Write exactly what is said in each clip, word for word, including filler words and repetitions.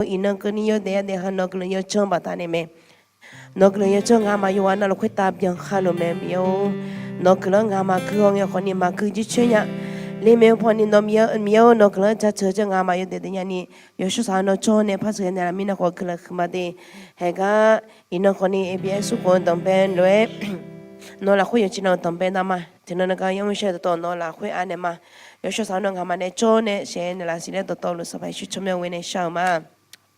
Iqnan keuvni yawdaef yadaef ha nawq-eu guiqlanq yawdzanr baqdanae mae. Nawq-eu guiqlanq yawdzanr ngamaf yawqghaq navluf khoertav byanqkhav luf mae Miqyaer-or. Nawq-eu guiqlanq ngamaf gui haw ngae khawfni maqgui jircoer nya. Lermae pawni nawr Miqyaer-or, nawq-eu guiqlanq-anr jaceuq-eu jeq ngamaf yawdaef daef nyani, yawshawr saq-anr nawr jawr nae par sheuqghae naeqlaf mirnae khawf guiqlanq huiqma de. Haeqgar iqnan khawfni A B S khof-eu danqbae lof-aer nawq-eu lafkhoer yawqjeq navluf danqbae navma. Tiqnan navgar yamr shaer dawqtawv nawq-eu lafkhoer anaeq ma. Yawshawr saq-anr nawr ngamaf nae jawr nae sheuqghae naeqlaf siqler dawqtawvluf Sanqpaq Yeqsur tsawrmyanr ghoe nae shar-eu ma.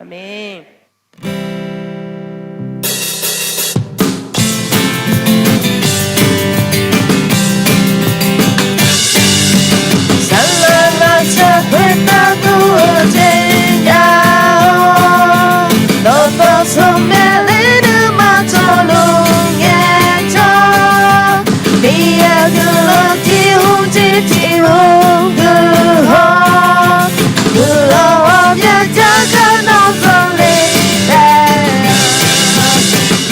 Aqmeq. Saqlaq lafsaq khoertav dur-eu jeq nya-awr, dawqtawv smrmyav ler nuima tsawrluf ngaejawr, Miqyaer-eu guiqlanq tiq hmq tiq tiq hmq guihaw, guiqlanq ghawqmya jar gar nawr zanqler taef.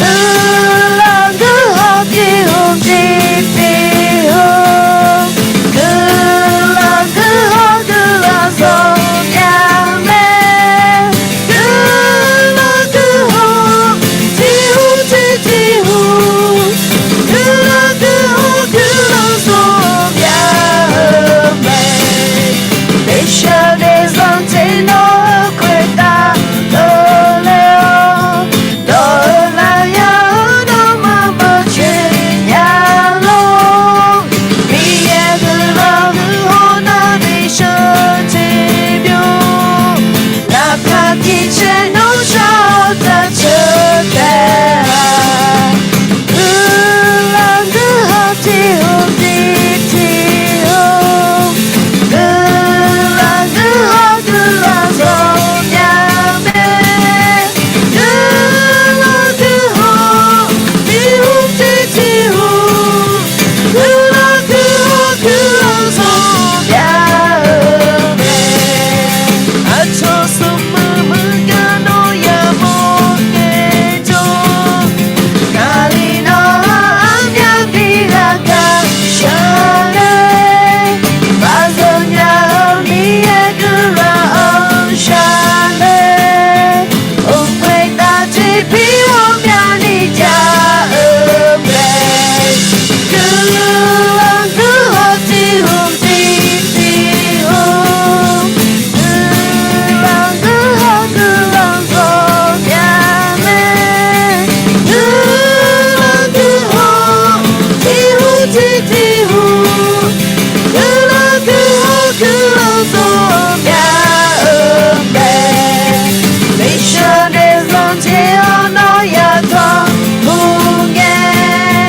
Guiqlanq guihaw tiq hmq tiq tiq hmq, guiqlanq guihaw guiqlanq ghawqmya mae. Guiqlanq guihaw tiq hmq tiq tiq hmq, guiqlanq guihaw guiqlanq ghawqmya-eu mae. Daefshaq daefzanq jeq nawr-eu khoertav keuvle-awr, nawq-eu lafyaq-anr nawmaf maqcoeq nya lor. Miqyaer guiqlanq guihaw nar bisheuq tiqbymr, laqkhaq tiqcaer nawr shar-awr jaceuq taef-a. Guiqlanq guihaw tiq hmq tiq tiq hmq, guiqlanq guihaw guiqlanq ghawqmya mae. Guiqlanq guihaw tiq hmq tiq tiq hmq, guiqlanq guihaw guiqlanq ghawqmya-eu mae. Aqcawq smrmuiq muiq gar nawr yamawr ngaejawr, Kali nawr-anr armyar bi lavgaq sheuqle, baqzeuq nya-eu Miqyaer guiqlanq-anr sheuqle, mq khoertav tiqpir ghawqmyani jav-eu mae. Guiqlanq guihaw tiq hmq tiq tiq hmq, guiqlanq guihaw guiqlanq ghawqmya mae. Guiqlanq guihaw tiq hmq tiq tiq hmq, guiqlanq guihaw guiqlanq ghawqmya-eu mae. Daefshaq daefzanq jeq-awr nawr yadawq mr ngae,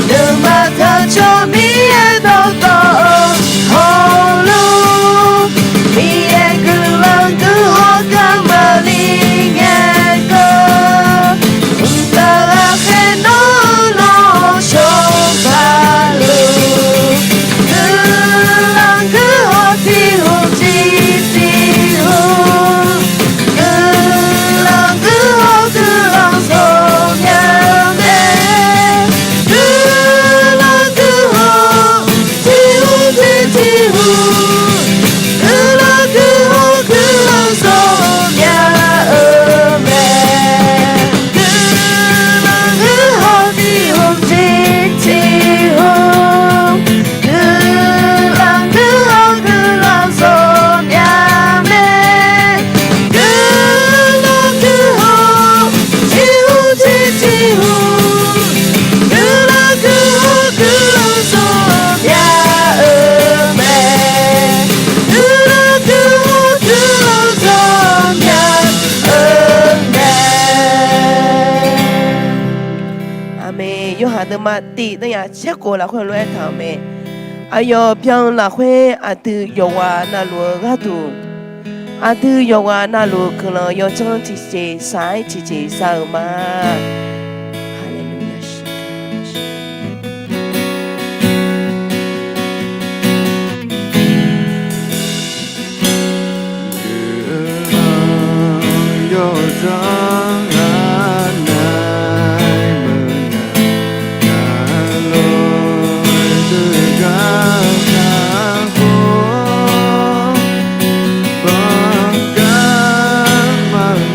nuima taq jawr Miqyaer dawqtawv-eu hawluf, Miqyaer guiqlanq guihaw gar maqli ngae keuv, mqtav lafkhoer nawr-eu lawr cawba luf, guiqlanq guihaw tiq hmq tiq tiq hmq, guiqlanq guihaw guiqlanq ghawqmya mae. Guiqlanq guihaw tiq hmq tiq tiq hmq, guiqlanq guihaw guiqlanq ghawqmya-eu mae. Guiqlanq guihaw tiq hmq tiq tiq hmq, guiqlanq guihaw guiqlanq ghawqmya mae. Guiqlanq guihaw tiq hmq tiq tiq hmq, guiqlanq guihaw guiqlanq ghawqmya-eu mae. Guiqlanq guihaw guiqlanq ghawqmya-eu mae. Aqmeq. Yorhaq deuvma tiq deuvyaq tserkhof lafkhoer lof-aer taq-euq mae. Aqyawf byan-eu lafkhoer aqdui yawqghaq navluf-eu gharduq, aqdui yawqghaq navluf guiqlanq yawdzanr tiqjeq saq-aer tiqjeq za-euq ma. Haleluya. Guiqlanq yawdzanr ghaq nae meuq nar, gaq lof-aer deuq gar kakhof, banq gar maqngeur.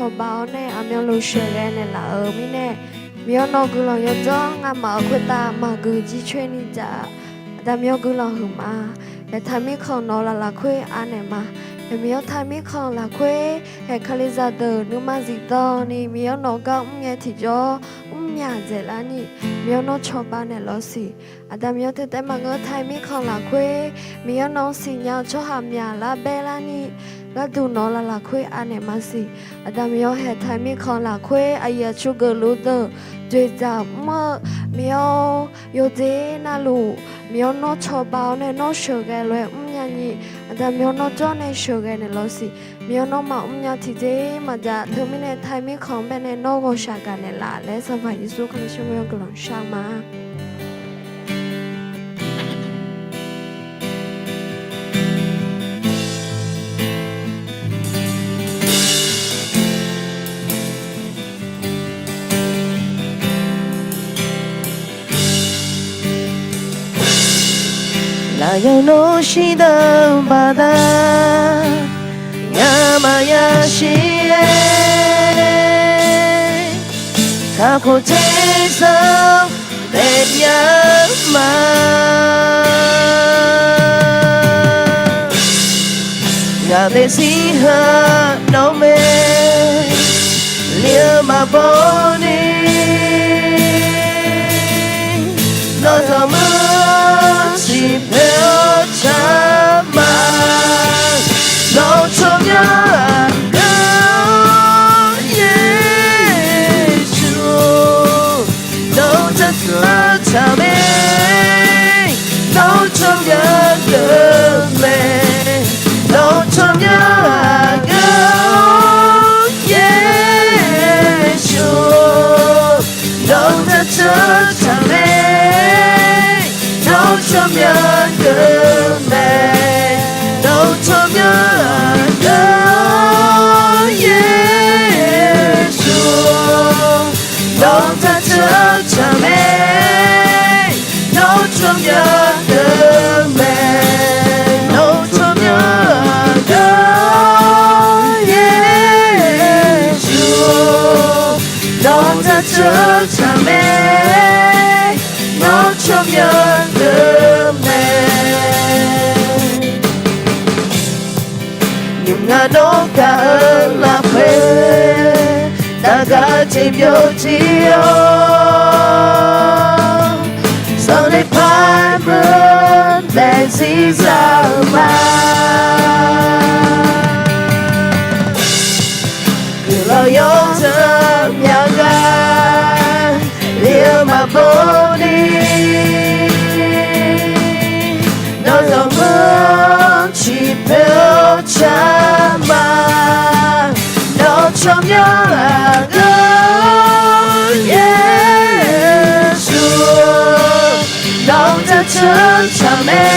cawba-awr nae aqmyanluf sheuqghae naeqlaf-euq mirnae, Miqyaer nawr guiqlanq yawdzanr ngamaf-euq khoertav maqgui jircoer ni dzaq-a. Aqda Miqyaer guiqlanq huiqma. Haeqtaq mirkhanq nawq-eu laf lafkhoer anaeq ma. Haeq Miqyaer taq mirkhanq lafkhoer, haeq Kalizaq deuq nuima zifdan ni Miqyaer nawq gar mrngae tiqjawr mrmyaq dzaeqlar ni, Miqyaer nawr cawba naeqlaf siq. Aqda Miqyaer teu taef maqngeur taq mirkhanq lafkhoer, Miqyaer nawr siqnya-eu tsawrhaq myaqlar baerlar ni, gharduq nawq-eu laf lafkhoer anaeq ma siq. Aqda Miqyaer haeqtaq mirkhanq lafkhoer aqyuif aqtsu geufluf deuq dzoeqdzaq mr-eu, Miqyaer-or, yawdzer navluf Miqyaer nawr cawba-awr nae nawr sheuqghae lof-aer mrnya ni, Aqda Miqyaer nawr jawr nae sheuqghae naeqlaf siq. Miqyaer nawr maqmr nya tiqjeq maqdzaq teumirnae taq mirkhanq-anr baenae nawr ghawqshaq gaq naeqlaf laer Sanqpaq Yeqsur Kali tsawrmyanr guiqlanq shar ma. Lafyaq nawr shirdan-eu baqda, ngamaf yashir-aer kakhof tersar daefnya ma. Ngaq daefzir ha nawr mae, li-eu maqbaw ni, nawr dawqmur ciqpoeq-awr car ma. Nawr-eu tsawrmyanr aqgeu-awr Yeqsur, nawr-eu taqtseuq taq mae. Nawr-eu tsawrmyanr aqgeu mae. Nawr-eu tsawrmyanr aqgeu-awr Yeqsur, nawr-eu taqtseuq taq mae. Nawr-eu tsawrmyanr aqgeu mae. Nawr-eu tsawrmyanr aqgeu-awr Yeqsur, nawr-eu taqtseuq taq mae. Nawr-eu tsawrmyanr aqgeu mae. Nawr-eu tsawrmyanr aqgeu-awr Yeqsur, nawr-eu taqtseuq taq mae. Nawr-eu tsawrmyanr aqgeu mae. Nymq nga nawr gaq-eu lafkhoer, taqgaq jeq byovjir-awr, zanqler par-aer meuq daefzir za-eu ma. Guiqlanq yawdzanr myaq gar, li-eu maqbaw ni, nawr dawqmur ciqpoeq-awr car ma. Nawr-eu tsawrmyanr aqgeu-awr Yeqsur, nawr-eu taqtseuq taq mae.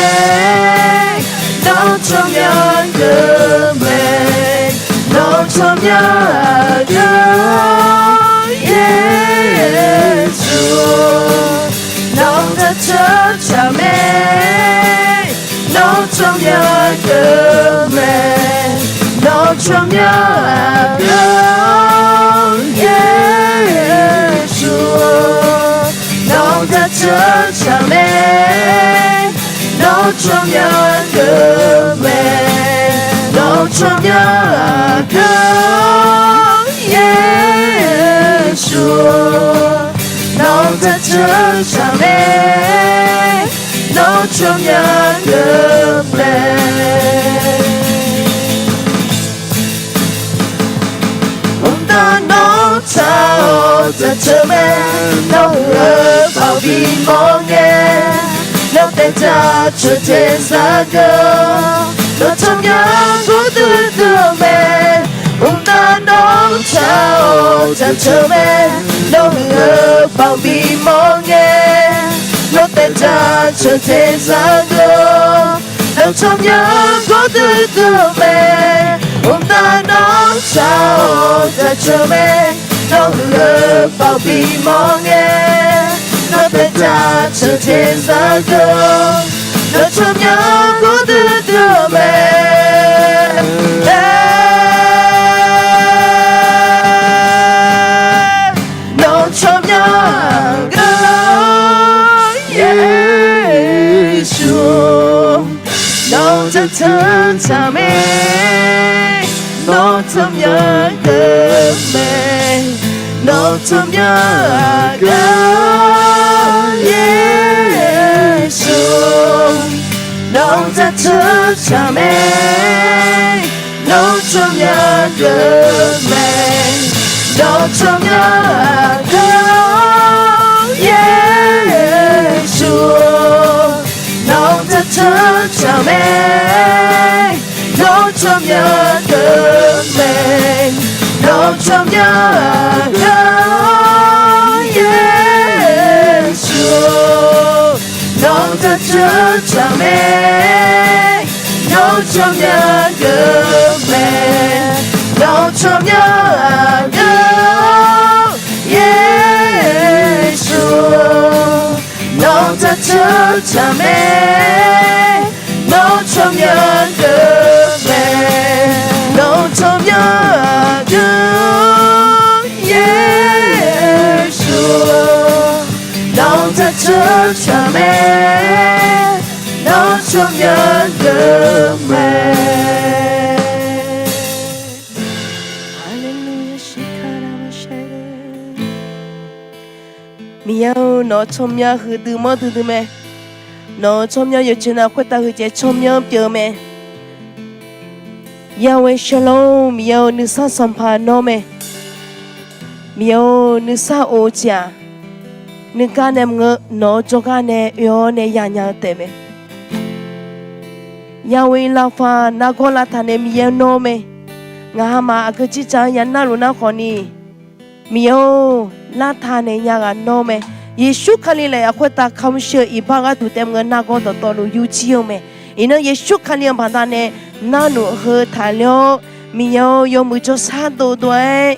Nawr-eu tsawrmyanr aqgeu mae. Nawr-eu tsawrmyanr aqgeu-awr Yeqsur, nawr-eu taqtseuq taq mae. Nawr-eu tsawrmyanr aqgeu mae. Nawr-eu tsawrmyanr aqgeu-awr Yeqsur, nawr-eu taqtseuq taq mae. Nawr-eu tsawrmyanr aqgeu mae. Nawr-eu tsawrmyanr aqgeu-awr Yeqsur, nawr-eu taqtseuq taq mae. Nawr-eu tsawrmyanr aqgeu mae. Mqtav nawr taq-awr taqceuq mae. Nawr-eu baoq bimawr ngae, nawr taef taq ceuq teq zar geur. Nawr tsawrmyanr gawr duidui-eu mae. Mqtav nawr taq-awr taqceuq mae. Nawr-eu baoq bimawr ngae, nawr taef taq ceuq teq zar geur. Nawr tsawrmyanr gawr duidui-eu mae. Mqtav nawr taq-awr taqceuq mae. Nawr-eu baoq bimawr ngae, nawr taef taq ceuq teq zar geur. Nawr tsawrmyanr gawr duidui-eu mae. tsawrtaq mae, nawr tsawrmyanr geuf mae, nawr tsawrmyanr-aq geuf-awr Yeqsur, nawr tsawrtaq mae, nawr tsawrmyanr geuf mae, nawr tsawrmyanr-aq geuf-awr Yeqsur, nawr tsawrtaq mae, nawr tsawrmyanr geuf mae, nawr tsawrmyanr-aq geuf-awr Yeqsur, nawr tsawrtaq mae, nawr tsawrmyanr geuf mae, nawr tsawrmyanr-aq geuf-awr Yeqsur, nawr tsawrtaq mae, nawr tsawrmyanr geuf mae, nawr tsawrmyanr-aq geuf-awr Yeqsur, nawr tsawrtaq mae, nawr tsawrmyanr geuf mae. Haleluya, shikara mashai. Miqyaer-or, nawq-eu tsawrmyanr huiqdui manrdui dui mae. Nawq-eu tsawrmyanr yawqjeq navluf khoertav huiqdzaeq tsawrmyanr pyeuf mae. Yahweh Shalom, Miqyaer-or, nuisar sanqpaq nawr mae. Miqyaer-or, nuisar of-eu jeq-aq, nuigar nae maqngeur, nawq-eu jawrgar nae oe-awr nae yanya-eu taef mae. Yahweh Rapha, nargawr lavtaq naeq Miqyaer nawr mae. Ngaq hamaf aqgeu jirdzaq-anr yanar luf nar khawfni, Miqyaer-or, lavtaq naeq nya ghaq nawr mae. Yeqsur Kali laef-aq khoertav kamq sheu-eu iqbax gharduq taef maqngeur, nargawr dawqtawvluf yurjir-eu mae. Iqnan Yeqsur Kali-anr baqdanae narluf heu taqler-awr, Miqyaer-or, yawmuiq jawrshar dovdov-aer,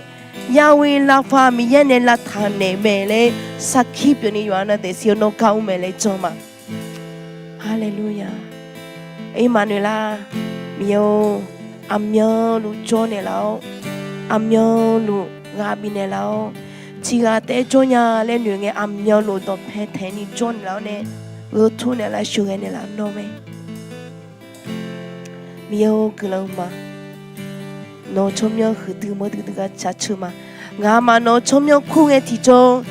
Yahweh Rapha Miqyaer nae lavtaq naeq mae laer sarkir pyeufni yawqha-anr daefzir-eu nawr gar mr mae laer jan ma. Haleluya. Iqmaqnoeqlar, Miqyaer-or, aqmyanluf jawr naeqlaf-awr, aqmyanluf ghaq bifnaeq laf-awr, tiqghaq taef-aer jawr nya laer noeq ngae, aqmyanluf dawqpae taeqni jawr naeqlaf-awr nae, gheu tur naeqlaf, sheuqghae naeqlaf nawr mae. Miqyaer-or, guiqlanq ma. Nawq-eu tsawrmyanr huiqdui manrdui dui gar jaceuq ma. Ngaqmaf nawq-eu tsawrmyanr kur ngae tiqjawr,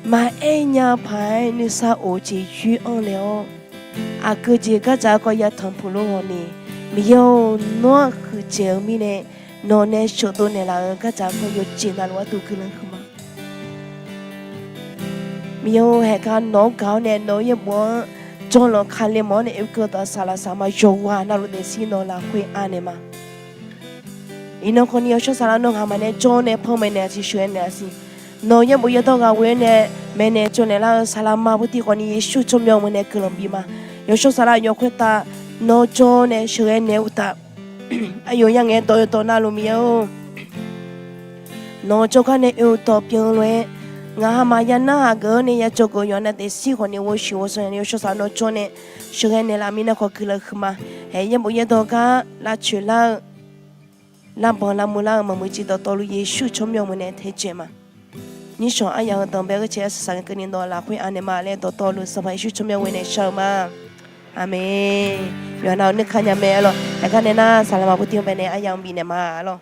maqaer nya paq-aer nuisar of-eu jeq yoer anr le-awr, aqgeu jeq gardzaq-eu kawv yatanq puq lof hawni, Miqyaer-or, nawr-aq huiqdzaeq-eu mirnae, nawq nae sheuqdov naeqlaf-eu gardzaq-eu kawv yawqjeq navluf gharduq guiqlanq huiqma. Miqyaer-or, haeqgar nawq-anr gaq-awr nae nawq-eu yaerbof-anr jawrlanq kale mawf-awr nae oekeuv dawq saqlaq saqma yawqghaq navluf daefzir nawq lafkhoer anaeq ma. Iqnan khawfni yawshawr saqlaq nawr ngaqmaf nae jawr nae panmaeq naeq-a siq, sheuqghae naeq-a siq. Nawq-eu yaerbof yaerdawr ghaq ghoe-awr nae maeqnaeq tsovnaeq lar-eu saqlaq ma bawr tiv khawfni Yeqsur tsawrmyanr meuq nae guiqlanq bif ma. Yawshawr saqlaq yawqkhoer taf nawr jawr nae sheuqghae naeq-eu uqtaf, aqyawf ya ngae dawq yawdawq navluf Miqyaer-or, nawq-eu jawrgar nae oe-eu dawq pyeuf-eu lof-aer, ngaq hamaf ya narhaq geuf-awr nae ya dzawgeuf yawqha nav daefzir khawfni ghovshuif ghovshaw yawshawr saqlaq nawr jawr nae sheuqghae naeqlaf mirnae khawf guiqlanq huiqma. Haeq yaerbof yaerdawr gar lavcoeq lar-eu, lavbanq lavmuiq lar-eu maqmuiq civ dawqtawvluf Yeqsur tsawrmyanr meuq nae taedzaeq ma. Nyirshawq aryamq-eu danqbae-eu ghae cae arsaq saq ngae keuvni nawq lafkhoer anaeq ma laer dawqtawvluf Sanqpaq Yeqsur tsawrmyanr ghoe nae shar-eu ma. Aqmeq. Yawqha navluf nuikar nya mae arlawr. Haeqgar nae nar saqlaq ma bawr tiv-anr baenae aryamq bifnaeq ma arlawr.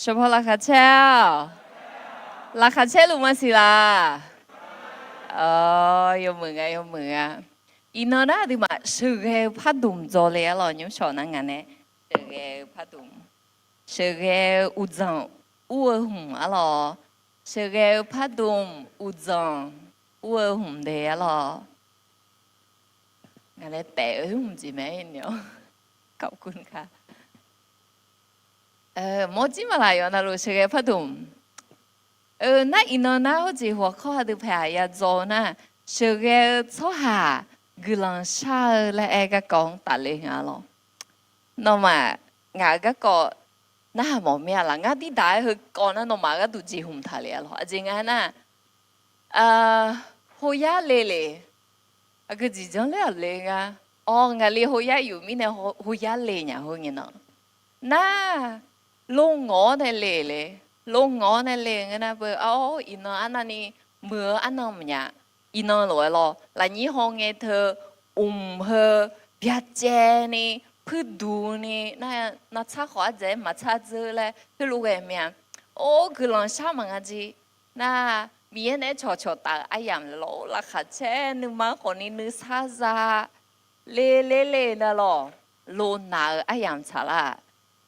Shawqpaw laqkhaq caer-awq. Laqkhaq caer luf maqsiq laf? Awr, yawmuiq nga, yawmuiq nga. Iqnan nar aqduimaf sheuqghae-eu pardmq dzaw le arlawr, nymrshawq nar ngaq nae. Sheuqghae-eu pardmq. Sheuqghae-eu uqdzanq ur-eu hmq arlawr. Sheuqghae-eu pardmq uqdzanq ur-eu hmq de arlawr. Ngaq nae taef-eu hmq jeq mae ni-awr. Mawr jir maqlaq yawqha navluf sheuqghae-eu pardmq. Eu, nar iqnan nar hawr jeq hawq kawr ha dui paeq-aq ya dzaw-eu nar, sheuqghae-eu tsawrhaq guiqlanq shar-eu laer aer garkawv-anr tafle nga lawr. Nawmaf ngaq-euq garkawv Narhaq mawf mir-a laf, ngar dirdaq-aer heukawv nar nawmaf gharduq jeqhmq taq le-a lawq. Aqjeq nga nar, hoyar le le, aqgeu jeq janr ler-aq le nga. Awr, ngaqli hoyar yuf mirnae hoyar le nya heu ngae nan. Nar, lo ngawq-awr nae le le, lo ngawq-awr nae le ngeur nar beu, awr, iqnan arnavni muiq-eu arnan maqnya. Iqnan lof-aer lawr, lafnyir hawngae teu, mq heu, byacaevni, puirduq ni, nar, navtsar khawf ardzaeq-aer maqtsar dzeur laer heulof ghae mir-a. Or, guiqlanq shar maqnga jeq. Nar, Miqyaer naeq-aer cawqcawq taf-eu aryamq laer lawr, laqkhaq caer nuima khawfni nuisar za le le le nar lawr, lo naq-eu aryamq tsaqlar-aq.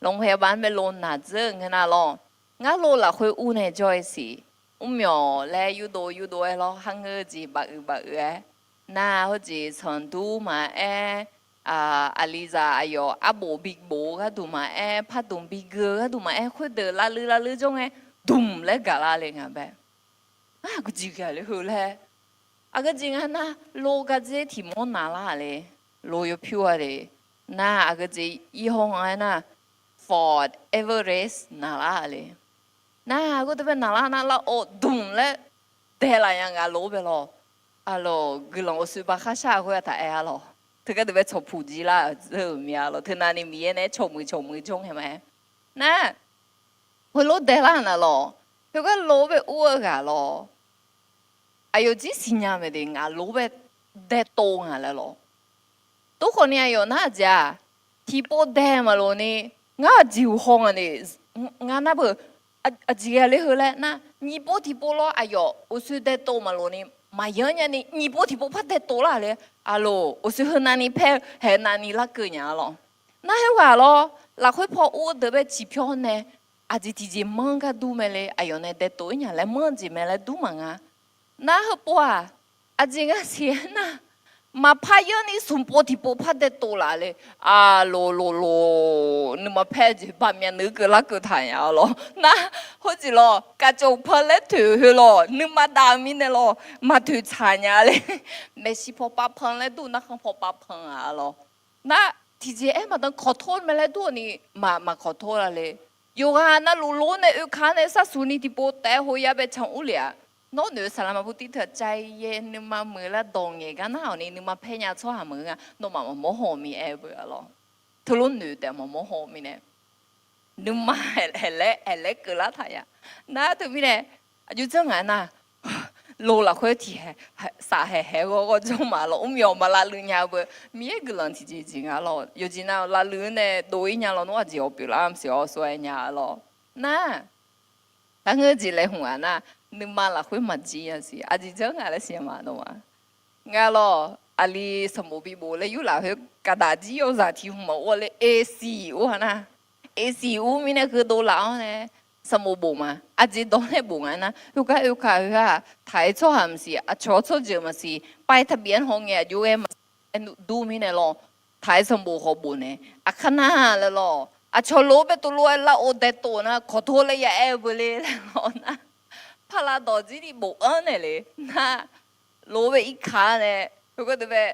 Longhae baq-anr bae lo naq dzeur-eu ngeur nar lawr, ngar lo lafkhoer ur nae jawr-eu siq. Mrmyawq laer yurdov yurdov-aer lawr, kharngeur jeq baf uiq baf uiq-aer. Nar, heujeq sanqdur maqaer, aqlizaq aqyawf arbof bibof-eu gharduq maqaer, pardmq bigui-eu gharduq maqaer, khoerdeuq lavluiv lavluiv jawr ngae, dmq laer gaqlar le nga bae. Nar, aqgeu jeq gaq le heu laer. Aqgeu jeq nga nar, lo gardzer tiq mawr naqlar-aq le. Lo yawpyur-a le. Nar, aqgeu jeq ir haw nga-aer nar, Ford Everest naqlar-aq le. Nar, ghoer deuq bae naqlar nar, lar-awr dmq laer daeqlaf nya nga lo bae lawr. Aqlawq, guiqlanq uqshoe baqkhar shar-aq khoer-aq taq aer-a lawq. Teugar deuq bae tsawqpuq jir lar-euq dzeur-euq mya lawq. Teunavni Miqyaer naeq-aer cawqmuiq cawqmuiq jawr ngae mae. Nar, heulof daeqlar naq lawq. Heugar lo bae ur-eu ghaq lawr. Aqyawf jir siqnya mae de, ngaq lo bae daetov nga laer lawr. Tov khawfni aqyawf nar aqjeq-aq, tiqpov dae maqlof ni, ngar aqjeq uq haw nga ni, ngar nar beu, aqjeq ghae le heu laer nar, nyiq pov tiqpov lawr aqyawf uqshoe daetov maqlof ni, maqyanr nyani nyiq pov tiqpov par daetov lar le. Aqlawq, uqshoe heu navni paer-eu haeq navni larkeuv nya-a lawr. Nar, khoerghaq lawr, lafkhoer paw ur-eu deuq bae ciqpyawr nae, aqjeq tiqjeq manr gar dur mae le, aqyawf nae daetov-ir nya laer manr jeq mae laer dur maqnga. Nar, heupov-aq, aqjeq nga siq-aer nar, maqpar yanr ni smq pov tiqpov par daetov laf le. Aqlawq lawq lawq, nuima paer jeq baqmya nuikeuv larkeuv taq nya-a lawr. Nar, heujeq lawr, kaqcawq pan laer toeq heu lawr, nuima dav-eu mirnae lawr, maqtoeq tsaq nya le. Maeqshi paw pav pan laer dur, narkhan paw pav pan-a lawr. Nar, tiqjeq aer maqdan kawqtor mae laer dur-awq ni, maq, maqkawqtor la le. Yawqghaq navluf lo nae oekaq nae sharsuq ni tiqpov taef-aer hoyar bae can ur le-aq. Nawr noeq-eu saqlaq maqbu tiv teu-aq, cav yaer nuima muiq lar dawq ngaeq gar nar-awq ni nuima paer nya tsawrhaq maqngeur nga, nawmaf maqmawr haw-eu mir aer-eu beu-a lawr. Teulof noeq taef maqmawr haw-eu mirnae. Nuima aerlaer aerlaer keuvlar taq ya. Nar teumirnae, aqjox janr ngaq nar, lo lafkhoer tiq saf haeq haeq ghawr ghawr janr ma lawr, mrmyawq maq lavluiv nya-eu beu. Miqyaer guiqlanq tiqjeq jeq nga lawr, yawqjeq nav lavluiv-anr nae dov-ir nya lawr, nawr aqjeq-awq pyeuflar maqsiq-awr sawr-aer nya-a lawr. Nar, kharngeur jeq laeqhmq-aq nar, nuima lafkhoer maqjir nya siq, aqjeq janr ngaq laer siqnya ma nawmaf. Nga lawr, aqli sanqbof bibof laer yurlaf khoer gaqdaq jir yawzaq tiq hmq maqor le, eqsiq ur-a nar. Eqsiq ur mirnae heudov laf-awr nae, sanqbof bof ma, aqjeq dawq nae bof nga nar, khoergar oekaq heu-aq, taq-aer tsawrhaq maqsiq, aqcawq tsawrjeuq maqsiq, pav-aer taqbif-anr haw ngae aqjox-aer maqsiq, aer dur mirnae lawr, taq-aer sanqbof khawf bof nae, aqkar nar laer lawr, aqcawq lof-aer bae tuvlof-aer lar-or daetov nar, kawqtor laer ya aer-eu beu le laer lawr nar, paqlav dawq jir ni bof-anr naeq le nar, lof-aer bae irkaq-a nae, khoergar deuq bae,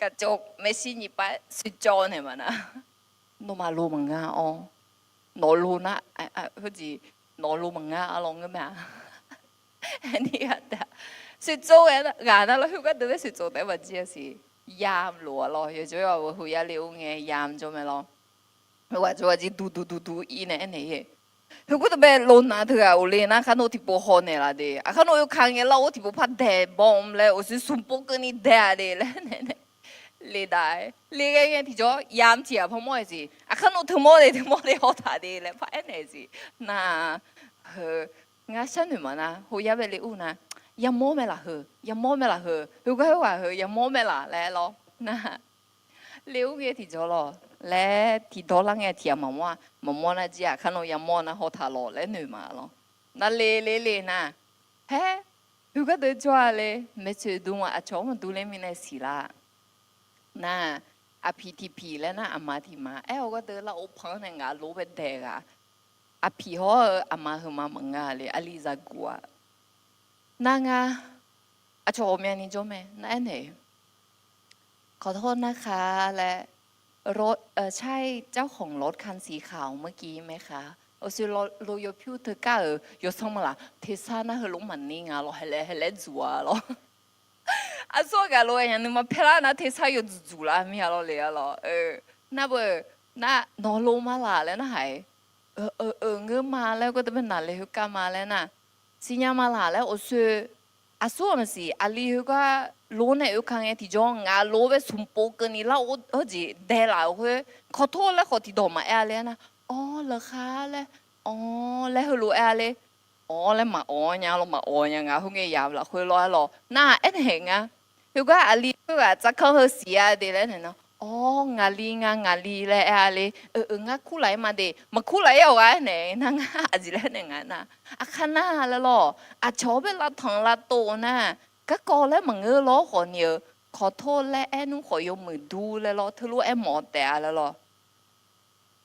kaqcawq maeqshi nyiq pav-aer soeqcawv naeq ma nar, nawmaf lo maqnga-awr, nawq lo nar, heujeq, nawq lo maqnga-a lawr ngeur mae-a. Aerni ghaq taef, soeqtsov ghae ghaq nar lawr, khoergar deuq bae soeqtsov taef-aer maqjir-a siq. Yamq lof-a lawr, yawqjawr yawq-eu hoyar le ur ngae yamq jawr mae lawr. Heughaq jawr-a jir duq duq duq duq ir nae aernaeq-ir. Khoergar deuq bae lo nav teughaq uqle nar, kharnov tiqpov haw naeqlaf de, aqkharnov oekaq ngae lar-or tiqpov par daeq bawm laer, uqshoe smq pov keuvni daeq-a de laer naeq nae le dav-aer le ghae ngae tiqjawr yamq tiq ghaq par mawr-aer siq, aqkharnov teumawr de teumawr de haw taq de laer par aernaeq siq. Nar, heu, ngar sharnoeq maqnar, hoyar bae le ur nar, yamawr mae laf heu, yamawr mae laf heu, heugar heughaq heu yamawr mae laf laer lawr nar, le ur ngae tiqjawr lawr laer tiqdawr lar ngae tiq ghaq maqmawr-a, maqmawr nar jir-aq, kharnov yamawr nar haw taq lawq laer noeq ma lawr. Nar le le le nar, haer, heugar deuq jawr-a le, maeqtsoeq dm-aq aqcawq-anr maqdur ler mirnae siqlar. Nar, aqpiq tiq piq laer nar aqma tiq ma aer-awr gharduq lar-or panr nae ngaq lof-aer bae daeq ghaq, aqpiq hawr-eu aqma heu ma maqnga le, aqli zaqguq-aq. Nar ngar, aqcawq ghawqmyani jawr mae nar aernaeq ขอโทษนะคะ laer, รถ เอ่อ ใช่เจ้าของรถคันสีขาวเมื่อกี้ไหมคะ Awqsoe lo yawpyur teukar-euq yawsanr maqlaq tersar nar heulof maqnir nga lawr, haeqlaer haeqlaer dzuq-a lawr. Aqsur aqgaf lof-aer nya nuima paerlar nar tersar yawdzuq dzuq lar mir-a lawr le-a lawr. Nar beu, nar nawq lo ma laq laer narhaq-iq, euq ngeur ma laer gawrdeuv bae naqle khoerkav ma laer nar, siqnya ma laq laer awqsoe aqsur-aq maqsiq aqli heugar lo nae oe ka ngae tiqjawr ngaq lo bae smq pov keuvni lar-or jeq daelaf-euq khoer, kawqtor laer khawf tiqdawq maqaer-a le nar, awr laqkhaq laer, awr laer heulof-aer-a le, awr laer maqawr nya lawr, maqawr nya nga khoerngae yamq lafkhoer lawr-aer lawr nar aernaeq nga. Heugar aqli khoerghaq tsavkanr heu siq-a de laer naeq nar, awr ngaqli nga ngaqli laer aer-a le, euq ngar kurlaf-ir ma de, maqkurlaf-ir-awq ghaq aernaeq nar ngar aqjeq laer naeq nga nar, aqkar nar laer lawr, aqcawq-awr bae lavtanq lavtov nar, garkawv laer maqngeur lawr khawfni-eu, kawqtor laer aer nmr khawf yawmuiq dur laer lawr, teulof aermawf taef-a laer lawr.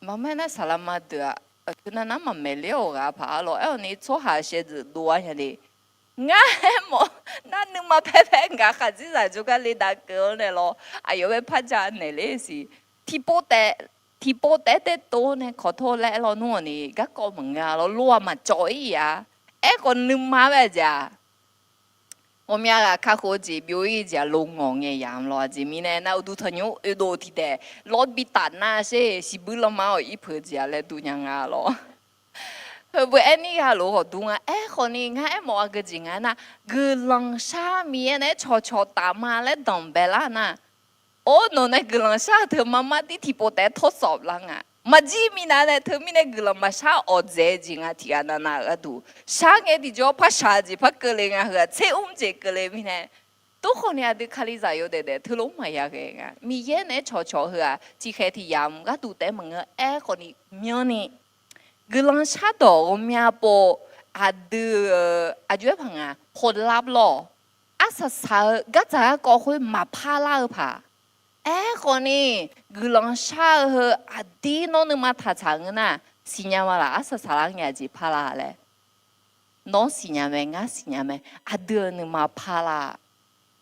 Maqmaer nar saqlaqma deuq-aq, aqteu nar nar maqmaeq ler-awq ghaq paq-a lawr, aer-awq ni tsawrhaq shaevdzeuf dov-a nya de. Ngar aermawf nar nuima paer paer ngaq khaqdzerzaq jawrgar le dav keuv-awr nae lawr, aqyawf bae par ja naeq ler siq. Tiqpov taef, tiqpov taef-aer taev tov nae kawqtor laer aer lawr nmr-awq ni garkawv maqngeur-a lawr, lo-aq maqcawv-ir-a. Aerkhawf nuima bae aqjeq-aq, ghawqmya ghaq kakhof-eu jeq byov-ir jeq-aq lo ngawq ngae yamq lawr, aqjeq mirnae nar uqduq tanqnymr oedov tiqdaef lawr bi taf nar sher, siqbuir lanma-awq ir peuq jeq-a laer duq nya nga lawr. Heu beu aer nir ghaq lof-aer ghawqdur nga. Aerkhawfni ngar aermawf aqgeu jeq nga nar, guiqlanq shar Miqyaer naeq-aer cawqcawq taf ma laer danqbae lar nar, or nawq nae guiqlanq shar-eu teu marmar dir tiqpov taef-aer tawrsawf lar nga. Maqjir minav nae teumirnae guiqlanq maqshar awqdzaeq jeq nga tiqghaq navnav-eu gharduq. Shar ngae tiqjawr par shaq jeq par keuvle nga heu-aq tser mr jeq keuvle mirnae. Tov khawfni aqdui kalizaq yawdaef daef teulof maqya ghae nga. Miqyaer naeq-aer cawqcawq heu-aq tiqkhaeq tiqyamq gharduq taef-aer maqngeur. Aerkhawfni myanni guiqlanq shardawq ghawqmya pov aqdui-euq aqjox-aer paq nga, ผลลัพธ์ lawr. Arsaq saq-eu gardzaq garkawv khoer maqpar lar-eu paq. Aerkhawfni guiqlanq shar-eu heu aqdir nawr nuima taqtsaq ngeur nar, siqnya ma laq arsaq saqlar ngae aqjeq par la laer. Nawr siqnya mae, ngar siqnya mae, aqdui-euq nuima par la.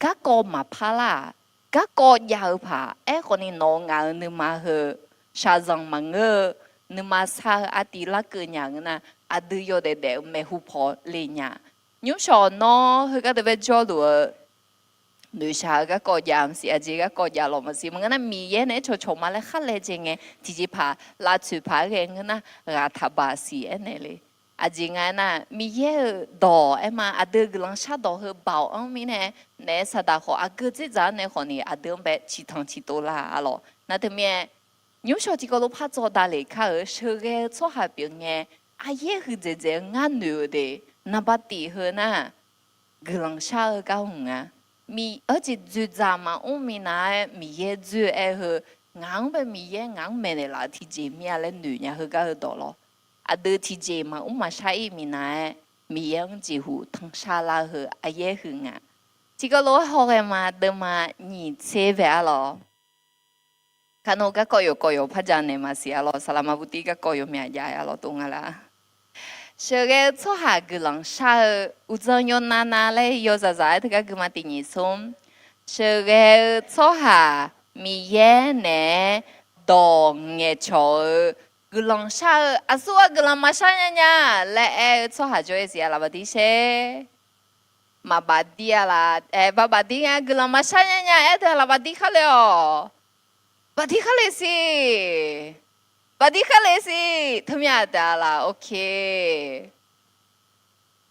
Garkawv maqpar lar-aq, garkawv jav-eu paq. Aerkhawfni nawq ngaq-euq nuima heu shaqzanq maqngeur-eu, nuima sar-eu artiv larkeuv nya ngeur nar, aqdui yawdaef daef-eu maeqhu paw le nya. Nymrshawq nawr heugar deuq bae jawrluf-eu noeqshaq-eu garkawv jav maqsiq, aqjeq garkawv jav lawq maqsiq, maqngeur nar Miqyaer naeq-aer cawqcawq ma laer khar laejae ngae tiqjeqpaq lavtsoeq paq-aer ghae ngeur nar ghaq taqbaq siq aernaeq le. Aqjeq nga aernar, Miqyaer-euq dawq aer ma, aqdui guiqlanq shardawq heu baoq-anr mirnae, naef saqdaq khawf aqgeu dzerdzaq-anr nae khawfni aqdui-anr bae ciqtanq ciqtov la-a lawq. Nar teumirnae, nymrshawq tiqkawv lof par dzawq davlef kar-euq sheuqghae-eu tsawrhaq pyeuf ngae, aqyaer huiqdzaeq dzaeq-eu ngar noeq-eu de, naqba tif heu nar, guiqlanq shar-eu gar hmq nga. Miq-anr jeq dzoeqdzaq maqmr minav-aer Miqyaer dzoer-eu aer heu, ngaq-anr bae Miqyaer ngaq-anr maeqnaeq laf-eu tiqjeq mir-a laer noeq nya heugar heu dawq lawr. Aqdui tiqjeq maqmr maqshar-ir minav-aer, Miqyaer-anr jeqhuq tanqshar lar-eu heu aqyaer huiq nga. Tiqkawv lof-aer hawghae ma deuvma nyiq tser bae-a lawq. Kar nawr garkawv yawqkawv yawq par janaeq maqsiq-a lawq, saqlaqma budir garkawv yawmyaq jav-a lawq tov nga la. Sheuqghae-eu tsawrhaq guiqlanq shar-eu uqdzan yawnav nav laer yawzaqzaq-aer teugar guima tiq nyiq smr. Sheuqghae-eu tsawrhaq Miqyaer naeq-aer dawq ngaeqcawq-eu guiqlanq shar-eu aqsur ghaq guiqlanq maqshar nya nya laer aer-eu tsawrhaq jawr-aer siq-a laf baqdir sher. Maqbaqdir-a laf, aer, baqbaqdir nga guiqlanq maqshar nya nya aer deuq-a laf baqdir khar le-awq. Baqdir khar le siq. Baqdir khar le siq. Teumya deuq-a laf, ok.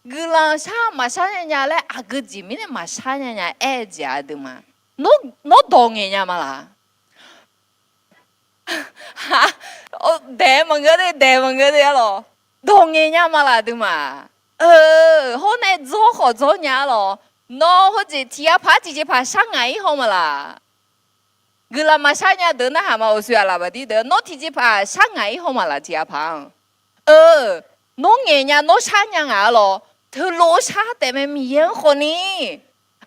Guiqlanq shar maqshar nya nya laer aqgeu jeq mirnae maqshar nya nya aer-eu jeq aqduimaf. Nawr dawq ngaeq nya ma laq? Daeq maqngeur de, daeq maqngeur de-a lawq. Dawq ngaeq nya ma laq aqduimaf? Hawr nae dzawr khawf dzawr nya-a lawq. Nawr hawjeq tiq ya paq-aer tiqjeqpaq shar ngaq-ir haw ma laq? Guiqlanq maqshar nya deuq narhaq ma, uqshoe-aq laf baqdir deuq nawr tiqjeqpaq shar ngaq-ir haw ma laq tiq ya paq-anr? Eu, nawr ngaeq nya nawr shar nya ngaq-a lawq. Teulof shar taef mae Miqyaer-anr khawfni.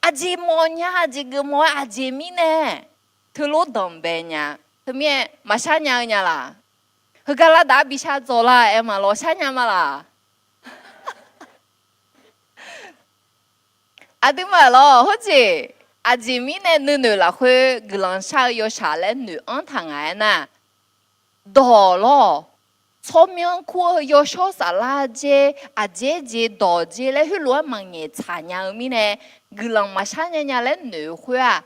Aqjeq mawf nya aqjeq geufmawf-aer aqjeq mirnae. Teulof danqbae nya. Teumirnae maqshar nya-eu nya laq? Heugar lar daq-ar bi shar dzawq lar aer ma lawq, shar nya ma laq? Aqduimaf lawq hawjeq, aqjeq mirnae nuinoeq lafkhoer guiqlanq shar-eu yawshaq laer noeq-anr taq ngaq-aer nar, dawq lawr. tsawrmyanr kur-eu yawshawr saflar jer, aqjeq jeq dawq jer laer heulof-aer maqngaeq tsaq nya-eu mirnae, guiqlanq maqshar nya nya laer noeq khoer-aq,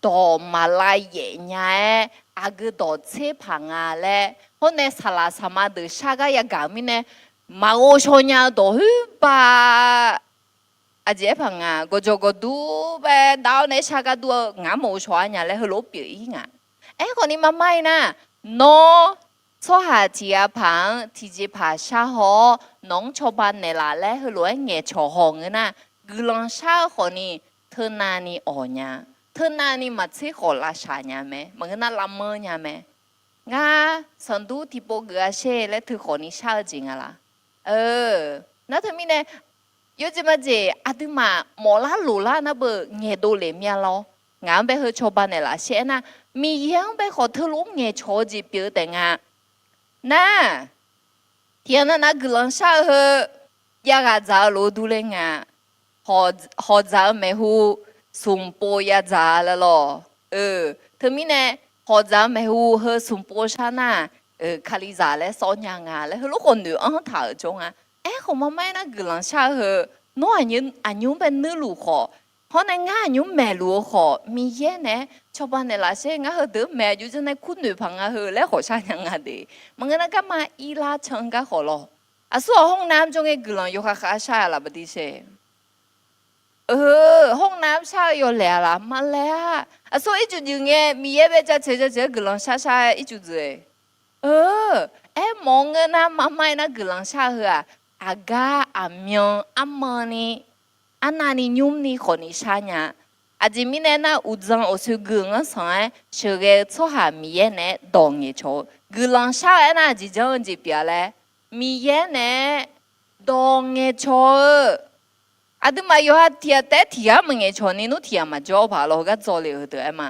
dawq maqlav yaef nya-aer aqgeu dawq tser paq nga laer hawr nae saqlaq saqma deuq shar gar yagaq-eu mirnae, maqghov shaw nya-eu dawq hoer ba aqjeq-aer paq nga, gawqjawq gawqdur bae dav-awr nae shar gar dur-eu ngar maqghov shaw-ar nya laer heulof-aer pyeuf-ir nga. Aerkhawf ni marmar-ir nar, nawr tsawrhaq tiq ghaq paq-anr tiqjeqpaq shar haw-awr nawq-anr cawba naeqlaf laer heulof-aer ngaeqcawq haw ngeur nar, guiqlanq shar-eu khawf ni teunav ni awq nya, teunav ni maqtser khawf lavshaq nya mae, maqngeur nar lavmanr nya mae. Ngar sanqdur tiqpov geuf-a sher laer teukhawf ni shar-eu jeq nga laq. Nar teumirnae, yawjeq majeq aqduimaf mawflar loqlar nar beu ngaeqdov lef myav lawr. Ngaq-anr bae heu cawba naeqlaf sher aernar, Miqyaer-anr bae khawf teulof-aer ngaeqcawq-eu jeq pyeuf-eu taef nga. Nar, tiqghaq nav nav guiqlanq shar-eu heu jav ghaq dzaq-eu lof-aer durler nga. Hawq dzaq-eu maeqhu smq pov ya dzaq laer lawr. Teumirnae, hawq dzaq-eu maeqhu heu smq pov shar nar, Kalizaq laer sawr nya nga laer heulof khawf noeq-anr taq-euq jawr nga. Aerkhawf marmar-ir nar guiqlanq shar-eu heu, nawr aqnymr bae nuirluf khawf, hawr nae ngar aqnymr maeqluf-eu khawf, Miqyaer naeq-aer cawba naeqlaf sher ngar heudeuq-anr maeq aqjox janr nae kurnoeq paq nga heu laer khawf shar nya nga de. Maqngeur nar garma irlar can-eu gar khawf lawr. Aqsur-aq hawr nav-anr jawr ngae guiqlanq yawkhav khav shar-a laf baqdi sher. Hawr nav-anr shar-eu yawlaeq-a laf maqlaeq-a. Aqsur ircuf juif ngae Miqyaer bae jaceuq jaceuq-aer guiqlanq shar shar-aer ircuf juif-ae. Aermawf-anr ngeur nar marmar-ir nar guiqlanq shar-eu heu-aq, aqgar aqmyan armanni arnavni nymrni khawf ni shar nya. Aqjeq mirnae nar uqdzan awqsoeq gui-anr sanq-aer sheuqghae-eu tsawrhaq Miqyaer naeq-aer dawq ngaeqcawq-eu guiqlanq shar-eu aernar aqjeq janr-eu jeq pyeuf-a laer, Miqyaer naeq-aer dawq ngaeqcawq-eu aqduimaf yawqha tiq ghaq taef-aer tiq ghaq maqngaeq cawq ni nmr tiq ghaq maqjawr paq lawr heugar dzaw le-euq heudeuq aer ma.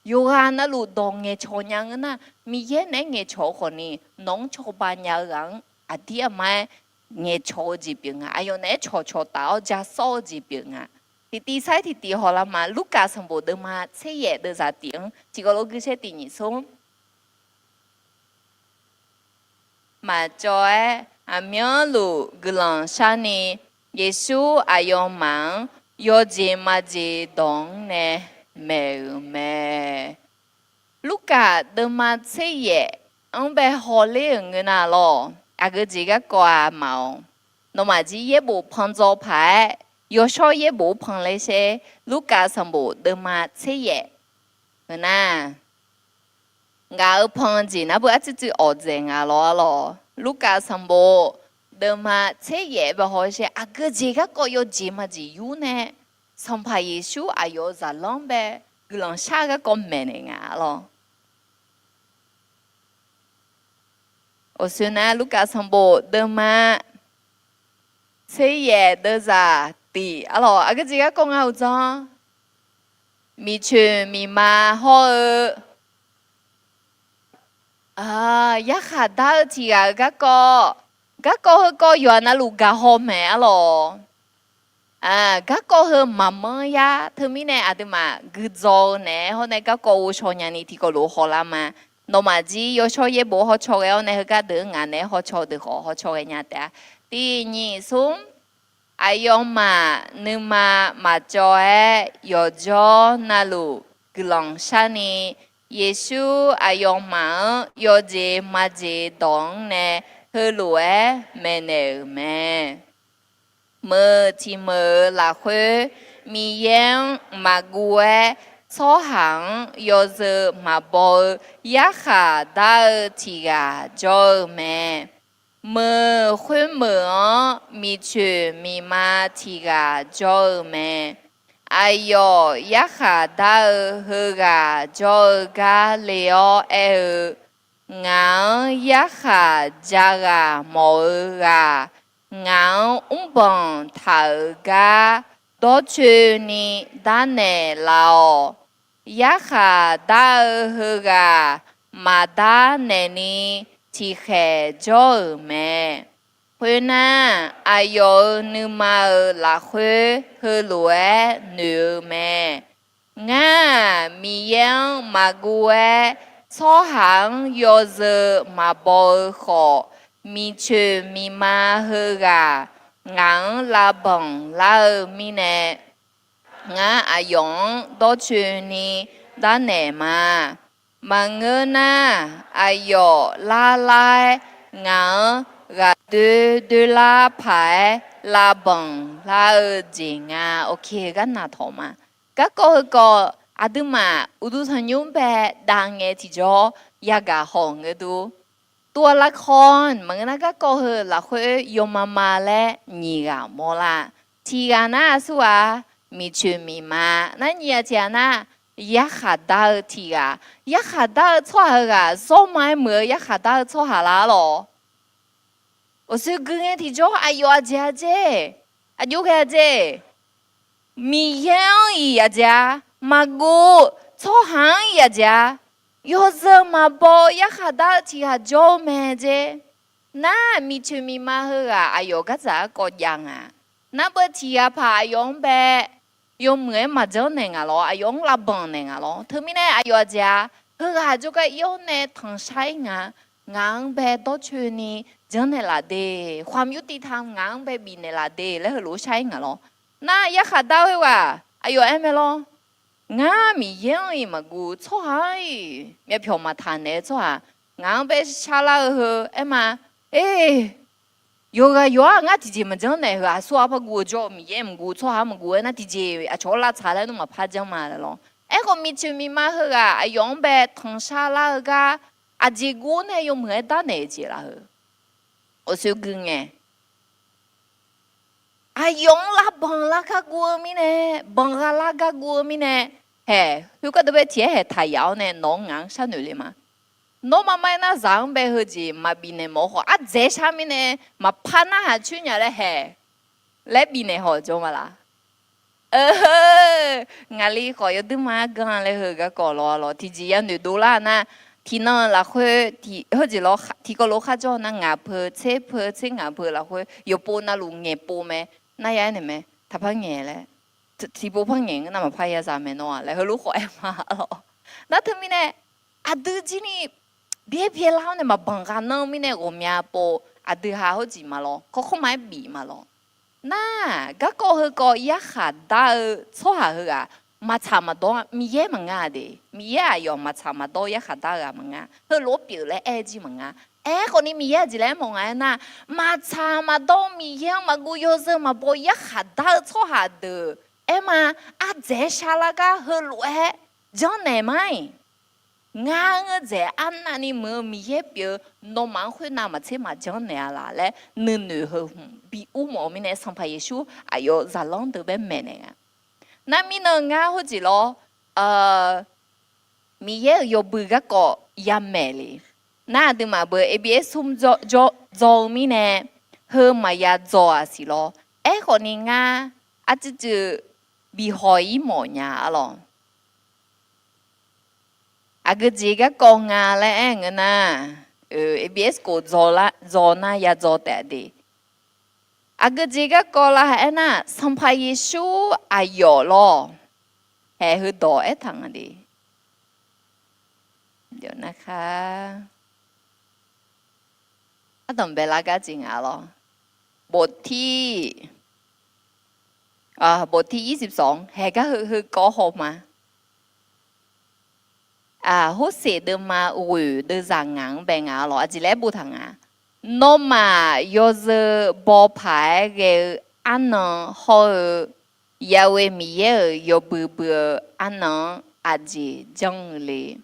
Yawqghaq navluf dawq ngaeqcawq nya ngeur nar, Miqyaer naeq-aer ngaeqcawq-eu khawf ni, nawq-anr cawba nya-eu ghaq-anr aqdir aqma-aer ngaeqcawq-eu jeq pyeuf nga. Aqyawf naeq-aer cawqcawq taf-awr ja sawr-eu jeq pyeuf nga. Tiqtiv sar-aer tiqtiv hawlar ma. Lurkaf sanqbof deuvma tser yaef deuvzaq tif-anr tiqkawv lof gui shaer tiq nyiq smr maqcawv-aer aqmyanluf guiqlanq sharni, Yeqsur aqyawfmaf-anr yawjeq majeq dawq-anr nae maeq-euq mae. Lurkaf deuvma tser yaef-anr bae hawler-euq ngeur nar lawr, aqgeu jeq garkawv-aq maqawq. Nawmaf jir yaerbof pan dzaw paq-aer, yawshawr yaerbof-anr pan ler sher. Lurkaf sanqbof deuvma tser yaef-eu nar, ngaq-euq pan jeq nar beu arcuiv cuiv awq dzaeq nga lawr arlawr. Lurkaf sanqbof deuvma tser yaef bae hawsher, aqgeu jeq garkawv yawjeq majeq yur nae, Sanqpaq Yeqsur aqyawf-euq zaqlanr bae guiqlanq shar-eu garkawv maeqnaeq nga arlawr. Awqsoeq nar Lurkaf sanqbof deuvma tser yaef deuvzaq tif arlawr, aqgeu jeq garkawv nga uqdzan, miqcoeq miqma hawr-eu yarkhaq dar-eu tiq ghaq-euq garkawv, garkawv heukawv yawqha navluf gaq haw maeq arlawr. Garkawv heu maqmanr yar teumirnae aqduimaf guidzaw-eu naeq-aer hawr nae garkawv ghovshaw nyani tiqkawv lof hawlar ma. Nawmaf jir yawshawr yaerbof hawcaw ghae-awr nae heugar deuq-anr ngaq naeq-aer hawcaw deuq khawf hawcaw ghae nya taef-a. Tiq nyiq smr, aqyawfmaf nuima maqcawv-aer yawqjawr navluf guiqlanq sharni, Yeqsur aqyawfmaf-anr yawjeq majeq dawq-anr nae heulof-aer maeqnaeq-euq mae. Meuq tiq meuq-euq lafkhoer, Miqyaer-anr maqguv-aer tsawrhaq-anr yawzeu maqbaw-eu yarkhaq dar-eu tiq ghaq jawr-eu mae. Meuq khoermeuq-anr miqcoeq miqma tiq ghaq jawr-eu mae. Aqyawf yarkhaq dar-eu heughaq jawr-eu gar le-awr aer-eu, Ngaq-anr yarkhaq ja ghaq mawf-eu ghaq, ngaq-anr mrbanq taq-euq gar dawrcoeni darnaeq laf-awq. Yarkhaq dar-eu heughaq maqdar naeqni tiqkhaeq jawr-euq mae. Khoernar, aqyawf-euq nuima-euq lafkhoer heulof-aer noeq-eu mae. Ngar-aq, Miqyaer-anr maqguv-aer tsawrhaq-anr yawzeu maqbaw-eu khawf, Miqcoeq miqma heughaq ngaq-anr lavbanq lar-eu mirnae, ngar aqyawf-anr dawrcoeni darnaeq ma. Maqngeur nar, aqyawf lar lar-aer ngaq-anr ghaqdoer doerlar paq-aer lavbanq lar-eu jeq nga. Awqkeq gharnaq tawq ma. Garkawv heukawv aqduimaf uqduq tanqnymr bae dav ngae tiqjawr yagaq haw-euq ngeur dur. ตัวละคร maqngeur nar garkawv heu lafkhoer yawma ma laer nyiq ghaq mawrlar. Tiq ghaq nar aqsurghaq miqcoeq miqma nar, nyiq ghaq tiq ghaq nar yarkhaq dar-eu tiq ghaq. Yarkhaq dar-eu tsawrhaq heughaq zawrma-aer muiq-eu yarkhaq dar-eu tsawrhaq lar lawq. Awqsoer gui ngae tiqjawr aqyawf aqjeq-a jeq, aqjox ghae-a jeq. Miqyaer-anr-iq aqjeq-a maqguv, tsawrhaq-anr-iq aqjeq-a, yawzeu maqbaw yarkhaq dar-eu tiq ghaq jawr-eu mae jeq. Nar, miqcoeq miqma heughaq aqyawf gardzaq garkawv jav nga. Nar beu tiq ghaq paq aqyawf-anr bae yawmuiq-aer maqjanr naeq ngaq lawr, aqyawf-anr lavbanq naeq ngaq lawr. Teumirnae aqyawf aqjeq-a, heughaq jawrgar ir-awr nae tanqshar-ir nga. Ngaq-anr bae dawrcoeni janrnaeq laf de, ความยุติธรรม ngaq-anr bae bifnaeq laf de laer heulof-aer shar-ir ngaq lawr. Nar yarkhaq dar khoerghaq aqyawf aer mae lawr. Ngar Miqyaer-anr-iq maqguv, tsawrhaq-anr-iq myavpyawq maqtaq naeq-eu tsawrhaq, ngaq-anr bae sharlar-eu heu aer ma. E, yawqghaq yawq-aq ngar tiqjeq maqjanr naeq, heu aqsurghaq par guv-eu jawr-eu, Miqyaer maqguv, tsawrhaq maqguv aernar tiqjeq aqcawq-anr lavtsaq laer nmr maqpar janr ma laer lawr. Aerkhawf miqcoeq miqma heughaq aqyawf-anr bae tanqshar lar-eu gar aqjeq guv-awr nae yawmuiq-aer darnaeq-eu jeq laf heu. Awqsoer gui ngae aqyawf-anr lavbanq lar gar guv-eu mirnae, banq gha lar gar guv-eu mirnae, haeq, khoergar deuq bae tiq-aer haeq taq yaf-awr nae nawq-anr ngaq-anr sharnoeq le ma. Nawr maqmae nar zaq-anr bae heujeq maqbifnaeq mawf-eu khawf ardzaeq shar mirnae maqpar narhaq coer nya laer haeq laer bifnaeq haw jawr ma laf. Ngaqli khawf yawduir ma argan laer heu garkawv lawr-a lawr tiqjeq yanoeq dovlar nar, tiqnan lafkhoer tiq heujeq lawr tiqkawv lof kharjawr nar ngaq peu tser peu tser ngaq peu lafkhoer yawqpov navluf ngaeqpov mae. Nar ya aernaeq mae, taqpar ngaeq laer, tiqpov par ngaeq ngeur nar maqpar ya zaq mae nawr-aq laer heulof khawf aer ma lawr. Nar teumirnae aqdui jir ni byaer byaelar-awr nae maqbanq gha nanr mirnae ghawqmya pov aqdui ha hawrjeq ma lawr, kawrkawr ma-aer bif ma lawr. Nar, garkawv heukawv yarkhaq dar-eu tsawrhaq heughaq maqtsaq maqdawr-a, Miqyaer maqnga de. Miqyaer aqyawf maqtsaq maqdawr yarkhaq dar-eu ghaq maqnga. Heulof-aer pyeuf laer aer jir maqnga. Aerkhawf ni Miqyaer aqjeq laer aer mawf nga aernar, maqtsaq maqdawr Miqyaer-anr maqguv yawzeu maqbaw yarkhaq dar-eu tsawrhaq deuq aer ma, ardzaeq-aer sharlar gar heulof-aer janrnaeq ma-iq. Ngar ngeur dzaeq arnavni muiq-eu Miqyaer pyeuf-eu nawmaf-anr khoernav maqtser maqjanr naeq-a laf laer nuinoeq heu hmq bi ur mawf-eu mirnae Sanqpaq Yeqsur aqyawf zaqlanr deuq bae maeqnaeq nga. Nar mirnan ngar hawrjeq lawr, Miqyaer-euq yawbui garkawv yamaeq le. Nar aqduimaf beu A B S smr dzaw-eu mirnae heu maqya dzaw-aq siq lawr. Aerkhawf ni ngar arcuiv cuiv bihawq-ir mawf nya-a lawr. Aqgeujeq garkawv nga laer aer-eu ngeur nar, A B S khof dzaw nar ya dzaw taef de. Aqgeujeq garkawv lar aernar, Sanqpaq Yeqsur aqyawf lawr. Haeq heudawq aertaq nga de. Ardanq baelar gar jeq nga lawr. Boftir, boftir irsifsawq-anr haeq gar heu heu kawv haw ma. Horseq deuvma ghoeq deuvzaq ngaq-anr bae nga lawr. Aqjeq laer boftaq nga. Nawmaf yawzeu baw paq-aer ghae-eu arnan hawr-eu, Yahweh Miqyaer-euq yawbui bui-eu arnan-anr aqjeq janr-eu le.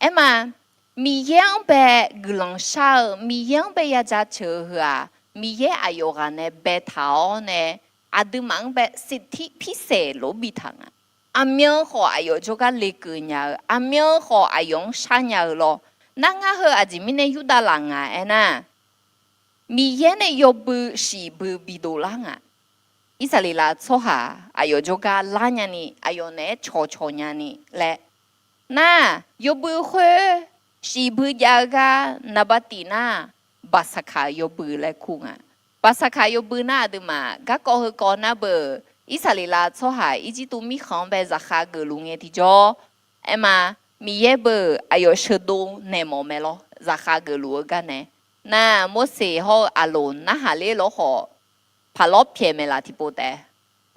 Aerma, Miqyaer-anr bae guiqlanq shar-eu, Miqyaer-anr bae ya jaceuq-eu heu-aq, Miqyaer aqyawf ghaq nae baetaq-awr nae, aqduimaf-anr bae siqtir pirsaeq lof biftaq nga. Aqmyan khawf aqyawf jawrgar lekeuv nya-eu, aqmyan khawf aqyawf-anr shar nya-eu lawr. Nar ngar heu aqjeq mirnae Yurdav laf nga aernar, Miqyaer nae yawbui shiqbui bidov lar nga. Irsaqleqlav tsawrhaq aqyawf jawrgar lar nyani, aqyawf naeq-aer cawqcawq nyani laer. Nar, yawbui khoer shiqbui jav-eu gar naqba tif nar, Baqsaqkaq yawbui laer kur nga. Baqsaqkaq yawbui nar aqduimaf garkawv heukawv nar beu, Irsaqleqlav tsawrhaq Irjirtuv mirkhanq-anr bae zaqkhav geufluf ngae tiqjawr, aerma, Miqyaer beu aqyawf sheuqdov naeq mawf mae lawr, zaqkhav geufluf-eu gar nae. Nar, Morseq hawr-eu Aqloq narhaq ler lawr khawf, paqlawr pyaeq maeqlaf tiqpov taef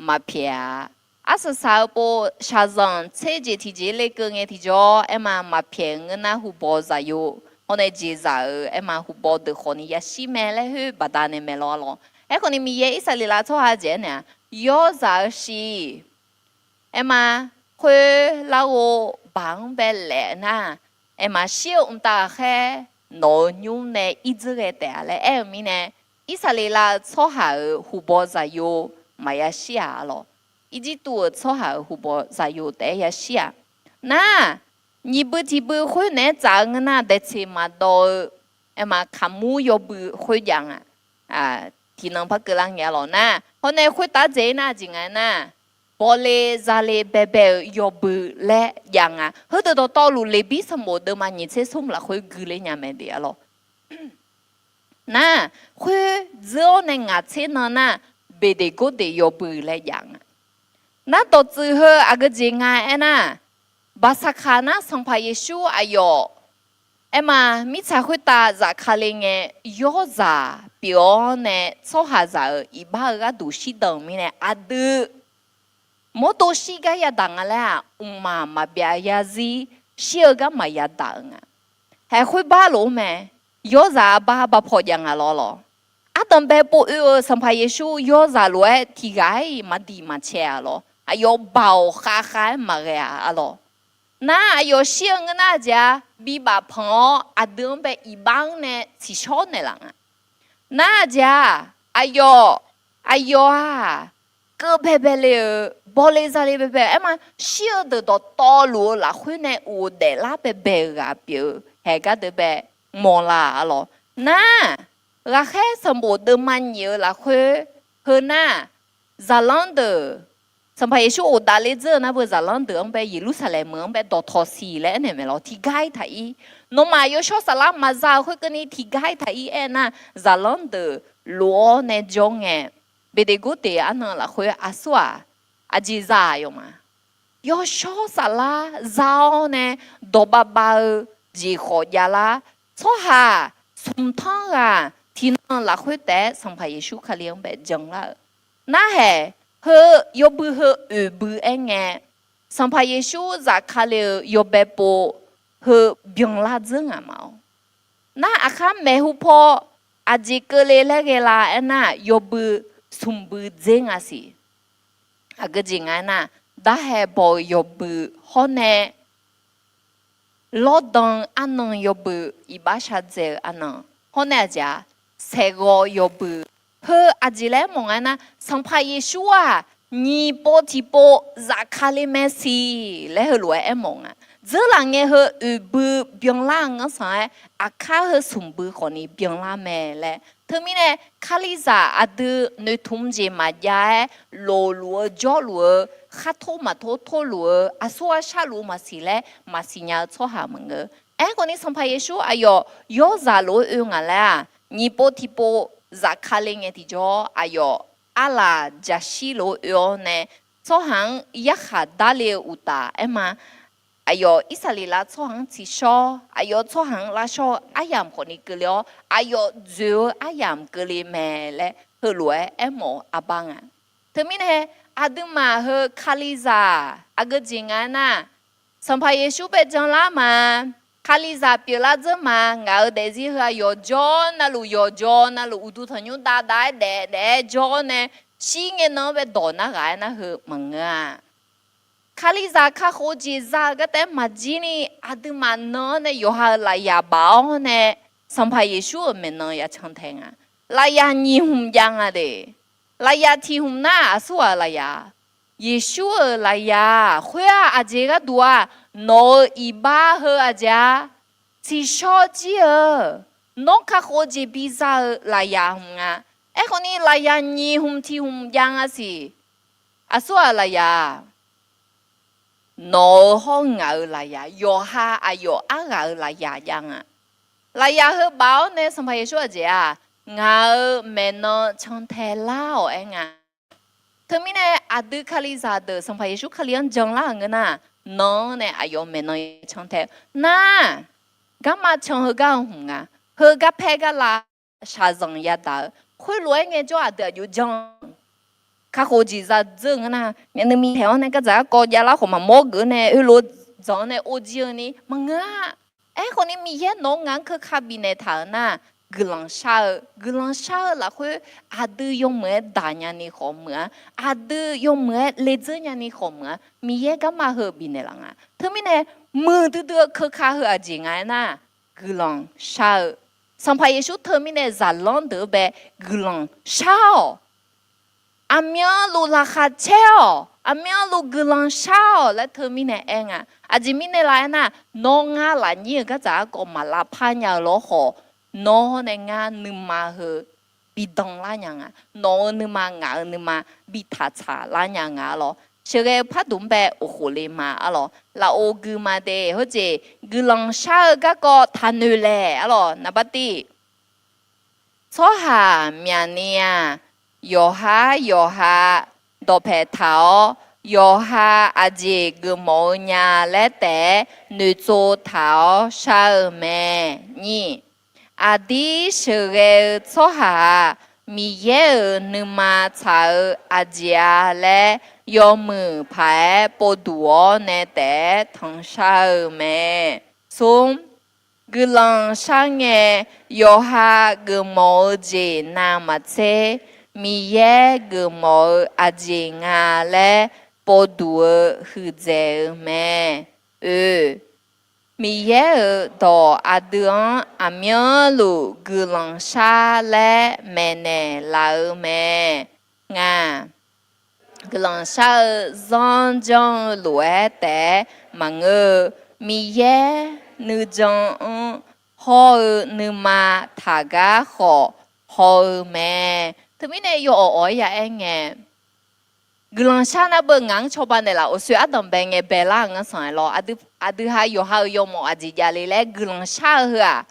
maqpyaeq-a. Arsaq saq-eu pov shaqzanq tser jeq tiqjeq lekeuv ngae tiqjawr, aerma maqpyaeq-eu ngeur nar hubaw zaqyo hawr nae jeqzaq-euq aerma hubaw deuq khawfni yashir mae laer khoer baqdanae maeqlawr-a lawr. Aerkhawfni Miqyaer Irsaqleqlav tsawrhaq jeq-aer naeq-a, yawrzaq-eu shiq aerma khoer larghov baq-anr bae laef nar, aerma shir-eu mqtav ghaqkhaer nawq-euq nymr nae irdzeur ghae taef-a laer aer-eu mirnae, Irsaqleqlav-eu tsawrhaq-euq hubaw zaqyo maqya shir-aq-a lawr. Irjirtuv-euq tsawrhaq-euq hubaw zaqyo taef-aer yashir-aq. Nar, nyiq bui tiq bui khoer naeq-aer tsaf-eu ngeur nar, daeqtseq maqdawv-eu aerma kaqmur yawbui khoer jav nga. Tiqnan par keuvlar ngae-a lawr nar, hawr nae khoertav dzaeq-ir nar jeq nga aernar, bawle zale baebae-euq yawbui laer jav nga. Heudeuq dawqtawvluf Leqbir sanqbof deuvma nyiq tser smr lafkhoer guiler nya mae de-a lawr. Nar, khoer dzeur-awr nae ngaq tser nan nar, Beqdeqgordeq yawbui laer jav nga. Nar, dawqtsuif heu aqgeu jeq nga aernar, Baqsaqkaq nar Sanqpaq Yeqsur aqyawf aerma mirtsaq khoertav zafkale ngae, yawrzaq pyeuf-awr nae tsawrhaqzaq-euq iqbax-eu gharduq shirdan-euq mirnae aqdui mawrdo shir gar yadaq nga laer-aq, mqmaq maqbyav yarzir shir-eu garma yadaq-euq nga. Haeq khoerbar lof-aer mae, yawrzaq arbar baqpaw jav nga lawr lawr. Ardanqbae pov oe-eu Sanqpaq Yeqsur yawrzaq lof-aer tiqghaq-iq maqdiq maqcae-a lawr. Aqyawf baoq khavkhav-aer maqghae-a-a lawr. Nar, aqyawf shir-eu ngeur nar jeq-a, bibaf panq-awr aqdui-anr bae iqbax-anr nae tsiqshawr naeqlaf nga. Nar, aqjeq-aq, aqyawf, aqyawf-aq, keuv baebae le-eu, bawle zale baebae-eu aerma, shir-eu deuq dawqtawvluf-eu lafkhoer nae ghofdaef lar baebae-eu ghaq pyeuf-eu haeq gardeuq bae mawrlar-a lawr. Nar, ghaqkhaer sanqbof deuvma nyiq-eu lafkhoer, heu nar, zaqlanr deuq, Sanqpaq Yeqsur ghofdaef ler dzeur-eu nar beu zaqlanr deuq-anr bae Yeqlursaqlaeq meuq-anr bae dawqtawq siq laer aernaeq maeq lawr, tiqgar-ir taq-ir. Nawmaf yawshawr saflar maqza-eu khoerkeuvni tiqgar-ir taq-ir aernar, zaqlanr deuq lof-awr nae jawr ngae, Beqdeqgordeq arnan lafkhoer aqsur-aq, aqjeq za-aq yawma. Yawshawr saflar za-awr nae dawqbav bav-eu jeq khawf javlar, tsawrhaq smq tanr ghaq tiqnan lafkhoer taef-aer Sanqpaq Yeqsur Kali-anr bae janlar-euq. Narhaeq, heu yawbui heu oeq bui aer ngae, Sanqpaq Yeqsur zafkale-eu yawbae pov heu byanlar dzeur ngaq ma-awr. Nar, aqkar maeqhu paw aqjeq keuvle laer ghae la aernar, yawbui smq bui dzer nga siq. Aqgeu jeq nga aernar, darhae baw-eu yawbui hawr nae lawrdan arnan yawbui, iqbax shardzae-eu arnan hawr nae aqjeq-a, saeqghawv yawbui. Heu aqjeq laer aermawf nga aernar, Sanqpaq Yeqsur-aq, nyiq pov tiqpov zafkale mae siq laer heulof-aer aermawf nga. Dzeurlaf ngae heu oeq bui byanlar-eu ngar sanq-aer, aqkar heu smq bui khawfni byanlar mae laer. Teumirnae, Kalizaq aqdui noeqtmq jeq maqjav-aer, lofluf-eu jawrluf-eu, khar tor maqtor torluf-eu, aqsur ghaq sharluf-eu maqsiq laer maqsiq nya-eu tsawrhaq maqngeur. Aerkhawfni Sanqpaq Yeqsur aqyawf yawrzaq lof-aer oe ngaq laer-aq, nyiq pov tiqpov zafkale ngae tiqjawr aqyawf arlaq jaqshir lof-aer oe-awr nae, tsawrhaq-anr yarkhaq darle-eu uqtaf aerma, aqyawf Irsaqleqlav tsawrhaq-anr tsiqshawr, aqyawf tsawrhaq-anr lavshawr-eu aryamq khawfni keuvle-awr, aqyawf dzoeq-eu aryamq keuvle mae laer heulof-aer aermawf-eu aqbar nga. Teumirnae, aqduimaf heu Kalizaq aqgeu jeq nga aernar, Sanqpaq Yeqsur bae janlar ma. Kalizaq pyeuflar dzeur ma. Ngaq-euq daefzir heu aqyawf jawr navluf, yawqjawr navluf, uqduq tanqnymr dav dav-aer daef daef-aer jawr-awr nae, shir ngae nan-anr bae dawq nar ghaq-aer nar heu maqngeur-a. Kalizaq kakhof-eu jeq za-eu gartaef-aer maqjir ni, aqduimaf nan-anr nae yawqha-euq lafyaq baf-awr nae, Sanqpaq Yeqsur-euq maeqnan ya cantae nga. Lafyaq nyiq hmq jav nga de. Lafyaq tiq hmq nar aqsur ghaq-euq lafyaq, Yeqsur-euq lafyaq khoer-aq aqjeq gharduq-aq, nawq-euq iqbax heu aqjeq-a, tsiqshawr jir-eu, nawr kakhof-eu jeq biza-eu lafyaq hmq nga. Aerkhawfni lafyaq nyiq hmq tiq hmq jav nga siq. Aqsur ghaq-euq lafyaq, nawq-euq hawr-eu ngaq-euq lafyaq, yawqha aqyawf arghaq-euq lafyaq jav nga. Lafyaq heu baf-awr nae Sanqpaq Yeqsur aqjeq-aq, ngaq-euq maeqnan cantae lar-awq aer nga. Teumirnae aqdui Kalizaq deuq Sanqpaq Yeqsur Kali-anr janlar-euq ngeur nar, nan-anr nae aqyawf maeqnan cantae nar, garma can heugar-eu hmq nga. Heugar paer gar la shaqzanq yadaq-eu khoerlof-aer ngaejawr aqdui aqjox jan kakhof jeq zadzeur nga nar, myavnuiv miqtaeq-awr nae gardzaq garkawv javlar khawf maqmawr geuf nae heulof dzanq-anr nae or jir-eu ni maqngeur-a. Aerkhawf ni Miqyaer nawq-anr ngaq-anr keuka bifnaeq taq-euq nar, guiqlanq shar-eu guiqlanq shar-eu lafkhoer aqdui yawmuiq-aer daq nyani khawf meuq-a, aqdui yawmuiq-aer ledzeur nyani khawf meuq-a, Miqyaer garma heu bifnaeq laf nga. Teumirnae muiqdui dui-eu keuka heu aqjeq nga aernar, guiqlanq shar-eu. Sanqpaq Yeqsur teumirnae zaqlanr deuq-anr bae guiqlanq shar-awq. Aqmyanluf laqkhaq caer-awq, aqmyanluf guiqlanq shar-awq laer teumirnae aer nga. Aqjeq mirnae la aernar, nawr ngar lafnyir-euq gardzaq garkawv maq lavpar nya-eu lawr khawf, nawr nae ngar nuima heu bidan lar nya nga. Nawq-euq nuima, ngaq-euq nuima bitaq tsaq lar nya nga arlawr. Sheuqghae-eu pardmq-anr bae oqkhof le ma arlawr. Lafov gui ma de heujeq guiqlanq shar-eu garkawv taqnoeq laeq arlawr. Naqbar tiv, tsawrhaq myaqni-aq, yawqhar yawqha dawqpaeq taq-awr, yawqha aqjeq geufmawf-eu nya laer taef-aer noeqtsov taq-awr shar-eu mae. Nyir, aqdir sheuqghae-eu tsawrhaq-aq, Miqyaer-euq nuima tsaq-eu aqjeq-a laer yawmuiq paq-aer povduq-awr nae taef-aer tanqshar-eu mae. Smr, guiqlanq shar ngae, yawqha geufmawf-eu jeq navmaqtser, Miqyaer geufmawf-eu aqjeq nga laer povduq-eu huiqdzaeq-eu mae. Oe, Miqyaer-euq dawq aqdui-anr aqmyanluf guiqlanq shar laer maeqnaeq laf-eu mae. Ngaq, guiqlanq shar-eu zanr janr-eu lof-aer taef-aer maqngeur-eu, Miqyaer nuijan-anr hawr-eu nuima taqgar khawf haw-eu mae. Teumirnae yawawq awq-aer ya aer ngae, guiqlanq shar nar beu ngaq-anr cawba naeqlaf, uqsoer ardanq bae ngae baelar-euq ngar sanq-aer lawr. Aqdui ha yawqha-euq yawmawf aqjeq javle laer guiqlanq shar-eu heu-aq,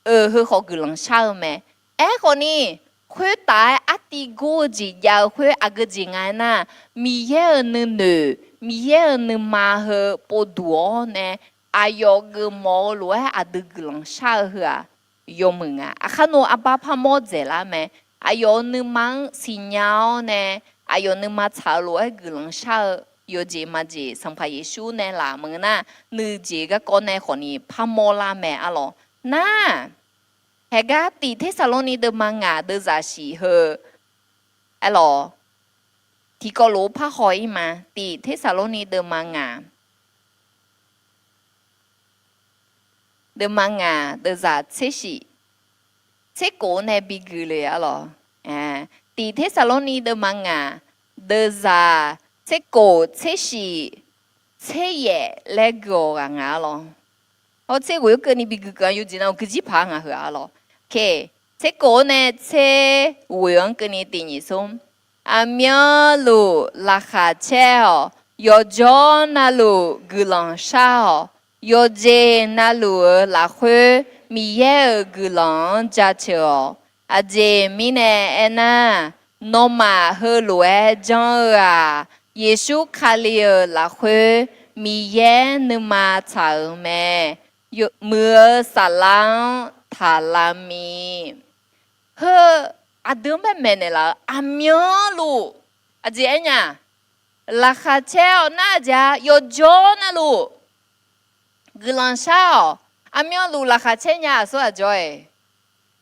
eu, heu khawf guiqlanq shar-eu mae. Aerkhawf ni, khoertav-aer artiv gor-eu jeq jav-eu khoer aqgeu jeq nga aernar, Miqyaer-euq nuinoeq, Miqyaer-euq nuima heu povduq-awr nae, aqyawf geufmawf-eu lof-aer aqdui guiqlanq shar-eu heu-aq, yawmuiq nga. Aqkar nawr arbar parmawr dzaeqlar mae. Aqyawf-euq nuima-anr siqnya-awr nae, aqyawf nuima tsaq-eu lof-aer guiqlanq shar-eu yawjeq majeq Sanqpaq Yeqsur nae laf maqngeur nar, nuijeq garkawv nae khawf ni parmawr lar mae arlawr. Nar, haeqgar Tif Tersaqlorni deuvma ngaq deuvzaq shif heu aerlawr, tiqkawv lof-aer parhaw-ir ma. Tif Tersaqlorni deuvma ngaq, deuvma ngaq deuvzaq tser shif, tser kof nae biguiq le arlawr. Tif Tersaqlorni deuvma ngaq deuvzaq tser kof tser shif tser yaef laer gui-awq ghaq nga arlawr. Hawr tser ghoeq-anr keuvni biguiq keuv-a yawjeq nav-euq guijir paq-a ngaq heu arlawr. Tser kof-awr nae tser ghoeq-anr keuvni tiq nyiq smr. Aqmyanluf laqkhaq caer-awq. Yawqjawr navluf guiqlanq shar-awq. Yawqjeq navluf-euq lafkhoer Miqyaer-euq guiqlanq-anr jaceuq-awq. Aqjeq mirnae aernar, nawmaf heulof-aer janr-eu-aq, Yeqsur Kali-euq lafkhoer Miqyaer nuima tsaq-euq mae. Muiq-eu saflar-anr taqlav mir. Heu aqdui-anr bae maeqnaeq laf-eu aqmyanluf aqjeq aernya, laqkhaq caer-awq nar aqjeq-a, yawqjawr navluf guiqlanq shar-awq. Aqmyanluf laqkhaq caer nya aqsur aqjawr-iq,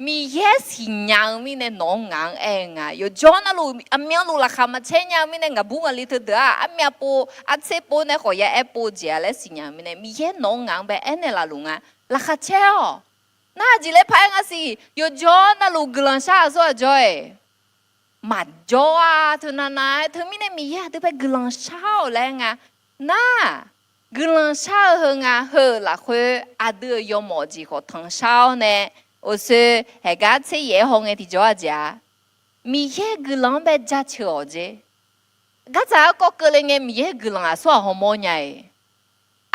Miqyaer siqnya-eu mirnae nawq-anr ngaq-anr aer-eu nga. Yawqjawr navluf aqmyanluf laqkhaq maqcaer nya-eu mirnae ngaqbur ngaqli teudeuq-aq armyav pov artser pov nae khawf ya aer pov jeq-a laer siqnya-eu mirnae Miqyaer nawq-anr ngaq-anr bae aernaeq laf luf nga. Laqkhaq caer-awq. Nar aqjeq laer paq-aer nga siq, yawqjawr navluf guiqlanq shar aqsur aqjawr-iq, maqjawr-a teunav nav-aer teumirnae Miqyaer aqdui bae guiqlanq shar-awq laer nga. Nar, guiqlanq shar-eu heu nga. Heu-euq lafkhoer aqdui-euq yawmawf jeq khawf tanqshar-awr nae, oqsoer haeqgar tser yaef-aer haw ngae tiqjawr aqjeq-a, Miqyaer guiqlanq-anr bae jaceuq-awq jeq. Gardzaq garkawv keuvle ngae Miqyaer guiqlanq aqsur aq hawmawr nya-iq,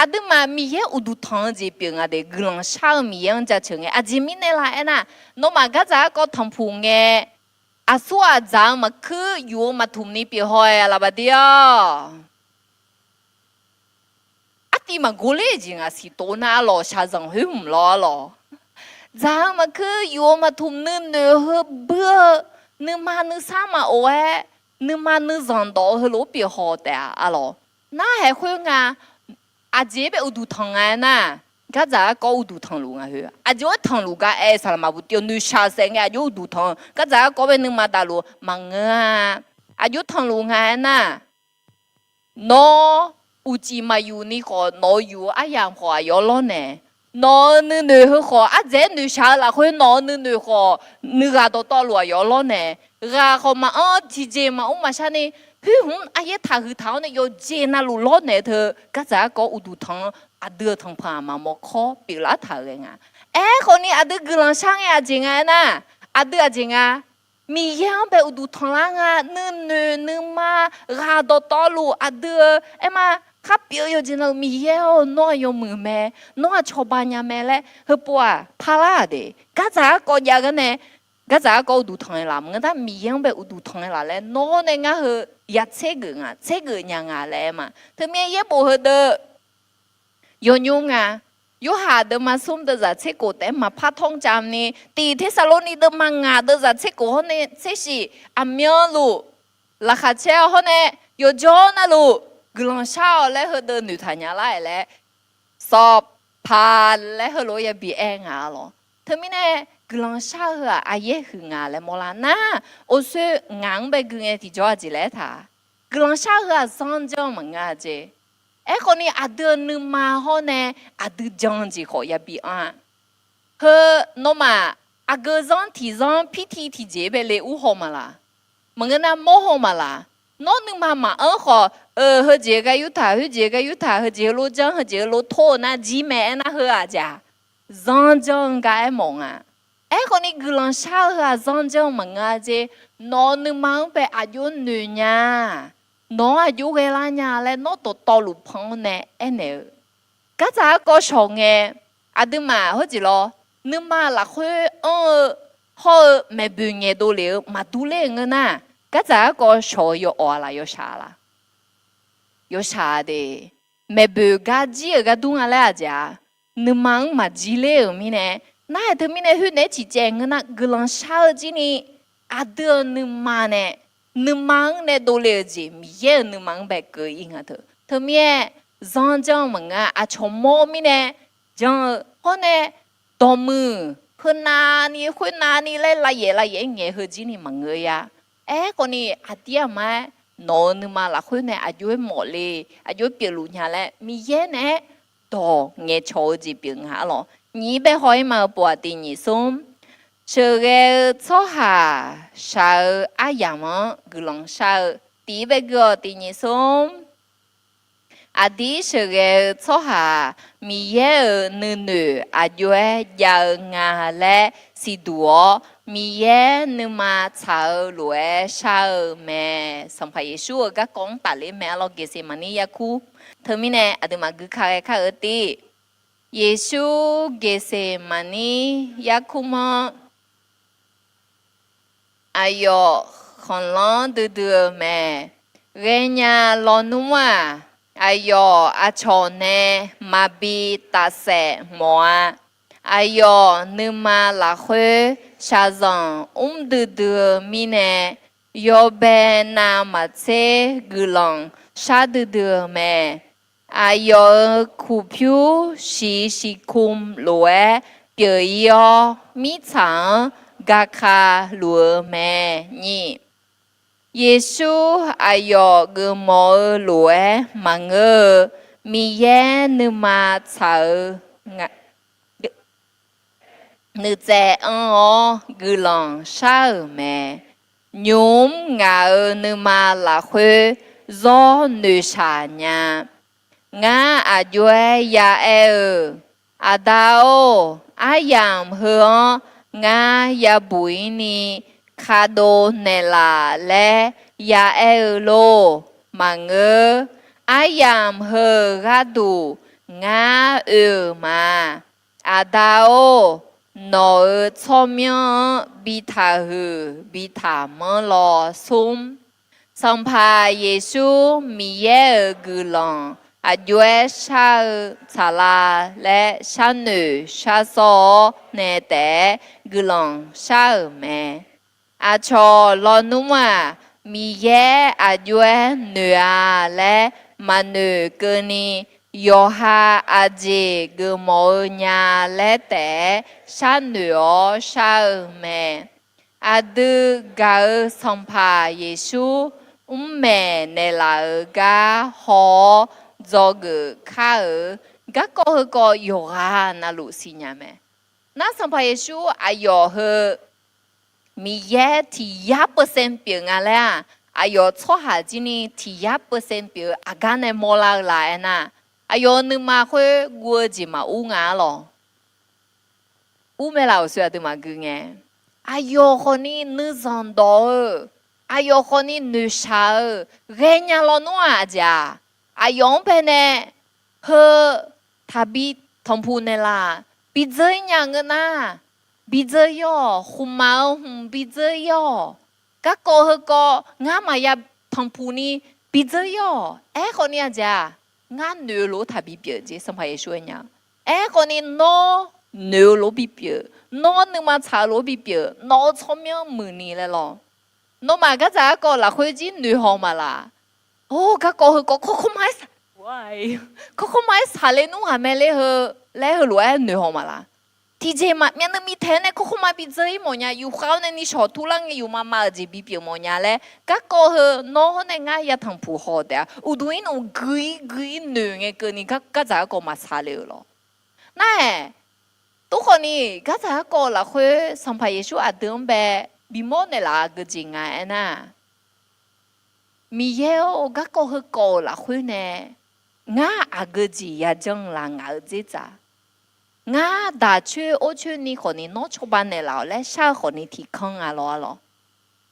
aqduimaf Miqyaer uqduq tanq-eu jeq pyeuf nga de. Guiqlanq shar-eu Miqyaer-anr jaceuq ngae aqjeq mirnae la aernar, nawmaf gardzaq garkawv tanqpuq ngae, aqsur aqdzaq-eu maqkuir yuf-eu maqtmq ni pyeuf haw-aer laf baqdir-awq. Artiv maqgor ler jeq ngaq siq tov nar arlawq, shaqzanq khoer hmq lawr arlawq. Dzaq-eu maqkuir, yuf-eu maqtmq, nuinoeq heu buir-eu, nuima nuisar maqof-aer, nuima nuizanq dawf-eu heulof-aer pyeuf haw taef-a arlawq. Narhaeq khoer nga, aqjeq bae uqduq tanq nga aernar, gardzaq garkawv uqduq tanqluf nga heu. Aqjeq-aer tanqluf gar aer, saqlaqma buq tiq-awr noeqshaq saef ngae aqjox uqduq tanq, gardzaq garkawv bae nuima davluf maqngeur-a. Aqjox tanqluf nga aernar, nawr uqcif maqyuf ni khawf, nawq-euq yuf-eu aryamq khawf aqyawf lawrnaeq. Nawq-euq nuinoeq heu khawf, ardzaeq-aer noeqshaq-eu lafkhoer nawq-euq nuinoeq khawf, nuighaq dawqtawvluf aqyawf lawrnaeq. Ghaq khawf maqanr, tiqjeq maqmr maqshar ni, khoer hmq aryaer taqhuiq taq-awr nae yawqjeq navluf lawrnaeq teu, gardzaq garkawv uqduq tanq-anr aqdui-euq tanqpanq aqma mawrkawr pyeuflar taq-euq ghae nga. Aerkhawf ni aqdui guiqlanq shar ngae aqjeq nga aernar, aqdui aqjeq nga, Miqyaer-anr bae uqduq tanqlar nga. Nuinoeq nuima ghaq dawqtawvluf aqdui-eu aerma, khar pyeuf-eu yawqjeq navluf Miqyaer-or, nawr-aq yawmuiq mae, nawr-aq cawba nya mae laer heupov-aq parlar-aq de. Gardzaq garkawv jav gar nae, gardzaq garkawv uqduq tanq-aer laf maqngeur nar, Miqyaer-anr bae uqduq tanq-aer laf laer nawr nae ngar heu ya tser geuf nga, tser geuf nya nga laer aer ma. Teumirnae yaerbof heudeuq yawnymr nga. Yorhaq deuvma smr deuvzaq tser khof taef-aer maqpar tawr cavni, tiq Tersaqlorni deuvma ngaq deuvzaq tser khof hawr nae tser shif, aqmyanluf laqkhaq caer-awr hawr nae, yawqjawr navluf guiqlanq shar-awq laer heudeuq noeqtaq nya lar-aer laer, sawqpaq laer heulof-aer yabi aer nga arlawq. Teumirnae guiqlanq shar-eu heu-aq aqyaer huiq nga laer mawrlar nar, orsoer ngaq-anr bae gui ngae tiqjawr aqjeq laer aertaq, guiqlanq shar-eu heu-aq zanr janr maqngeur-a jeq. Aerkhawf ni aqdui-euq nuima hawr nae aqdui jan-eu jeq khawf yabi anr-a. Heu nawmaf aqgeu zanr tiq zanr pirtiv tiqjeq bae le ur haw ma laq? Maqngeur nar mawr haw ma laq? Nawr nuima maqanr khawf, eu, heujeq ghae yurtaq, heujeq ghae yurtaq, heujeq heulof janr, heujeq heulof tor-eu nar jir mae aernar heu-aq jeq-aq, zanr janr-eu gar aermawf nga. Aerkhawf ni guiqlanq shar-eu heu-aq zanr janr-eu maqngeur-a jeq. Nawq-euq nuima-anr bae aqjox noeq nya, nawq-anr aqjox ghaelar nya laer nawr dawqtawvluf pan-anr nae aernaeq-eu, gardzaq garkawv shawq ngae, aqduimaf heujeq lawr, nuima lafkhoer anr-eu hawr-eu maeqboeq ngaeqdov lef-eu maqdur ler-euq ngeur nar, gardzaq garkawv shawq-eu yawawf-a laf yawshaq-a laq? Yawshaq-a de. Maeqboeq gar jir-euq gar dur nga laer aqjeq-aq, nuima-anr maqjir ler-euq mirnae, nar-aq teumirnae khoer naeq-aer ciqcaev ngeur nar, guiqlanq shar-eu jir ni aqdui-euq nuima nae, nuima-anr nae dovle-euq jeq Miqyaer-euq nuima-anr bae keuv-ir nga teu. Teumirnae zanr janr-eu maqngeur-a, aqcawq mawr mirnae janr-eu hawr nae, dawqmuiq heunavni khoernavni laer lavyaef lavyaef-aer ngaeq heu jir ni maqngeur-a. Aerkhawf ni aqdir aqma-aer nawq-euq nuima lafkhoer nae aqjox-aer mawf le, aqjox-aer pyeufluf nya laer Miqyaer naeq-aer dawq ngaeqcawq-eu jeq pyeuf nga arlawq. Nyiq-ir bae haw-ir ma-eu pov-aq tiq nyiq smr. Sheuqghae-eu tsawrhaq shaq-eu aryamq-anr guiqlanq shar-eu. Tiq-ir bae gui-awq tiq nyiq smr. Aqdir sheuqghae-eu tsawrhaq-aq, Miqyaer-euq nuinoeq aqjox-aer jav-eu nga laer siqduq-awr, Miqyaer nuima tsaq-eu lof-aer shar-eu mae. Sanqpaq Yeqsur-euq garkawv-anr tafler mae arlawr, Geqseqmaqnir yarkur. Teumirnae aqduimaf gui ka ghae kar-eu tiv. Yeqsur Geqseqmaqnir yarkur manr aqyawf khanqlanr duidui-eu mae. Ghaenya lawnmr-aq, aqyawf aqcawq nae maqbi tafsaef mawf-a. Aqyawf nuima lafkhoer shaqzanq mr duidui-eu mirnae, yawbae navmaqtser guiqlanq shar duidui-eu mae. Aqyawf-euq kuqpyur shiq shiqkm lof-aer pyeuf-ir-awr, mirtsaq-anr gaka luf-eu mae. Nyiq, Yeqsur aqyawf geufmawf-eu lof-aer maqngeur-eu, Miqyaer nuima tsaq-eu nuitsaev anr-awr guiqlanq shar-euq mae. Nymq-mr ngaq-euq nuima lafkhoer zawr noeqshaq nya. Ngar aqjox-aer yaaer-eu, Aqda-or, aryamq heu-anr ngar yabuq-ir ni kadov naeqlaf laer yaaer-eu lor? Maqngeur. Aryamq heu-euq gharduq ngar oe-euq ma. Aqda-or, nawq-euq tsawrmyanr-anr bi taqhuiq bi taqmanr lawr. Smr, Sanqpaq Yeqsur Miqyaer-euq guiqlanq aqjox-aer shar-eu tsaqlav laer sharnoeq sharsawr-awr nae taef-aer guiqlanq shar-euq mae. Aqcawq lawnmr-aq, Miqyaer aqjox-aer noeq-a laer maqnoeq keuvni, yawqha aqjeq geufmawf-eu nya laer taef-aer sharnoeq-awr shar-eu mae. Aqdui gaq-eu Sanqpaq Yeqsur mr maeqnaeq laf-euq gar haw-awr dzawgeuf kar-euq garkawv heukawv yawqghaq navluf siqnya mae. Nar Sanqpaq Yeqsur aqyawf heu Miqyaer tiq yar percent pyeuf nga laer-aq, aqyawf tsawrhaq jir ni tiq yar percent pyeuf-eu aqgar nae mawrlar-eu la aernar, aqyawf-euq nuima khoer guv-eu jeq maqur nga-ar lawq. Ur mae laf-euq soe aqdui maqgui ngae. Aqyawf khawfni nuizanq dawq-eu, aqyawf khawfni noeqshaq-eu, ghaenya lawnmr-aq aqjeq-aq, aqyawf-anr baenae heu taqbi tanqpuq naeqlaf, bidzeur-ir nya ngeur nar, bidzeur-ir-awq. Khmqmaq-eu hmq bidzeur-ir-awq. Garkawv heukawv ngar maqya tanqpuq ni bidzeur-ir-awq. Aerkhawfni aqjeq-aq, ngar noeq-eu lof taqbi pyeuf jeq Sanqpaq Yeqsur aer nya. Aerkhawfni nawr noeq-eu lof bipyeuf, nawr nuima tsaq-eu lof bipyeuf, nawq-eu tsawrmyanr muiqni laer lawq. Nawmaf gardzaq garkawv lafkhoer jir noeqhaw maqlaq. Or, garkawv heukawv kawrkawr ma-aer saq, kawrkawr ma-aer saqle nmr ghaq mae ler heu laer heulof-aer noeqhaw maqlaq. Tiqjeq maqmyav nuimiq taeq-aer nae kawrkawr ma bidzeur-ir mawfnya, yufkhav-awr nae nishawq turlar ngae yufma ma-euq jeq bipyeuf mawfnya laer garkawv heu nawr hawr nae ngar yatanq puq haw taef-a. Uqduq-ir nmr gui-ir gui-ir noeq ngae keuvni gar- gardzaq garkawv maqsaqle-euq lawq. Nar-aeq, tawrkhawfni gardzaq garkawv lafkhoer Sanqpaq Yeqsur aqdui-anr bae bimawr naeqlaf-eu geujeq nga aernar, Miqyaer-or, garkawv heukawv-euq lafkhoer nae ngar aqgeu jeq yajanr-eu laf ngaq-eu dzerdzaq. Ngar daq coer or coer ni khawfni nawr cawba naeqlaf-awq laer shar-eu khawfni tiqkanr nga lawr-ar lawq.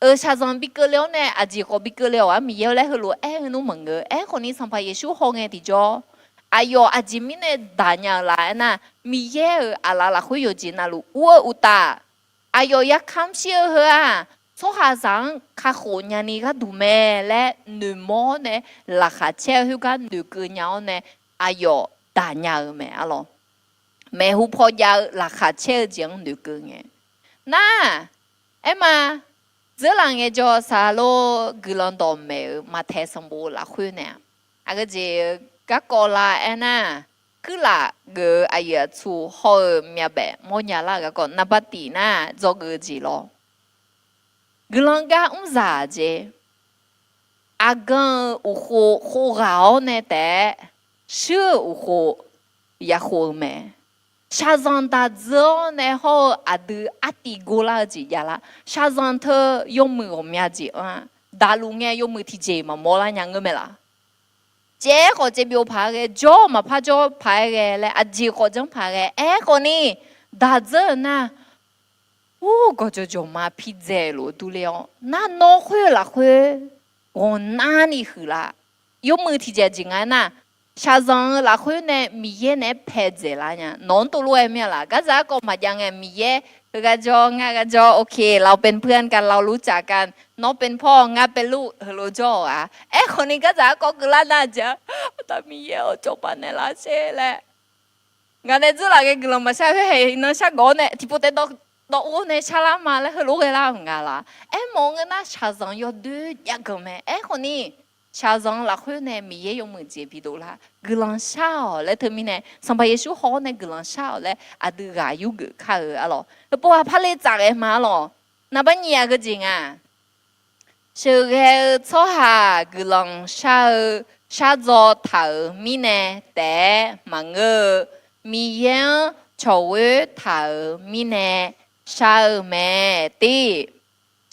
Euq shaqzanq bi keuvle-awr nae aqjeq khawf bi keuvle-awq-ar Miqyaer-or laer heulof-aer aer-eu nmr maqngeur. Aerkhawfni Sanqpaq Yeqsur haw ngae tiqjawr, aqyawf aqjeq mirnae daq nya-eu la aernar, Miqyaer-euq aqlaf lafkhoer yawqjeq navluf ur-eu uqtaf, aqyawf yakamr shir-eu heu-aq, tsawrhaqzaq-anr kakhof nyani gharduq mae laer noeqmawr-awr nae laqkhaq caer-eu khoergar noeqkeuv nya-awr nae aqyawf daq nya-eu mae-ar lawq. Maeqhu paw jav-eu laqkhaq caer-eu jeq-anr noeqkeuv ngae. Nar, aerma, dzeurlaf ngaejawr, saqlor guiqlanq dawqmaeq-euq Maqtaeq sanqbof lafkhoer nae-aq, aqgeujeq garkawv la aernar, kuirlaf geuf-eu aqyuif aqtsu hawr-eu myavbaef mawrnya lar-eu garkawv naqba tif nar dzawgeuf-eu jeq lawr. Guiqlanq gar mrzaq jeq, aqgan-euq uqkhof khov ghaq-awr nae taef-aer shuir-euq uqkhof ya khov-eu mae. Shaqzanq daq dzeur-awr nae hawr-eu aqdui artiv gorlar-eu jeq javlar. Shaqzanq teu yawmuiq ghawqmya jeq-anr-aq, daqluf ngae yawmuiq tiqjeq maqmawr lar nya ngeur mae laf. Caev-aer khawf caev byov paq-aer ghae, jawr maqpar jawr paq-aer ghae laer aqjeq khawf janr paq ghae. Aerkhawfni, daq dzeur-euq nar, ur, gawqjawq jawqma pi dzaeq lof durler-awr nar, nawr khoer-eu lafkhoer ghawqnavni huiqlar. Yawmuiq tiqjeq jeq nga aernar, shaqzanq-eu lafkhoer nae Miqyaer naeq-aer paedzaeq lar nya. Nawq-anr tov lof-aer mir-a laf. Gardzaq garkawv maqjav ngae Miqyaer heugar jawr ngar gar jawr, โอเค เราเป็นเพื่อนกัน เรารู้จักกัน nawr เป็นพ่อ ngar เป็นลูก heulof jawr-awq-a. Aerkhawfni gardzaq garkawv keuvlar nar jeq-a, Aqda Miqyaer-awr, cawba naeqlaf sher laer ngaq nae dzeurlaf ghae guiqlanq maqshar khoer haeq iqnan shar gawq-awr nae tiqpov taef dawv dawv-or nae sharlar ma laer heulof ghaelar-euq nga laf. Aermawf-eu ngeur nar shaqzanq yawdoer jav ganq mae. Aerkhawfni, shaqzanq lafkhoer nae Miqyaer yawmuiq jeq bidov lar. Guiqlanq shar-awq laer teumirnae Sanqpaq Yeqsur haw-awr nae guiqlanq shar-awq laer aqdui ghaq yurgeuf kar-eu-ar lawq. Heupov ghaq parler tsaf ghae ma-ar lawq. Naqbar nyiq aqgeujeq nga. Sheuqghae-eu tsawrhaq guiqlanq shar-eu shardzaw taq-euq mirnae taef-aer maqngeur-eu, Miqyaer-anr cawqghoer taq-euq mirnae shar-eu mae. Tir,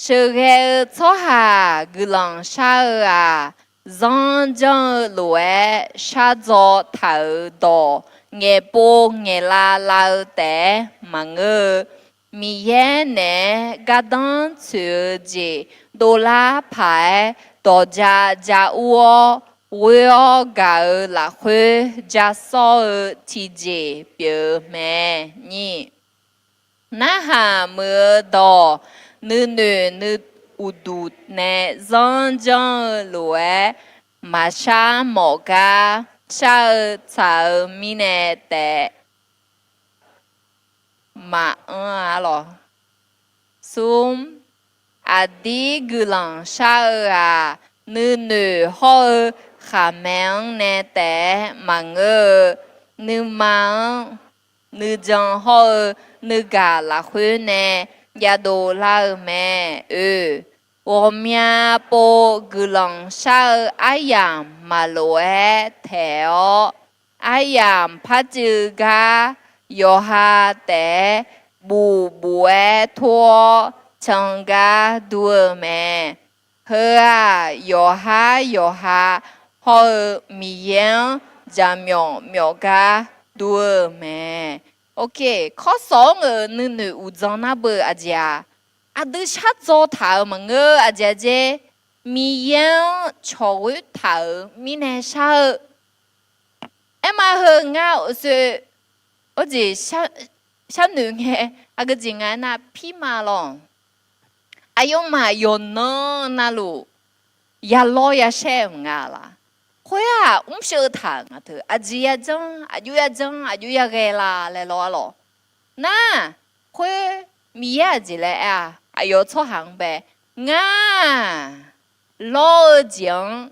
sheuqghae-eu tsawrhaq guiqlanq shar-eu-aq, zanr janr-eu lof-aer shardzaw taq-euq dawq ngaeqpov ngaeqlav lav-eu taef-aer maqngeur-eu, Miqyaer naeq-aer gardanr tsoeq-eu jeq dovlar paq-aer dawq ja ja ur-awr ghoer-awr gaq-eu lafkhoer ja sawr-eu tiqjeq pyeuf-eu mae. Nyiq, narhaq muiq-eu dawq nuinoeq nui uqduq nae zanr janr-eu lof-aer maqshar mawf gar shar-eu tsaq-eu mirnae taef maqanr-a lawq. Smr, aqdir guiqlanq shar-eu-aq, nuinoeq hawr-eu khaqmae-anr nae taef-aer maqngeur-eu, nuima-anr nuijan hawr-eu nuigaq lafkhoer nae yadov lar-eu mae. Oe, ghawqmya pov guiqlanq shar-eu aryamq maqlof-aer taeq-awr, aryamq par cuiv gar yawqha taef-aer buf buf-aer tor-awr can gar dur-eu mae. Heu-aq, yawqhar yawqha hawr-eu Miqyaer-anr jaqmyawf myawf gar dur-eu mae. Ok, kawrsawq-anr ngeur nuinoeq uqdzan nar beu aqjeq-aq, aqdui shardzaw taq-euq maqngeur aqjeq-a jer. Miqyaer-anr cawqghoer taq-euq mirnae shar-eu Aerma heu ngar awqsoe, awr jeq sharnoeq ngae, aqgeu jeq nga aernar, pirma lawq. Aqyawfmaf yawqnan navluf yalawr yashaer-eu nga laq. Khoer-aq, mrsheu taq-euq nga teu. Aqjeq yajanr, aqjox yajanr, aqjox yaghae la laer lawr-a lawq. Nar, khoer Miqyaer aqjeq laer aer-a, aqyawf tsawrhaq-anr bae, ngar lawr-eu jeq-anr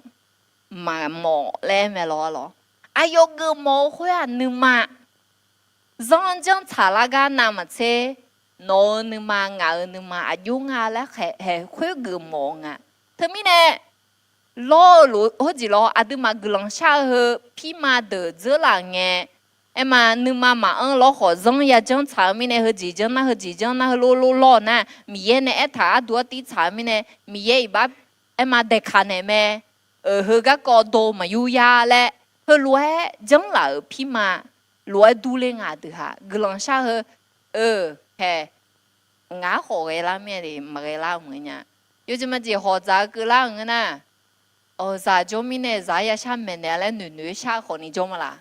maqmawf laer mae lawr-a lawq. Aqyawf geufmawf-eu khoer-aq nuima zanr janr tsaqlar gar navmaqtser, nawq-euq nuima ngaq-euq nuima aqjox nga laer khaeq haeq khoer geufmawf-eu nga. Teumirnae, lawr-eu lof heujeq lawr aqduimaf guiqlanq shar-eu heu pirma deuq dzeurlaf ngae, aerma nuima maqanr lawr khawf zanr yajanr tsaq-eu mirnae, heujeq janr nar heujeq janr nar heulof lof lawr nar, Miqyaer nae aertaq arduq artiv tsaq-eu mirnae, Miqyaer iqbax aerma daeqkaq naeq mae. Euq, heu garkawv dov maqyur yar laer heulof-aer janrlaf-euq pirma lof-aer durler nga deuq haq guiqlanq shar heu, eu, hae, ngaq-anr khawf ghaelar mir-a de, maqghae lar-eu maqngeur nya. Yawjeq majeq hawq dzaq-eu keuvlar-eu ngeur nar, awq zaq jawr mirnae zaq-aer yashar maeqnaeq-a laer noeqnoeq-aer shar khawfni jawr ma laq.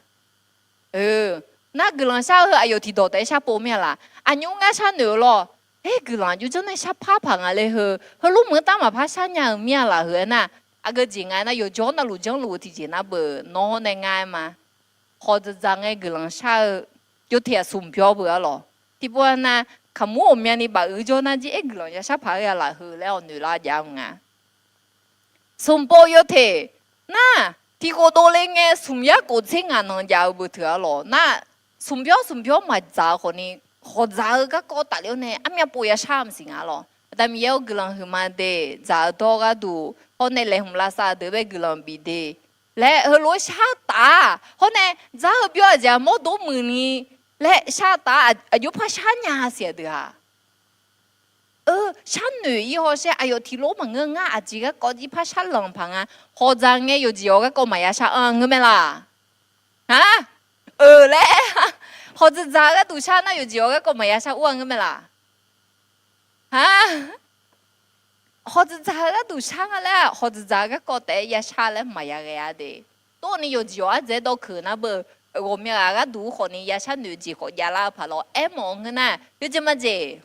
Eu, nar guiqlanq shar-eu heu aqyawf tiqdawq taef-aer sharpov mir-a laq. Aqnymr ngar sharnoeq-eu lawr, aer, guiqlanq aqjox janr nae sharpar paq nga le heu, heulof maqngeur tar maqpar shar nya-eu mir-a laq heu aernar, aqgeu jeq nga aernar, yawqjawr navluf janrluf-eu tiqjeq nar beu, nawr hawr nae ngar aer ma. Hawq dzaqdzaq ngae guiqlanq shar-eu yawteq-aq smq byawr beu-a lawq. Tiqpov-a nar, kaqmur ghawqmyani baf uiq jawr nar jir, aer, guiqlanq yashar paq-aer ya laf heu laer awq noeq lar jav nga. Smq pov yawteq nar, tiqkhof dovle ngae smq yar khof tser ngaq nan jav-eu beu teu-a lawq. Nar, smq byawr smq byawr maqdzaq-eu khawfni, hawq dzaq-eu garkawv tafler-awr nae armyav pov yashar maqsiq nga lawq. Aqda Miqyaer-or, guiqlanq huiqma de, dzaq-eu dawr gharduq hawr nae laeqhmq lavsav deuq bae guiqlanq bif de laer heulof-aer shar taf-a. Hawr nae dzaq-eu byawr aqjeq-aq mawrdo muiqni laer shar taf-a, aqjox par shar nya siq-a deuq-aq. Eu, sharnoeq-ir hawshaer aqyawf tiqlof maqngeur, ngar aqjeq garkawv jir par sharlanq paq nga. Hawq dzaq ngae yawqjeq yawq garkawv maqya shar anr-a ngeur mae laq. Aq, eu laer, hawq dzaqdzaq-eu gharduq shar nar yawqjeq yawq garkawv maqya shar ur-a ngeur mae laq. Aq, hawq dzaqdzaq-eu gharduq shar nga laer, hawq dzaqdzaq-eu garkawv taef-aer ya shar laer maqya ghae-a de. Tov ni yawqjeq yawq-anr dzaeq dawv keuq nar beu, ghawqmya ghaq gharduq khawfni ya sharnoeq jeq khawf javlar-eu paq lawr aermawf-eu ngeur nar, yawjeq majeq,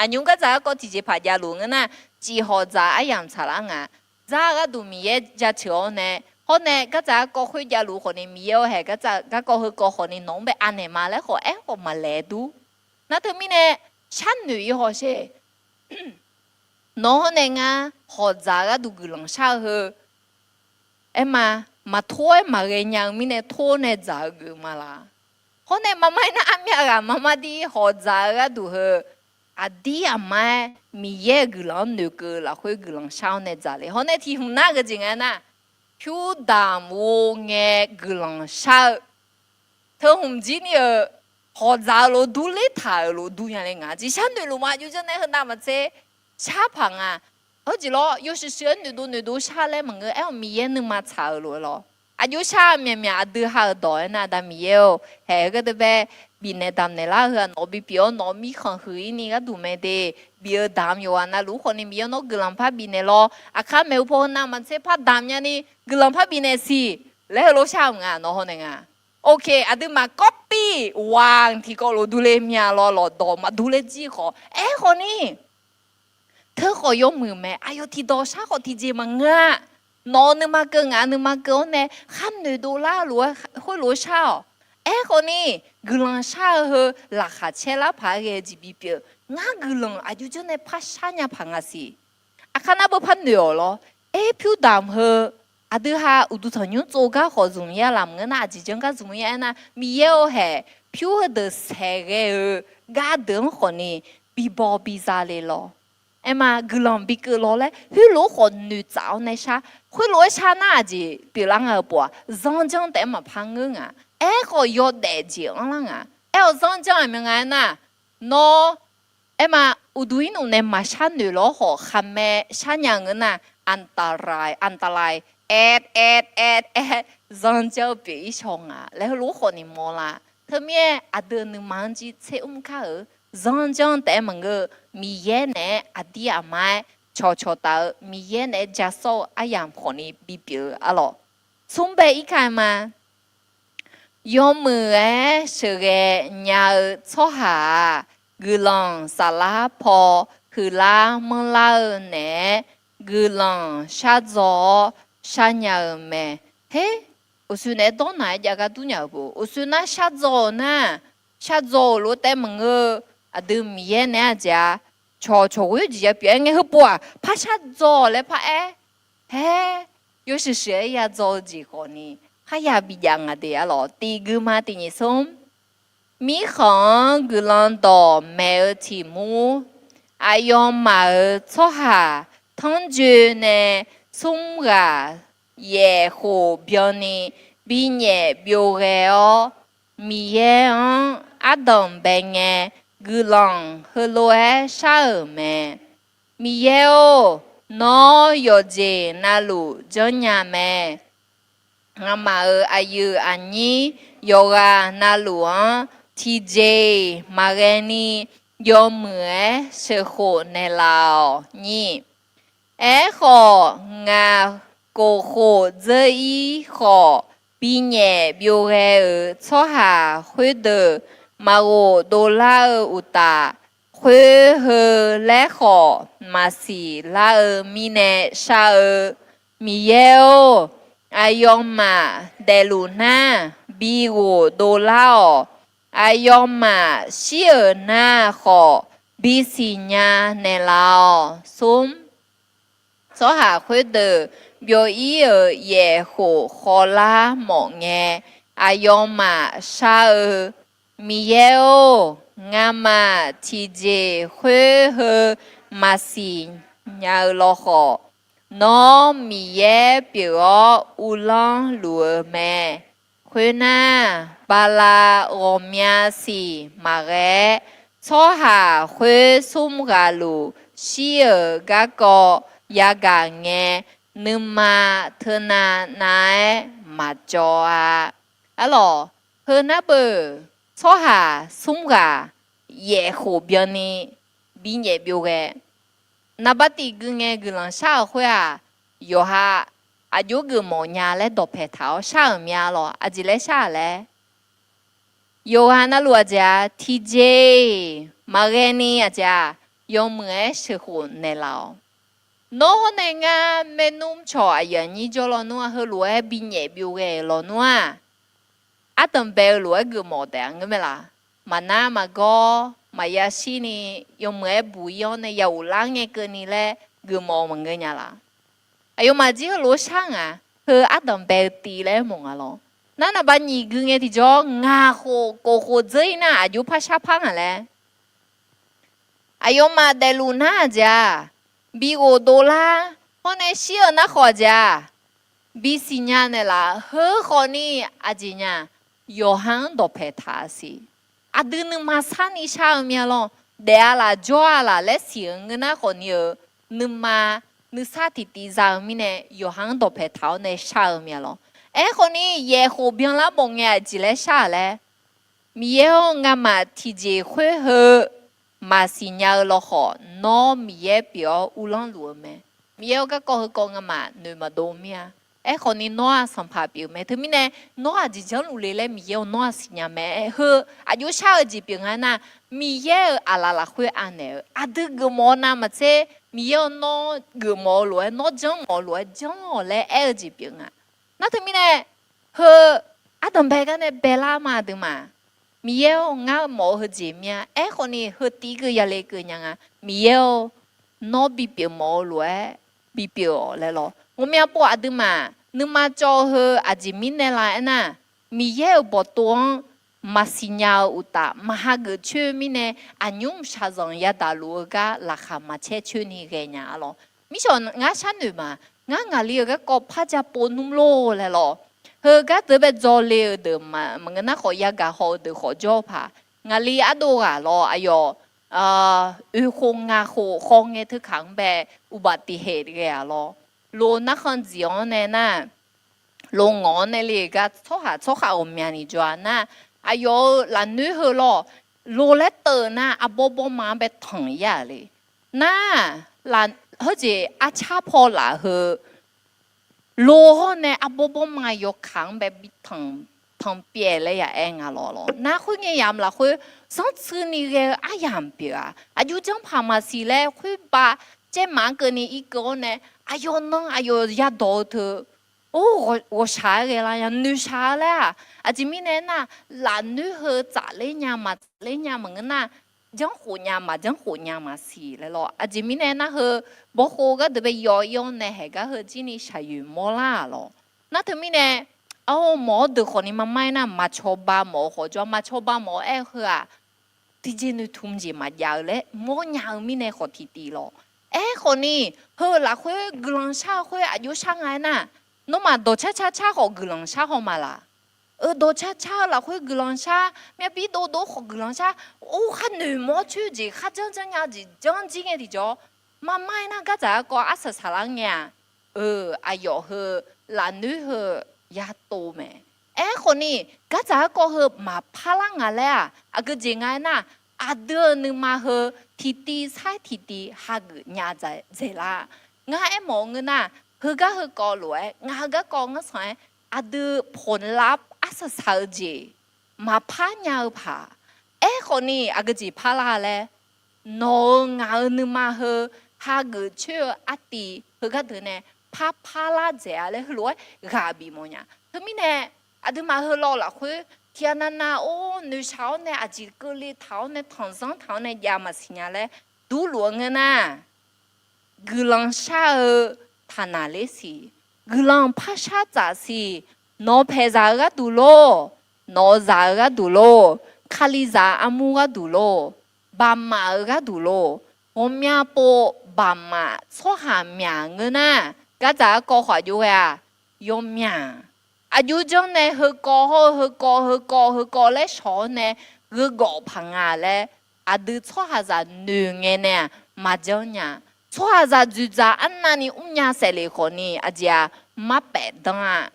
aqnymr gardzaq garkawv tiqjeqpaq javluf ngeur nar, cif hawq dzaq aryamq tsaqlar nga. Dzar gharduq Miqyaer jaceuq-awr nae, hawr nae gardzaq garkawv khoer javluf khawfni Miqyaer-or, haeq gardzaq garkawv heukawv khawfni nawq-anr bae anaeq ma laer khawf aer khawf maqlaeq dur. Nar teumirnae, sharnoeq-ir hawshaer. Nawq hawr nae ngar hawq dzaq-eu gharduq guiqlanq shar-eu heu, aerma, maqtor-aer maqghae nya-eu mirnae tor nae dzaq-eu geuf ma laq. Hawr nae maqmar-ir nar armyav ghaq maqmar dir hawq dzaq-eu gharduq heu, aqdir aqmar-aer Miqyaer-euq guiqlanq-anr noeqkeuv lafkhoer guiqlanq shar-awr nae dzaq le. Hawr nae tiq hmq nar geujeq nga nar, pyur damq ghovngae guiqlanq shar-eu teu hmq jir ni-euq, hawq dzaq-eu lof durler taq-euq lof dur nya le nga. Jeq sharnoeq luf ma, aqjox janr nae heu navmaqtser shar paq nga. Hawr jeq lawr, yawshuif shuif-aer noeqdov noeqdov shar laer maqngeur, aer-awq Miqyaer nuima tsaq-euq lof-aer lawr. Aqjox shar myaqmyaq aqdui ha-euq dawq aernar, Aqda Miqyaer-or, haeq-eu gharduq bae bifnaeq damqnaeq lar-eu heu-aq, nawq bipyeuf-awr nawq-eu mirkhanq huiq-ir ni gharduq mae de. Bif-eu damq yawqghaq navluf-ur khawfni Miqyaer nawr guiqlanq par bifnaeq lawr. Aqkar maeqhu paw heu navmaqtser par damq nyani guiqlanq par bifnaeq siq laer heulof shar-euq nga nawr hawr nae nga. Ok, aqduimaf copy waq tiqkawv lof durler mya lawr, lawqdawq maqdur ler jir khawf aer khawfni, teu khawf yawmuiq mae, aqyawf tiqdawq shar khawf tiqjeq maqngeur-a. Nawq-euq nuima keuv ngaq-euq nuima keuv-awr nae khar noeqdov lar lof-aer khoerlof-aer shar-awq. Aerkhawf ni, guiqlanq shar-eu heu laqkhaq caer lar paq-aer ghae-eu jeq bipyeuf. Ngar guiqlanq aqjox janr nae par shar nya paq nga siq. Aqkar nar beu par noeq-awq lawr. Aer, pyur damq heu aqdui ha uqduq tanqnymr tsov gar khawf zmq ya laf maqngeur nar, aqjeq janr gar zmq ya aer nar, Miqyaer-eu haeq pyur heudeuq saeqghae-eu gardeuq-anr khawf ni bibaw biza le lawr. Aer ma, guiqlanq bikeuv lawr laer heulof-aer khawf noeqtsaf-awr nae shar. Khoerlof-aer shar nar aqjeq pyeuflar nga-eu pov-aq, zanrjanr taef-aer maqpar ngeur nga. Aerkhawf yawdaef jeq anrlar nga. Aer-awq zanrjanr aqmyan nga aer nar, nawr, aer ma, uqduq irnuf nae maqshar noeq lawr khawf khaqmae shar nya ngeur nar, อันตราย อันตราย aer aer aer aer, zanrjanr-eu pyeuf-ir shaw nga laer heulof-aer khawf ni mawrlar. Teumirnae aqdui-euq nuima-anr jir tser mr kar-euq zanrjanr taef-aer maqngeur-eu, Miqyaer naeq-aer aqdir aqma-aer cawqcawq taf-eu, Miqyaer naeq-aer jasawr-eu aryamq khawf ni bipyeuf-eu arlawq. Smr bae ir ka ma. Yawmuiq-aer sheuqghae nya-eu tsawrhaq-aq, guiqlanq saflar paw huiqlar manrlar-eu naeq-aer guiqlanq shardzaw-awr sharnya-eu mae. Her, uqshoe naeq-aer dawrnaq-aer jav gar dur nya-euq pov. Uqshoe nar shardzaw-euq nar, shardzaw-euq lof-aer taef maqngeur-eu, aqdui Miqyaer naeq-aer aqjeq-a, cawqcawq ghoer jeq ya pyeuf-aer ngae heupov-aq par shardzaw laer par-aer haer, yawshuif shuif-aer yadzaw-eu jeq khawf ni kharya bijav nga de arlawq. Tiq gui ma tiq nyiq smr. Mirkhanq-anr guiqlanq dawq maeq-eu tiqmur, aqyawfmaf-euq tsawrhaq tanrjoe nae smr ghaq yaef khof byanni binyaef byov ghae-awr, Miqyaer-anr ardanq bae ngae, guiqlanq heulof-aer shar-euq mae. Miqyaer-or, nawr yawqjeq navluf janrnya mae. Ngamaf-euq aqyuif aqnyir yawqghaq navluf-anr tiqjeq-iq maqghae ni yawmuiq-aer sheuqkhof naeqlaf-awq nyir. Aerkhawf, ngaq kofkhof dzeur-ir khawf binyaef byov ghae-euq tsawrhaq khoerdeuq maqghof dovlar-eu uqtaf, khoer heu laer khawf maqsiq lar-eu mirnae shar-eu, Miqyaer-or, aqyawfmaf daefluf nar, bighof dovlar-awq. Aqyawfmaf shir-euq nar khawf, bisiq nya naeqlaf-awq. Smr, tsawrhaq khoerdeuq byov-ir-euq yaef khof khawvlar mawf ngae, aqyawfmaf shar-eu, Miqyaer-or, ngamaf tiqjeq khoer heu maqsiq nya-eu lawkhawf, nawr Miqyaer pyeuf-awr uvlanr luf-eu mae. Khoernar, bala ghawqmya siq maqghae-aer, tsawrhaq khoer smr ghaq luf shir-euq garkawv yagaq ngae, nuima teunav nav-aer maqcawv-a. Arlawq, heu nar beuq, tsawrhaq smr ghaq yaef khof byanni binyaef byov ghae. Naqbar tiq gui ngae guiqlanq shar-euq khoer-aq, yawqha aqjox geufmawf nya laer dawqpae taq-awr shar-euq mya lawq. Aqjeq laer shar-aq laer, yawqghaq navluf aqjeq-aq tiqjeq-iq maqghae ni aqjeq-aq, yawmuiq-aer sheuqkhof naeqlaf-awq. Nawr hawr nae ngar maernmr cawq aqyuif aqnyir jawr lawnmr-aq, heulof-aer binyaef byov ghae-euq lawnmr-aq, ardanq bae-eu lof-aer geufmawf taef-a ngeur mae laf. Maqnar maqgawr maqya shir ni, yawmuiq-aer buq-ir-awr nae ya ghoflar ngae keuvni laer geufmawf-eu maqngeur nya laf. Aqyawfmaf jir heulof-aer shar ngaq, heu ardanq bae-eu tiv laer mawf nga lawr. Nar naqbar nyiq gui ngae tiqjawr ngaq khof kof khof dzeur-ir nar aqjox par shar par ngaq laer. Aqyawfmaf daefluf nar aqjeq-aq, bighof dovlar, hawr nae shir-euq nar khawf aqjeq-aq, bisiq nya naeqlaf. Heu khawfni aqjeq nya, yawqha-anr dawqpae taq-a siq. Aqdui nuima sarni shar-eu mya lawr. Daef-a laf jawr-a laf laer siq-euq ngeur nar khawfni-euq, nuima nuisar tiqtiv za-eu mirnae yawqha-anr dawqpae taq-awr nae shar-eu mya lawr. Aerkhawfni yaef khof byanlar mawf ngae aqjeq laer shar-aq laer, Miqyaer-or, ngamaf tiqjeq khoer heu maqsiq nya-eu lawkhawf, nawr Miqyaer pyeuf-awr uvlanr luf-eu mae. Miqyaer-or, garkawv heukawv ngamaf noeq maqdov mir-a. Aerkhawf ni nawr-aq sanqpaq pyeuf mae. Teumirnae nawr aqjeq janrluf le laer Miqyaer-awr nawr-aq siqnya mae. Heu aqjox shar-eu jeq pyeuf nga nar, Miqyaer-euq aqlaf lafkhoer anaeq-eu aqdui geufmawf-eu navmaqtser, Miqyaer-awr nawr geufmawf-eu lof-aer, nawr janrmawf-eu lof-aer janr-awq laer aer-eu jeq pyeuf nga. Nar teumirnae, heu ardanqbae gar nae baelar ma aqduimaf. Miqyaer-or, ngar mawf-eu heujeq mir-a. Aerkhawf ni heu tiv keuv yale keuv nya nga. Miqyaer-or, nawr bipyeuf mawf-eu lof-aer bipyeuf-awq laer lawr. Ghawqmya pov aqduimaf nuima cawv-eu heu aqjeq mirnae la aernar, Miqyaer-euq bawqtov-anr maqsiq nya-eu uqtaf, maq hageuf coer-eu mirnae, aqnymr shaqzanq yadaq luf-eu gar laqkhaq maqcaer coer ni ghaenya-a lawr. Mirshawq ngar sharnoeq ma. Ngar ngaqli-euq garkawv par ja pov nmr lor laer lawr. Heu gar deuq bae dzaw le-euq deuq maqngeur nar khawf, yagaq haw-eu deuq khawf jawr-eu paq. Ngaqli ardov ghaq lawr aqyawf, oekhof ngaq khof khawf ngae teu kaq-anr bae uqbaf tiq heq ghae-a lawr. Lo narkhan dziq-anr nae nar, lo ngawq-anr nae le gar tsawrhaq tsawrkhav ghawqmyani jawr-a nar, aqyawf-euq lafnoer heu lawr, lo laer teuv nar arbawr bawrma-anr bae tanq ir-a le. Nar, heujeq arcar paw laf heu, lo hawr nae arbawr bawrma yawkaq-anr bae bi tanq pyaev laer ya aer nga lawr lawr. Nar khoerngae yamq lafkhoer zanrtsuini ghae-eu aryamq pyeuf-a. Aqjox janrpaq maqsiq laer khoerbav caermaf-anr keuvni irkeuv-awr nae, aqyawf nan aqyawf yadawq-eu teu, or, ghawqshaq-aer ghae lar ya, noeqshaq-a laer-aq. Aqjeq mirnae aernar, lafnoer heu tsafler nya maqtsafler nya maqngeur nar, janrkhof nya maqjanrkhof nya maqsiq laer lawr. Aqjeq mirnae aernar, heu bawrkhov gharduq bae yaw ir-awr nae haeq gar heu jir ni shaqyoeq mawrlar-aq lawr. Nar teumirnae, ar, mawq-awr deuq khawf ni marmar aernar, maqcawba mawf-eu khawf jawr, maqcawba mawf-eu aer-eu heu-aq, tiqjeq noeqtmq jeq maqjav-eu laer mawrnya-eu mirnae khawf tiqtiv lawr. Aerkhawf ni, heu lafkhoer guiqlanq shar-eu khoer aqjox shar nga aernar, nawmaf dawqcar car car khawf guiqlanq shar haw ma laq? Euq dawqcar car-eu lafkhoer guiqlanq shar, myavbir dov dov khawf guiqlanq shar, or, khar noeqmawr coer jeq, khar janr janr nya-eu jeq janr jir ngae tiqjawr, marmar aernar gardzaq garkawv arsaq saqlar ngae-aq, eu, aqyawf heu lafnoer heu yatov mae. Aerkhawf ni, gardzaq garkawv heu maqpar lar ngaq laer-aq, aqgeu jeq nga aernar, aqdui-euq nuima heu tiqtiv sar-aer tiqtiv hageuf nya dzaeq lar. Ngar aermawf-eu ngeur nar, heugar heukawv lof-aer, ngaq heu garkawv ngar sanq-aer, aqdui pawqlar arsaq saq-eu jeq maqpar nya-eu paq. Aerkhawf ni aqgeu jeq parlar laer, nawq-euq ngaq-euq nuima heu hageuf coer-eu artiv heugar deuq nae parpar lar dzaeq-a laer heulof-aer ghaq bif mawf nya. Teumirnae, aqduimaf heu lawv lafkhoer tiqghaq navnav or noeqshaq-awr nae aqjeq keuvle taq-awr nae tanqzanr taq-awr nae jav maqsiq nya laer durluf-eu ngeur nar, guiqlanq shar-eu taqnaq ler siq. Guiqlanq parshar tsaf siq. Nawq paeqzaq-eu gharduq lor, nawq-eu zaq-eu gharduq lor, kalizaq armur gharduq lor, baqmaf-euq gharduq lor, ghawqmya pov baqmaf tsawrhaq myaq ngeur nar, gardzaq garkawv khawf aqjox ghae-aq, yawmyaq. Aqjox janr nae heukawv hawr-eu heukawv heukawv heukawv laer shawq-awr nae gheugawf paq nga laer, aqdui tsawrhaqzaq noeq ngae nae-aq maqjanr nya. Tsawrhaqzaq dzoeqdzaq arnavni mrnya saef lef khawfni aqjeq-aq marpaef danr-a.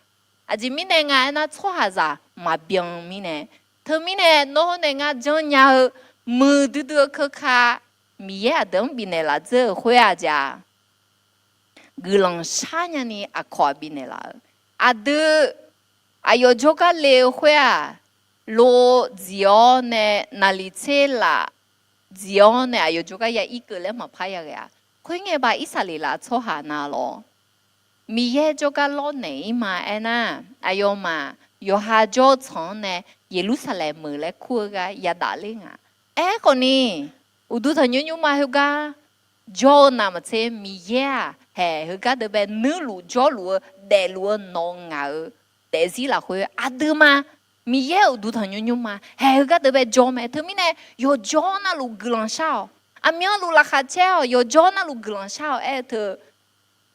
Aqjeq mirnae nga aernar, tsawrhaqzaq maqbyan mirnae. Teumirnae nawr nae ngar janrnya-eu muiqdui dui-eu keuka, Miqyaer aqdui-anr bifnaeq laf dzeur-euq khoer-aq jeq-aq, guiqlanq sharnya ni aqkawq-aq bifnaeq laf-eu, aqdui aqyawf jawrgar le-eu khoer-aq, lo dziq-awr nae naqliq tser laf dziq-awr nae aqyawf jawrgar ya irkeuv laer maqpar ya ghae-a. Khoerngae ba Irsaqleqlav tsawrhaq na lawr, Miqyaer jawrgar lawrnaeq ir ma aernar, aqyawfmaf yawqha jawr-eu tsanq-anr nae Yeqlursaqlaeq meuq laer kur-eu gar yadaf ler nga. Aerkhawfni, uqduq tanqnymr nymrma heugar jawr-eu navmaqtser Miqyaer-aq haeq heugar deuq bae nuirluf jawrluf-eu daefluf-eu nawq-eu ngaq-eu daefzir lafkhoer aqduimaf Miqyaer uqduq tanqnymr nymrma haeq heugar deuq bae jawr mae. Teumirnae yawqjawr navluf guiqlanq shar-awq. Aqmyanluf laqkhaq caer-awq. Yawqjawr navluf guiqlanq shar-awq aer-eu teu.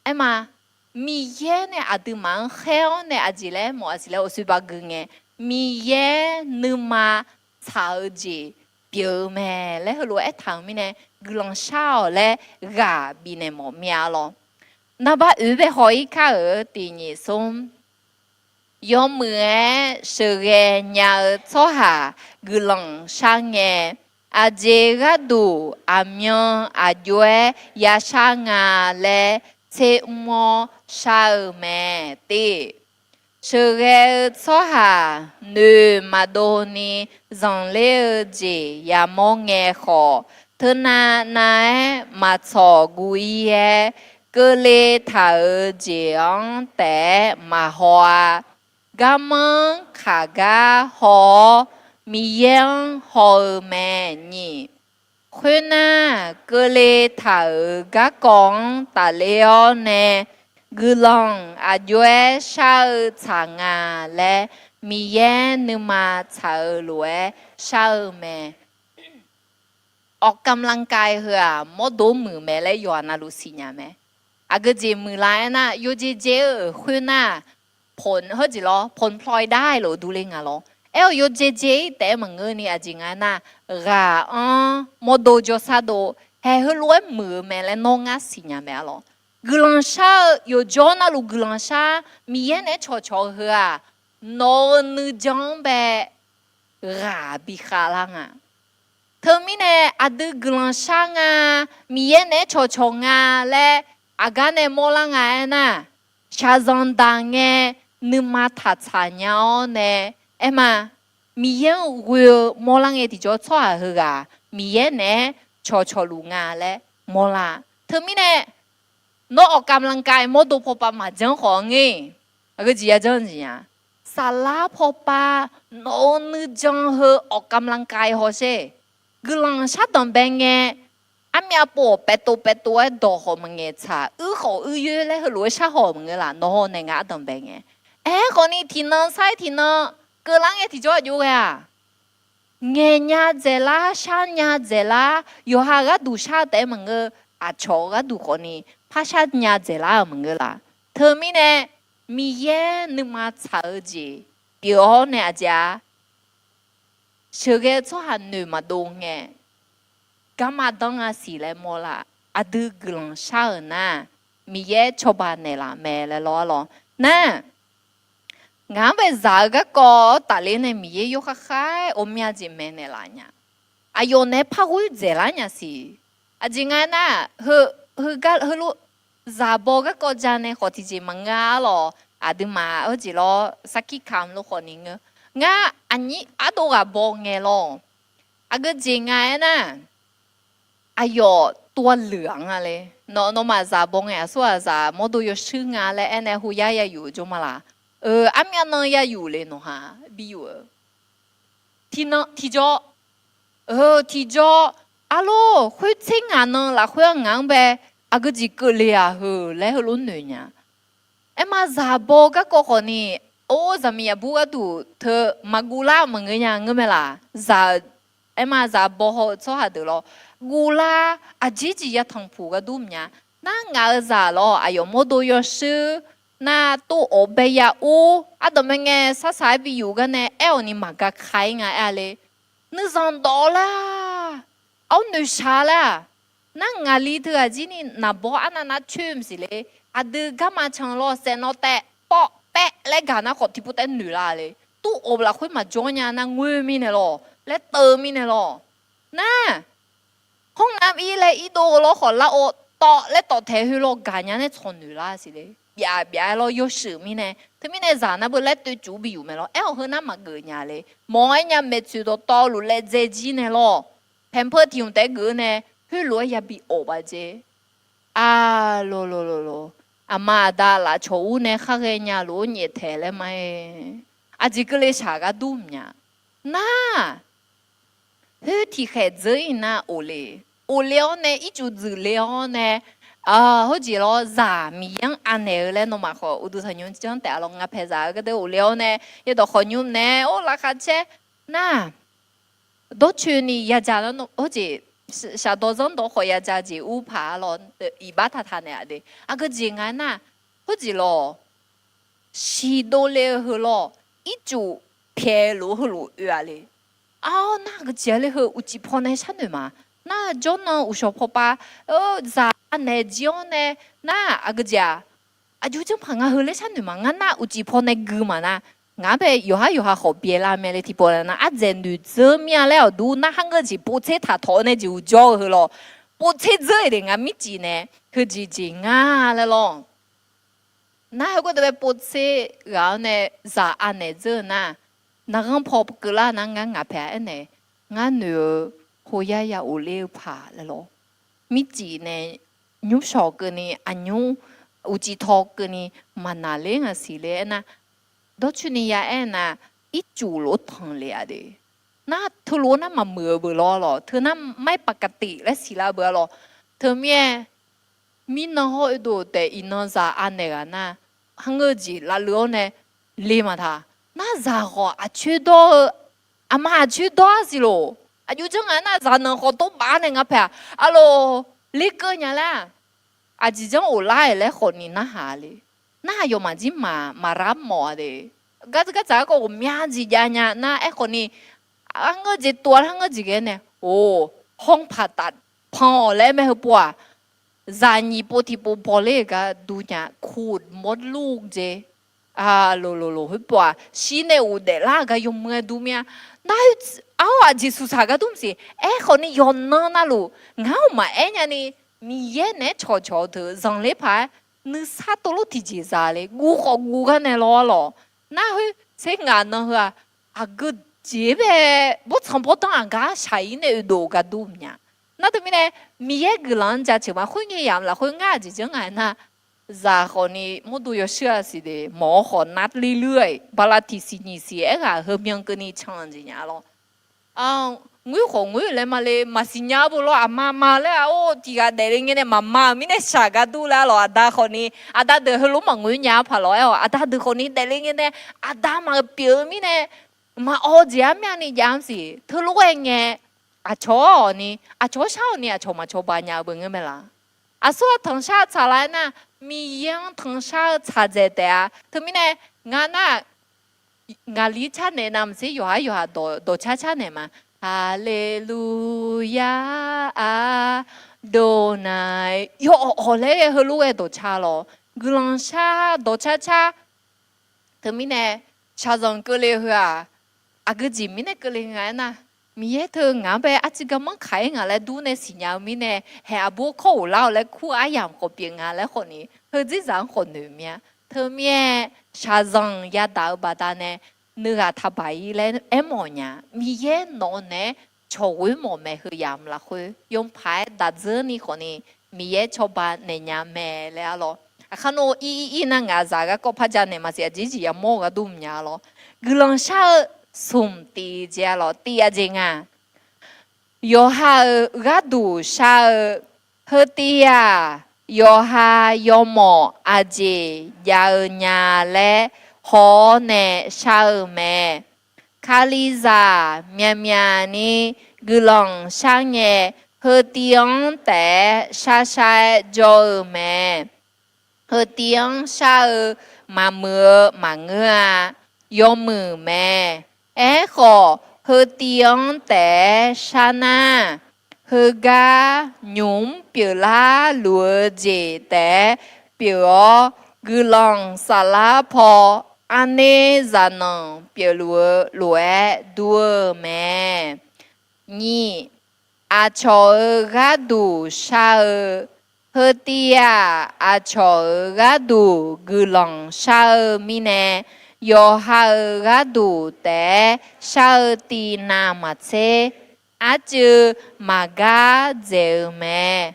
Aerma, Miqyaer nae aqduimaf-anr khaer-awr nae aqjeq laer mawf aqsiq laer awqsoe ba gui ngae, Miqyaer nuima tsaq-eu jeq pyeuf-eu mae laer heulof-aer aertaq-euq mirnae, guiqlanq shar-awq laer ghaq bifnaeq mawf mir-a lawr. Naqbar oeq bae haw-ir kar-euq tiq nyiq smr yawmuiq-aer sheuqghae nya-eu tsawrhaq guiqlanq shar ngae, aqjeq gharduq aqmyan aqjox-aer yashar nga laer tser mr-awr shar-eu mae. Tiv, sheuqghae-eu tsawrhaq noeq maqdov ni zanqler-eu jeq yamawr ngae khawf, teunav nav-aer maqtsawq guv-ir-aer, keuvle taq-euq jeq-anr taef-aer maqhaw-a. Garmanr kaq gar haw-awr, Miqyaer-anr haw-eu mae. Nyiq, khoernar, keuvle taq-euq garkawv-anr tafler-awr nae, guiqlanq aqjox-aer shar-eu tsaq nga laer, Miqyaer nuima tsaq-eu lof-aer shar-eu mae. Awq kamlankai heu-aq, mawrdo muiq mae laer yawqha navluf siqnya mae. Aqgeu jeq muiqlar aernar, yawjeq jae-eu khoernar, ผล, heujeq lawr, ผลพลอยได้ lof durler nga lawr. Aer-awq yawjeq jae-ir taef-aer maqngeur ni aqjeq nga aernar, ghaq-anr mawrdo jawrsar dov, haeq heulof-aer muiq-eu mae laer nawr ngar siqnya mae-a lawr. Guiqlanq shar-eu yawqjawr navluf guiqlanq shar, Miqyaer naeq-aer cawqcawq-eu heu-aq, nawq-euq nuijan-anr bae ghaq bi khavlar nga. Teumirnae aqdui guiqlanq shar nga, Miqyaer naeq-aer cawqcawq nga laer aqgar nae mawrlar nga aernar, shaqzanq daq ngae nuima taqtsaq nya-awr nae, aerma, Miqyaer-anr ghoe-eu mawrlar ngae tiqjawr tsawrhaq heughaq Miqyaer naeq-aer cawqcawq luf nga laer mawrlar. Teumirnae nawr awq kamlankai mawrdo pawpav maqjanr khawf ngae, aqgeu jeq ya janr jeq nya. Saflar pawpav nawq-euq nuijan heu awq kamlankai hawsher. Guiqlanq shardanq bae ngae, armyav pov-awq paev tov paev tov-aer dawq khawf maqngaeq tsaq, uir khawf uir yoer laer heulof-aer shar haw maqngeur laf, nawq haw nae ngaq ardanq bae ngae. Aerkhawf ni tiqnan sar-aer tiqnan keuvlar ngae tiqjawr aqjox ghae-aq, ngaeqnya dzaeqlar, sharnya dzaeqlar, yawqha gharduq shar taef-aer maqngeur, aqcawq gharduq khawf ni parshar nya dzaeqlar-euq maqngeur laf. Teumirnae Miqyaer nuima tsaq-eu jeq pyeuf-awr nae aqjeq-a, sheuqghae-eu tsawrhaq noeq maqdov ngae, garma danr-a siq laer mawrlar. Aqdui guiqlanq shar-euq nar, Miqyaer cawba naeqlaf mae laer lawr-a lawr. Nar, ngaq-anr bae zaq-eu garkawv-awr tafler nae Miqyaer yawkhav khav-aer ghawqmya jeq maeqnaeq laf nya. Aqyawf naeq-aer par ghoer dzaeqlar nya siq. Aqjeq nga nar, heu, heugar heulof zaq baw garkawv ja nae khawf tiqjeq maqngeur-a lawr. Aqduimaf heujeq lawr sarkir kamq lof khawf ni ngeur. Ngar aqnyir ardov ghaq baw ngae lawr. Aqgeu jeq nga aernar, aqyawf tov-a leuq-aq nga le. Nawq, nawmaf zaq baw ngae aqsurghaq zaq mawrdo yawshuir nga laer aernae hoyar yayuf jawr ma laq. Armyav nan yayuf le nawq ha, bi yuf-eu. Tiqnan tiqjawr, tiqjawr, arlor khoertser ngaq nan lafkhoer-anr ngaq-anr bae aqgeu jeq keuvle-aq heu laer heulof noeq nya. Aerma zaq baw garkawv khawf ni, or zaqmiq yaqbur gharduq teu maqguv lar maqngeur nya ngeur mae laq. Zaq-eu, aerma zaq baw haw-eu tsawrhaq deuq lawr, guv lar, aqjeq jeq yatanq puq gharduq mya. Nar ngaq-euq zaq lawr aqyawf mawrdo yawshuir, nar tov-awq bae ya ur, ardanqbae ngae sarsaq-aer bi yuf gar nae aer-awq ni maqgaq ka-ir nga aer-a le. Nuizanq dawf lar, ar noeqshaq lar. Nar ngaqli teughaq jir ni naqbawr arnav nar coer maqsiq le. Aqdui garma can lawr saeqnawv taev pawv paev laer gaq nar khawf tiqpov taef noeq lar le. Tov-awq lafkhoer maqjawr nya nar ngoer mirnae lawr, laer teuv mirnae lawr. Nar, ห้องน้ำ ir laer irdov lawr khawf lar-awr tawv laer tawv taeq heulof gaqnya nae tsawq noeq lar siq le. Byaf byaf-aer lawr yawshuif mirnae. Teumirnae zaq nar beu laer toev cuf bi yuf mae lawr. Aer-awq heu nar maqgeuf nya le. Mawq-aer nya maeqtsoeq dawqtawvluf laedzae jir nae lawr, pampers tiq hmq taef-aer geuf-eu nae, khoerlof-aer yabi awf baq jeq. Aq, lo lo lo lo. Aqma aqda lafcawq ur nae khar ghaenya lof-aer nyaeftaeq laer ma-aer. Aqjeq keuvle shaq gharduq mya. Nar, khoer tiqkhaeq dzeur-ir nar of le. Of le-awr nae ircuf dzuif le-awr nae, heujeq lawr zaq Miqyaer-anr anaeq-eu laer nawmaf khawf uqduq tanqnymr janr taef-a lawr. Ngaq paeqzaq-eu gardeuv of le-awr nae, yadawq khawqnymr nae or laqkhaq caer nar, dawrcoeni yaja nar, heujeq shaqdawq zanrdawq khawf yaja jeq ur paq-a lawr, iqbax taqtaq naeq-a de. Aqgeu jeq nga nar, heujeq lawr, siqdov le-eu heu lawr, ircuf pyaeq lof-eu heulof oe-a le. Ar, nar geujeq-a le heu uqcif pawnae sharnoeq ma. Nar jawrnan uqshawq pawpav zaq anaeq jir-awr nae, nar aqgeu jeq-aq, aqjox janrpaq nga heu laer sharnoeq ma. Ngar nar uqcif pawnae gui maqnar, ngaq-anr bae yawqhar yawqha khawf byaeq lar mae le. Tiqpawf nar ardzaeq noeqdzeur mir-a laer awqdur narhar ngeur jeq povtser taqtawq-eu nae jeq uqjawr-eu heu lawr, povtser dzeur-iq de ngar mircif nae heujeq jeq nga laer lawr. Nar heugar deuq bae povtser ghaq-anr nae zaq anaeq dzeur-eu nar, naqghanr paw keuvlar nar ngar ngaq paeq-a aernaeq, ngar noeq-eu hoyar ya of ler-eu paq laer lawr. Mircif nae nymrshawq keuvni aqnymr uqcif taw keuvni maqnaq ler ngaq siq le aernar, dawrcoeni ya aernar, ircuf lof tanq le-a de. Nar teulof nar maqmuiq-eu beuq lawr lawq, teu nar ไม่ปกติ laer siqlar beuq-a lawq. Teumirnae mirnan hawr oedov taef iqnan zaq anaeq ghaq nar, kharngeur-eu jeq lavleuv-awr nae le maqtaq. Nar zaq khawf aqcoer dawr-eu, aqma aqcoer dawr-ar siq loq. Aqjox janr ngaq nar zaqnanq khawf dawrbaf nae nga paeq-aq, arlawq, lerkeuv nya laer-aq, aqjeq janr of lar-iq laer khawfni narhaq le. Nar aqyawfmaf jir maq, maqrar mawf-a de. Gar dzaq gardzaq garkawv ghawqmya jeq jav nya nar aerkhawfni, kharngeur jeq tov-a kharngeur jeq ghae nae, or, hawr paq taf pan-awq laer mae heupov-aq, zaqnyiq pov tiqpov baw ler-eu gar dur nya, ขุดมดลูก jeq. Aqloqloqloq khoerpov-aq shir nae uqdaef lar-eu gar yawmuiq-aer dur mir-a. Nar-eu, ar-awr aqjeq suqsaq gar dur maqsiq. Aerkhawfni yawqnan navluf ngar-awr maqaer nyani, Miqyaer naeq-aer cawqcawq-eu deuq zanqler paq-aer nuisar tov lof tiqjeq za le, guv khawf guv gar nae lawr-ar lawq. Nar khoer tser ngaq nan heu-aq, aqgeu jeq bae bawrtsanq bawrdanr aqgar shaq-ir nae oedov gar dur maqnya. Nar teumirnae Miqyaer guiqlanq-anr jaceuq ma. Khoerngae yamq lafkhoer ngar aqjeq janr ngaq nar, zaq khawfni mawrdo yawshuir-a siq de, mawq-awr khawf nar ler luir-aer bala tiqsiq nyiq siq aerghaq heumyan keuvni can-eu jeq nya lawr. Ngoer khawf ngoer laer ma le, maqsiq nya-eu beu lawr, aqma ma laer-a, or, tiq ghaq daefle ngae nae maqma-euq mirnae shaq gar dur laer-a lawq. Aqda khawfni, aqda deuq heulof maqngoer nya-ar paq lawq aer-awq. Aqda deuq khawfni daefle ngae nae, aqda maqpyeuf-eu mirnae, maqawv jeq-ar myav ni jav-ar siq. Teulof-aer ngae, aqcawq-awq ni, aqcawq shar-awq ni, aqcawq maqcawba nya-eu beu ngeur mae laq. Aqsur-aq tanqshar-eu tsaqlar-aer nar, Miqyaer-anr tanqshar-eu tsaqdzaeq taef-a. Teumirnae, ngar nar, ngaqli carnaeq navmaqtser yawqhar yawqha dawqcar carnaeq ma. Haleluya, Adonai, yawawq laer ghae heulof ghae dawqcar lawq. Guiqlanq shar dawqcar car. Teumirnae, shaqzanq keuvle heu-aq, aqgeu jeq mirnae keuvle nga aernar, Miqyaer teu ngaq-anr bae arciv garmanr kaq-ir ngaq laer dur nae siqnya-eu mirnae, haeq aqbur kawr ghof lar-awq laer kur aryamq khawf pyeuf nga laer khawfni, heudzer zaq-anr khawf noeq mir-a. Teumirnae, shaqzanq yadaq-eu baqdanae, nuighaq taqbaq-ir laer aermawf nya. Miqyaer nawq-eu naeq-aer cawqghoer mawf mae. Heu yamq lafkhoer yawpaq-aer daq dzeurni khawfni, Miqyaer cawba naeq nya mae laer-a lawr. Aqkar nawr ir ir ir nar ngaq zaq garkawv par janaeq maqsiq, aqjeq jeq yamawr-eu gharduq maqnya lawr. Guiqlanq shar-eu smq tiv jeq-a lawq, tiv-a jeq nga. Yawqha-euq gharduq shar-eu, heutiv-aq, yawqha yawmawf aqjeq jav-eu nya laer haw-awr nae shar-eu mae. Kalizaq myaqmyaq ni guiqlanq shar ngae, heutiv-anr taef-aer sharshar-aer jawr-eu mae. Heutiv-anr shar-eu maqmuiq-eu maqngeur-a. Yawmuiq mae. Aerkhawf, heutiv-anr taef-aer shar nar, heugar nymq-mr pyeuflar luf-eu jeq taef-aer pyeuf-awr, guiqlanq saflar paw arner zaqnanq pyeufluf-eu lof-aer dur-eu mae. Nyiq, aqcawq-euq gharduq shar-eu, heutiv-aq, aqcawq-euq gharduq guiqlanq shar-eu mirnae, yawqha-euq gharduq taef-aer shar-eu tiv navmaqtser, arcuiv maqgar dzaeq-eu mae.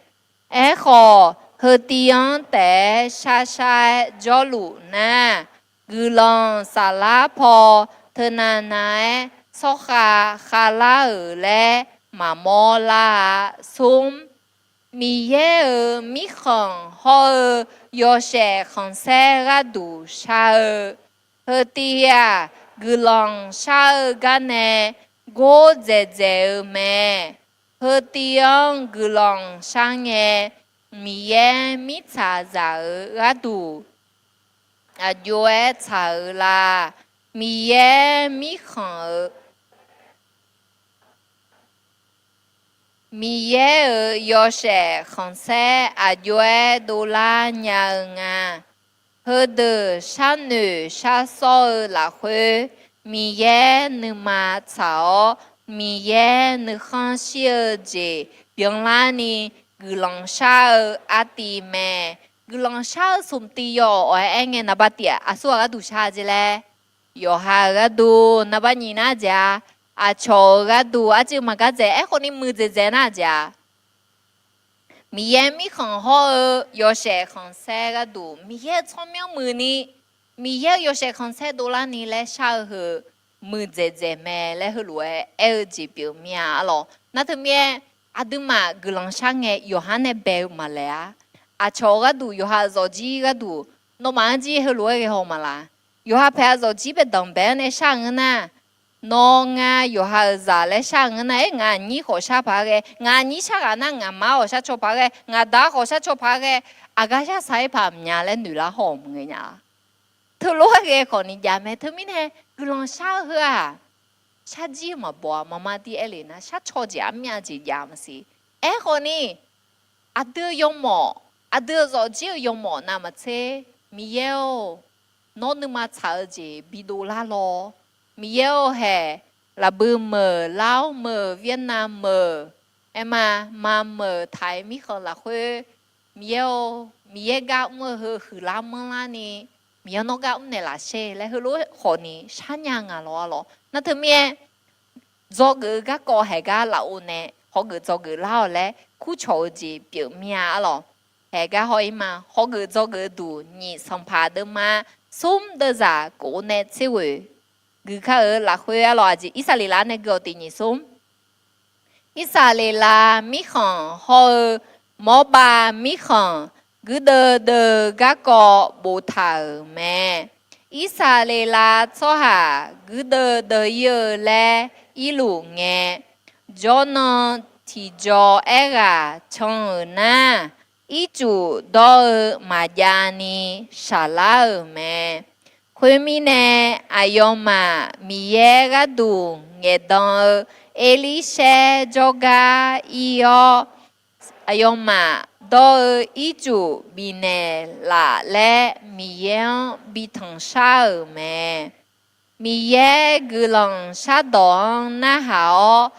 Aerkhawf, heutiv-anr taef-aer sharshar-aer jawrluf nar, guiqlanq saflar paw teunav nav-aer tsawrkhav khavlar-euq laer maqmawr lar-a. Smr, Miqyaer-euq mirkhanq hawr-eu yawshaef khanqsaer gharduq shar-eu, heutiv-aq, guiqlanq shar-eu garnae gordzaeq dzaeq-eu mae. Heutiv-anr guiqlanq shar ngae, Miqyaer mirtsaqzaq-euq gharduq aqjox-aer tsaq-eu la? Miqyaer mirkhanq-eu, Miqyaer-euq yawshaef khanqsaer aqjox-aer dovlar nya-eu nga. Heudeuq sharnoeq sharsawr-eu lafkhoer, Miqyaer nuima tsaq-awr, Miqyaer nuikhanr shir-eu jeq byanlarni, guiqlanq shar-eu artiv mae. Guiqlanq shar-eu smq tiv yawf awq-aer aer ngae, naqba tiq aqsur ghaq gharduq shar-a jeq laer, yawqha-euq gharduq naqba nyiq nar jeq-a, aqcawq-euq gharduq arcuiv maqgar dzaeq. Aerkhawf ni muiqdzaeq dzaeq nar jeq-a, Miqyaer mirkhanq hawr-eu yawshaef khanqsaer gharduq Miqyaer-eu tsawrmyanr muiqni, Miqyaer-eu yawshaef khanqsaer dovlarni laer shar-eu heu muiqdzaeq dzaeq mae laer heulof-aer aer-eu jeq pyeuf mir-a arlawq. Nar teumirnae aqduimaf guiqlanq shar ngae yawqha nae bae-eu maqlaeq-a. Aqcawq-eu gharduq, yawqha-euq zawqjir gharduq, nawmaf-anr jir heulof-aer ghae haw maqlaq? Yawqha paeq-a zawqjir bae danqbae-anr nae shar-eu ngeur nar, nawr ngar yawqha-euq zaq laer shar-eu ngeur nar, aer, ngaq aqnyir khawf shar paq-aer ghae, ngaq aqnyir shar ghaq nar, ngaqma khawf shar caw paq-aer ghae, ngaqda khawf shar caw paq-aer ghae, aqgar shar saq-aer paq mya laer noeqlar haw-awq maqngeur nya-a. Teulof-aer ghae khawf ni jav mae. Teumirnae guiqlanq shar-eu heu-aq, sharjir-eu maqbaw-a. Maqma tiv aer le nar, sharcaw jeq armyav jeq jav maqsiq. Aerkhawf ni, aqdui-eu yawmawf, aqdui-euq zawqjir-euq yawmawf navmaqtser, Miqyaer-or, nawr nuima tsaq-eu jeq bidov lar lawr. Miqyaer-or haeq, lafbui meuq, Laos meuq, Vietnam meuq, aerma, ma meuq, taq-iq mirkhanq lafkhoer, Miqyaer-or, Miqyaer gar mr-eu heu huiqlar manrlarni, Miqyaer nawr gar mrnaeq lafsher laer heulof khawf ni sharnya nga lawr arlawq. Nar teumirnae, dzawgeuf-eu garkawv haeq gar lafov nae hawgeuf dzawgeuf lar-awq laer kurcawq-eu jeq pyeuf mir-a arlawq. Haeq gar haw-ir ma. Hawgeuf dzawgeuf-eu duq nyiq sanqpaq deuvma smr deuvzaq kof nae tser ghoeq guikar-euq lafkhoer arlawq, aqjeq Irsaqleqlav nae gui-awq tiq nyiq smr. Irsaqleqlav mirkhanq hawr-eu Mawrbav mirkhanq guirdeuv deuv-eu garkawv boftaq-euq mae. Irsaqleqlav tsawrhaq guirdeuv deuv-ir-eu laer irluf ngae, jawrnan tiqjaw aerghaq can-euq nar, ircuf dawr-eu maqjav ni shaqlar-euq mae. Khoermirnae, aqyawfmaf Miqyaer gharduq ngaeqdan-eu Erlirshaer jawrgar ir-awr, aqyawfmaf dawr-eu ircuf bifnaeq laf laer Miqyaer-anr bi tanqshar-euq mae. Miqyaer guiqlanq shardawq-anr narhaq-awr,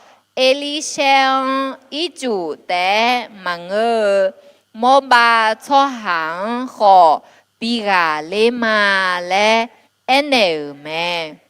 Erlirshaer-anr ircuf taef-aer maqngeur-eu Mawrbav tsawrhaq-anr khawf bi ghaqler ma laer aernaeq-euq mae.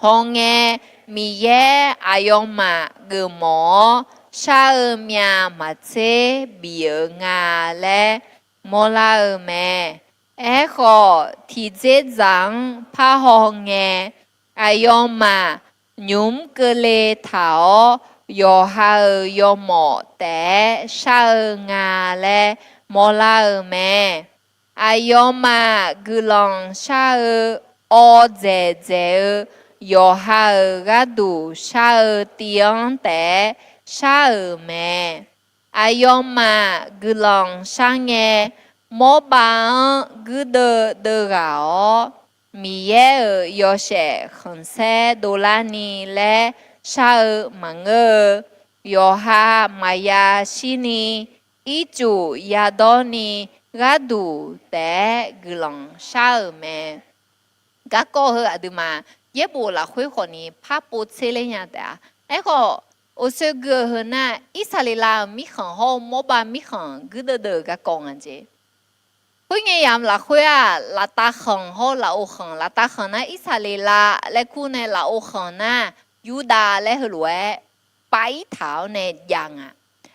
Hawngae, Miqyaer aqyawfmaf geufmawf-awr shar-eu myav maqtser bif-eu nga laer mawrlar-eu mae. Aerkhawf, tiqdzerdzaq-anr parhaw ngae, aqyawfmaf nymq mr keuvle taq-awr, yawqha-euq yawmawf taef-aer shar-eu nga laer mawrlar-eu mae. Aqyawfmaf guiqlanq shar-eu awv dzaeq dzaeq-eu yawqha-euq gharduq shar-eu tiv-anr taef-aer shar-euq mae. Aqyawfmaf guiqlanq shar ngae, Mawrbav-anr guirdeuv deuv ghaq-awr, Miqyaer-euq yawshaef khanqsaer dovlarni laer shar-eu maqngeur-eu, yawqha maqya shirni ircuf yadawrni gharduq taef-aer guiqlanq shar-euq mae. Garkawv heu aqduimaf yaerbof lafkhoer khawfni par pov tser ler nya taef-a. Aerkhawf, oqsoer gui-eu heu nar, Irsaqleqlav-euq mirkhanq hawr-eu Mawrbav mirkhanq guirdeuv deuv-euq garkawv nga jeq. Khoerngae yamq lafkhoer-aq, laftav khanq hawr-eu lafov khanq, laftav khanq nar Irsaqleqlav laer kur nae lafov khanq nar Yurdav laer heulof-aer pav-ir taq-awr nae jav nga.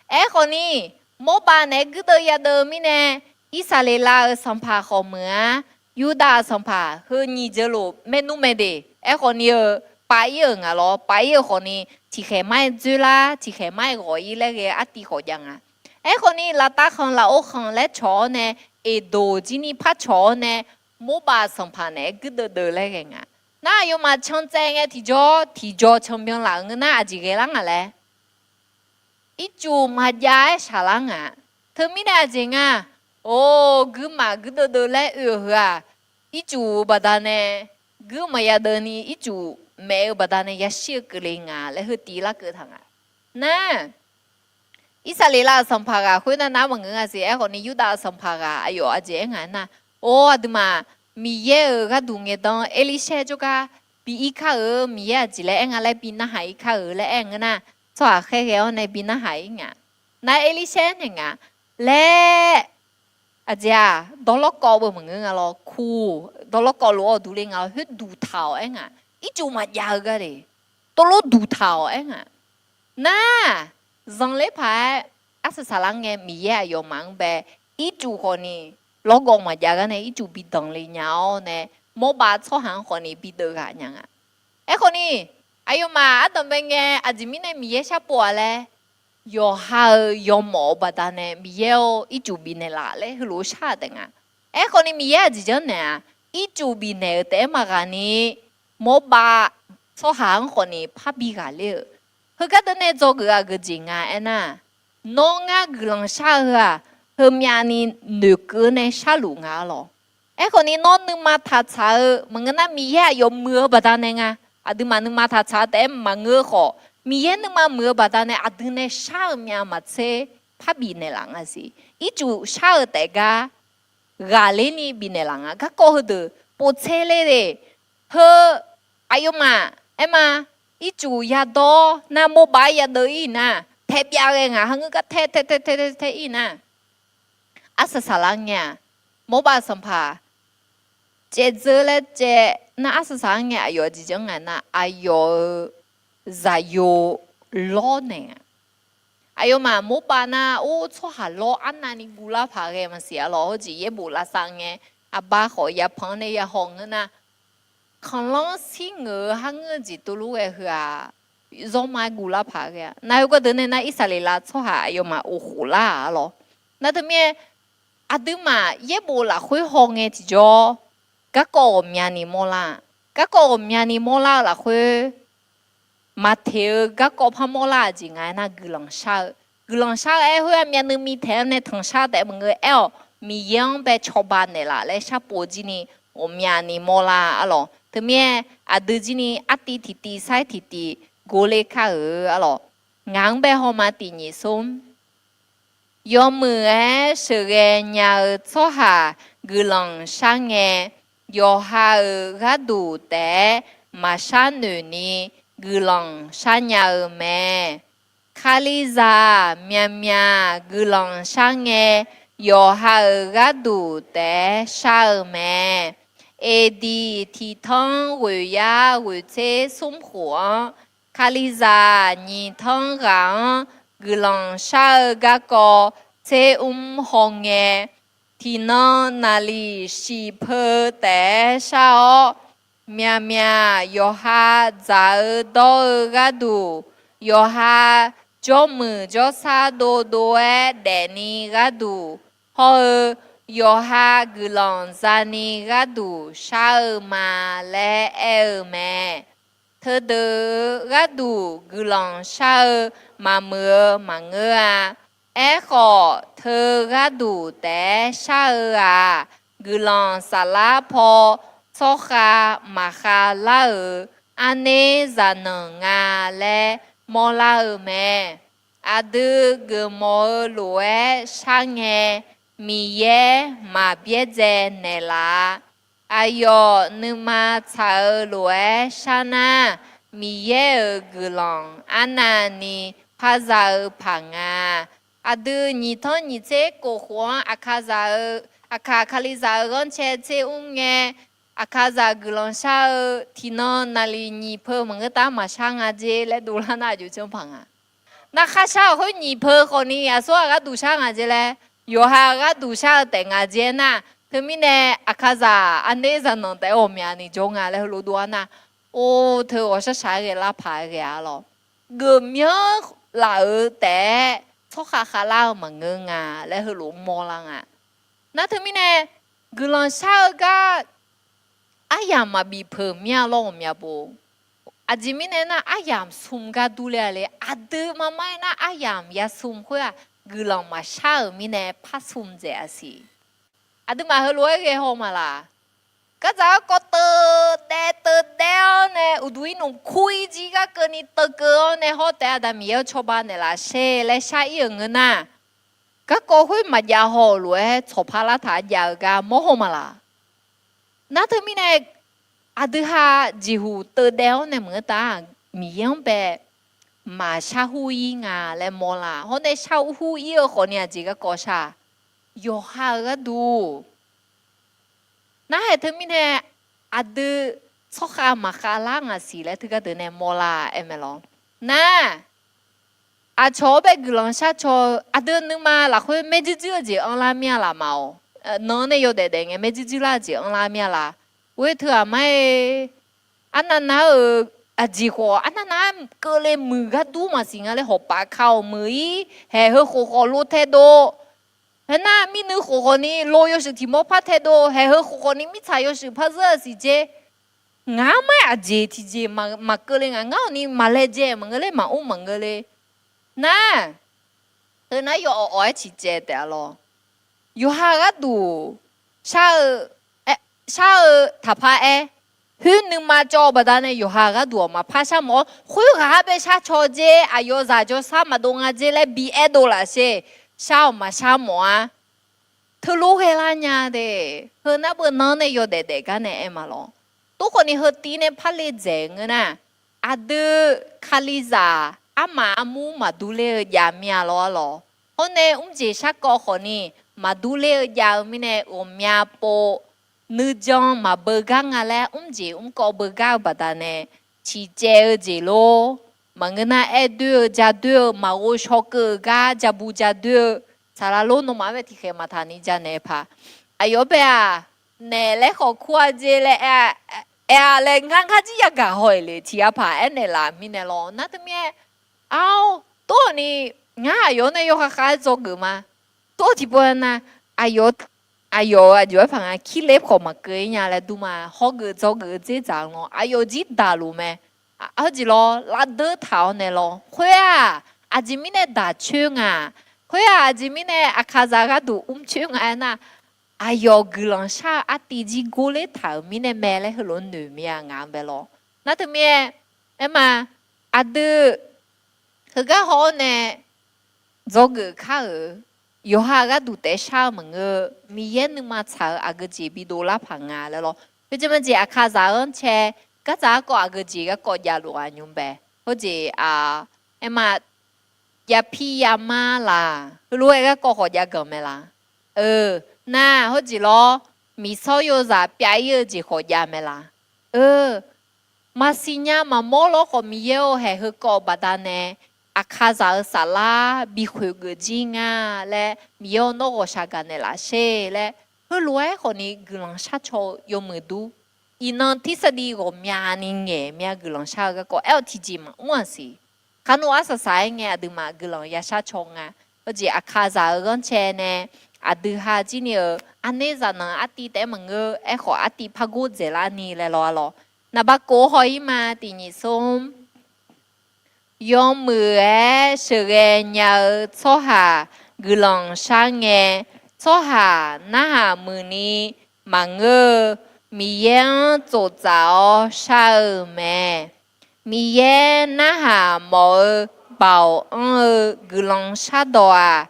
Aerkhawfni, Mawrbav naeq-aer guirdeuv yadeuv mirnae, Irsaqleqlav-euq sanqpaq khawf meuq-a, Yurdav-euq sanqpaq heu nyiq jeuqlof maernmr maeqdeq. Aerkhawfni-eu pav-ir-euq nga lawr, pav-ir-euq khawfni tiqkhaeq mar-aer dzoerlar, tiqkhaeq mar-aer ghawq-ir laer ghae-eu artiv khawf jav nga. Aerkhawfni, laftav khanq lafov khanq laer cawq-awr nae, Eqdoq jir ni par cawq-awr nae, Mawrbav sanqpaq naeq-aer guirdeuv deuv laer ghae nga. Nar aqyawfmaf can tsaev ngae tiqjawr tiqjawr canbyan laf-euq ngeur nar aqjeq ghae lar nga laer ircuf maqjav-aer shaqlar nga. Teumirnae aqjeq nga, or, guirmaf guirdeuv deuv laer oe-eu heu-aq, ircuf-eu baqdanae, guir maqya deuvni ircuf maef-eu baqdanae yashir-eu keuvle nga laer heu tiv larkeuv taq nga. Nar, Irsaqleqlav-euq sanqpaq ghaq khoernar nar maqngeur nga siq. Aerkhawfni Yurdav-euq sanqpaq ghaq aqyawf aqjeq aer nga nar, or, aqduimaf Miqyaer-euq gharduq ngaeqdan-eu Erlirshaer jawrgar bi ir kar-eu, Miqyaer aqjeq laer aer nga laer bi narhaq ir kar-eu laer aer ngeur nar, tsawrhaq khaerghae-awr nae bi narhaq ir nga. Nar Erlirsaer naeq nga laer, aqjeq-aq dawqlawrkawv beu maqngeur nga lawr, kuq dawqlawrkawv lof-awr duq le nga lawr, khoerduq taq-awq aer nga. Ircuf maqjav-eu gar le, tov lor duq taq-awq aer nga. Nar, zanqler paq-aer arsaq saqlar ngae Miqyaer aqyawfmaf-anr bae ircuf khawf ni, lawrgawv maqjav gar nae ircuf bi danqle nya-awr nae, Mawrbav tsawrhaq-anr khawf ni bi deuv ghaq nya nga. Aerkhawf ni, aqyawfmaf ardanqbae ngae aqjeq mirnae Miqyaer sharpov-a laer, yawqha-euq yawmawf-eu baqdanae Miqyaer-or ircuf bifnaeq laf laer heulof-aer shar-eu taef nga. Aerkhawf ni Miqyaer aqjeq janrnaeq-aq, ircuf bifnaeq-eu taef-aer maqghaq ni, Mawrbav tsawrhaq-anr khawf ni parbi ghaqler-euq. Heugar deuq nae dzawgeuf-aq geujeq nga aernar, nawr ngar guiqlanq shar-eu heu-aq, heumyav ni noeqkeuv nae sharluf nga lawr. Aerkhawf ni nawr nuima taqtsaq-eu maqngeur nar, Miqyaer aqyawf muiq-eu baqdanae nga. Aqduimaf nuima taqtsaq-eu taef-aer maqngeur khawf, Miqyaer nuima muiq-eu baqdanae aqdui nae shar-eu myav maqtser parbif naeqlaf nga siq. Ircuf shar-eu taef gar ghaqler ni bifnaeq laf nga. Garkawv heudeuq povtser ler le. Heu aqyawfmaf aerma, ircuf yadawr nar Mawrbav-aer yadeuv ir nar, taeqbyav ghae ngaq, ha ngeur gar tae tae tae tae tae ir nar, arsaq saqlar ngae-aq, Mawrbav sanqpaq caevdzeur laer caev nar, arsaq saqlar ngae aqyawf aqjeq janr nga nar, aqyawf-euq zaqyo lawrnaeq nga. Aqyawfmaf Mawrbav nar, or tsawrhaq lawr arnavni guvlar paq ghae maqsiq-a lawr. Hawjeq yaerbof lavsav ngae, aqbax khawf yapanq-anr nae yahaw ngeur nar, kanqlanr shir ngeuq-eu har ngeur-eu jeq tov lor ghae heu-aq, zawrma-aer guvlar paq ghae-a. Nar heugar deuq nae nar, Irsaqleqlav tsawrhaq aqyawfmaf of khof lar-a lawr. Nar teumirnae, aqduimaf yaerbof lafkhoer haw ngae tiqjawr, garkawv ghawqmyani mawrlar-a. Garkawv ghawqmyani mawrlar-eu lafkhoer, maqteq-eu garkawv par mawrlar-aq jeq nga aernar, guiqlanq shar-eu. Guiqlanq shar-eu aer khoer-aq, myavnuiv mi taeq-anr nae tanqshar taef maqngeur aer-awq. Miqyaer-anr bae cawba naeqlaf laer sharpov jir ni ghawqmyani mawrlar-a lawr. Teumirnae, aqdui jir ni artiv tiqtiv sair tiqtiv gorler kar-euq-a lawr. Ngaq-anr bae hawma tiq nyiq smr. Yawmuiq-aer sheuqghae nya-eu tsawrhaq guiqlanq shar ngae, yawqha-euq gharduq taef-aer maqshar noeq ni guiqlanq shar nya-eu mae. Kalizaq myavmyav guiqlanq shar ngae, yawqha-euq gharduq taef-aer shar-eu mae. Eqdiq tiqtanr ghoeqyar ghoeqtser smr khof-anr, Kalizaq nyiq tanr ghaq-anr guiqlanq shar-eu garkawv tser mr hawngae, tiqnan naqliq shiq peu taef-aer shar-awr, myavmyav yawqha dzaq-eu dawr-eu gharduq, yawqha jawrmuiq jawrsar dovdov-aer daefni gharduq, hawr-eu yawqha guiqlanq zani gharduq shar-eu ma laer aer-eu mae. Teudeuq-eu gharduq guiqlanq shar-eu maqmuiq-eu maqngeur-a. Aerkhawf, teu gharduq taef-aer shar-eu-aq, guiqlanq saflar paw tsawrkhav maqkhav lar-euq arner zaqnanq nga laer mawrlar-eu mae. Aqdui geufmawf-eu lof-aer shar ngae, Miqyaer maq byaerdzae naeqlaf-a. Aqyawf nuima tsaq-eu lof-aer shar nar, Miqyaer-euq guiqlanq arnavni parza-eu paq nga. Aqdui nyiq tanr nyiq tser kof khof-anr aqkaqzaq-eu, aqkaq Kalizaq-euq ghanrcae tser mr ngae, aqkaqzaq guiqlanq shar-eu tiqnan naqliq nyiq peu maqngeur tar maqshar nga jer laer dovlar nar, aqjox janr paq nga. Narkhar shar-euq khoer nyiq peu khawfni aqsurghaq gharduq shar nga jer laer, yawqha gharduq shar-eu taef nga jer aernar, teumirnae aqkaqzaq arner zaqnanq taef-aer ghawqmyani jawr nga laer heulof dov-ar nar, or teu ghawqshar shaq-aer ghae lar paq-aer ghae-a lawr. Geufmyanr laf-euq taef-aer tsawrkhav khavlar-eu maqngeur nga laer heulof mawrlar nga. Nar teumirnae, guiqlanq shar-eu gar aryamq maqbif peuq mir-a lawr ghawqmya bo. Aqjeq mirnae nar, aryamq smq gar durler-a le. Aqdui maqmar-aer nar, aryamq ya smq khoer-aq, guiqlanq maqshar-euq mirnae par smq dzaeq-a siq. Aqduimaf heulof-aer ghae haw maqlaq? Gardzaq garkawv teudaev teudaev-awr nae, uqduq irnmq kur ir jir gar keuvni teukeuv-awr nae hawr taef-aer Aqda Miqyaer-anr cawba naeqlaf sher laer shar ir-euq ngeur nar, garkawv khoer maqjav haw-euq lof-aer tsawqpar lartaq-aer jav-eu gar mawr haw maqlaq? Nar teumirnae, aqdui ha jeqhuq teudaev-awr nae maqngeur tar, Miqyaer-anr bae maqshar hur-ir nga laer mawrlar. Hawr nae shar hur-ir-eu khawfni aqjeq garkawv shar-aq, yawqha-euq gharduq. Narhaq teumirnae, aqdui tsawrkhav maqkhav lar ngaq siq laer teugar deuq nae mawrlar aer mae lawr. Nar, aqcawq-awr bae guiqlanq sharcaw-eu aqdui nuima lafkhoer maerjuir juir-eu jeq anrlar mir-a laf maq-awq. Nan-anr nae yawdaef daef ngae maerjuir juir lar-eu jeq anrlar mir-a laf. Ghoe teu aqmar-aer, arnavnav-euq aqjeq khawf arnavnav-aer keuvle muiq ghardur maqsiq nga laer hawpaf ka-awq muiq-ir. Haeq heu khof khawf lo taedov. Haeq nar mirnuiv khof khawfni lo yawshuif tiq mawr par taedov. Haeq heu khof khawfni mirtsaq yawshuif par zeur-a siq jer. Ngar mar-aer aqjeq tiqjeq maqkeuvle nga. Ngar-awq ni maqlaejae maqngeur ler, maqmr maqngeur ler. Nar, heu nar yawawq awq-aer ciqcaev taef-a lawr. Yawqha gharduq shar-eu, shar-eu taqpar aer, khoer nuima cawv-eu baqdanae yawqha gharduq-awq maqpar sharmawf-awr, khoerghaq-anr bae sharcaw jer, aqyawf zaq jawrsar maqdov nga jer laer bi aerdov laf sher. Shar-awq maqshar mawf-ar. Teulof ghaelar nya de. Heu nar beu nan-anr nae yawdaef daef gar nae aer ma lawr. Tov khawfni heu tiv nae par le dzaeq ngeur nar, aqdui kalizaq armaf armur maqdur ler-eu jav mir-a lawr-ar lawr. Hawr nae mrjeq sharkawv khawfni maqdur ler-eu jav-eu mirnae ghawqmya pov nuijan maqbeu gar nga laer mrjeq mrkawv beugar-eu baqdanae ciqcaev-eu jeq lor. Maqngeur nar aer doer-eu ja doer-eu maqghov shaw keuv-eu gar ja bu ja doer-eu saqlaq lor. Nawmaf-anr bae tiqkhaeq maqtaq ni janaeq paq. Aqyawf-anr bae-aq, naeq laer khawf kur-a jer laer aer-a laer ngar ngar jir yagaq haw-iq le tiq ghaq paq aernaeq laf mirnae lawr. Nar teumirnae, ar, tov-awq ni, ngar aqyawf-anr nae yawkhav khav-aer dzawgeuf ma. Tov-awq tiqpov nar, aqyawf, aqyawf-euq aqjox-aer paq nga kirler khawf maqkeuv-ir nya laer dur ma. Hawgeuf dzawgeuf-eu dzerdzaq-anr lawr aqyawf jir daqluf mae. Heujeq lawr lavdeur taq-awr nae lawr. Khoer-aq, aqjeq mirnae daq coer nga. Khoer-aq, aqjeq mirnae aqkaqzaq gharduq mr coer nga aernar, aqyawf guiqlanq shar-eu artiv jir gorler taq-euq mirnae mae laer heulof-aer noeq mir-a ngaq-anr bae lawr. Nar teumirnae, aerma, aqdui heugar haw-awr nae dzawgeuf kar-euq, yawqha gharduq taef shar-eu maqngeur, Miqyaer nuima tsaq-eu aqgeu jeq bidov lar paq nga laer lawr. Khoerjeq majeq aqkaqzaq-eu ghanrcae, gardzaq garkawv aqgeu jeq garkawv javluf ghaq nymr bae. Khoerjeq, aerma, jav pir yav mar laq, heulof-aer garkawv khawf jav ganq mae laq. Nar, khoerjeq lawr, miqsawr yozaq pyav-ir-eu jeq khawf jav mae laq. Maqsiq nya maqmawr lawr khawf Miqyaer-or haeq heukawv baqdanae, aqkaqzaq-eu saflar bikhoeq geuf jir nga laer Miqyaer-or nawr ghawqshaq gaqnaeq laf sher laer, heulof-aer khawfni guiqlanq sharcaw-eu yawmuiq dur. Iqnan tirsaqdiv ghawqmyani ngaeq mya guiqlanq shar-eu garkawv aer-awr tiqjeq maqmr-aq siq. Kharnov arsaq saq-aer ngae aqduimaf guiqlanq ya sharcaw nga. Khoerjeq aqkaqzaq-eu ghanrcae nae aqdui ha jir ni-euq aqner zaqnanq artiv taef-aer maqngeur, aerkhawf artiv par gor dzaeqlar ni laer lawr-ar lawr. Naqba kov haw-ir ma tiq nyiq smr. Yawmuiq-aer sheuqghae nya-eu tsawrhaq guiqlanq shar ngae, tsawrhaq narhaq muiqni maqngeur-eu, Miqyaer-anr tsoftsaf-awr shar-eu mae. Miqyaer narhaq mawf-eu baoq anr-eu guiqlanq shardawq-aq,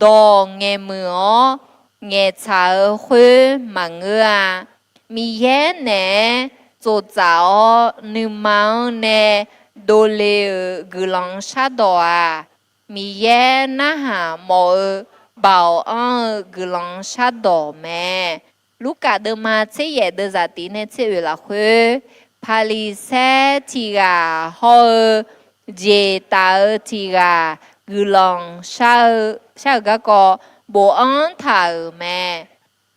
dawq ngaeqmuiq-awr ngaeqtsaq-eu khoer maqngeur-a. Miqyaer naeq-aer tsoftsaf-awr nuima-anr nae dovle-euq guiqlanq shardawq-aq, Miqyaer narhaq mawf-eu baoq anr-eu guiqlanq shardawq mae. Lurkaf deuvma tser yaef deuvzaq tif nae tser oeq lafkhoer, Paqliqsaer tiq ghaq hawr-eu jeq taf-eu tiq ghaq guiqlanq shar-eu garkawv bofanr taq-euq mae.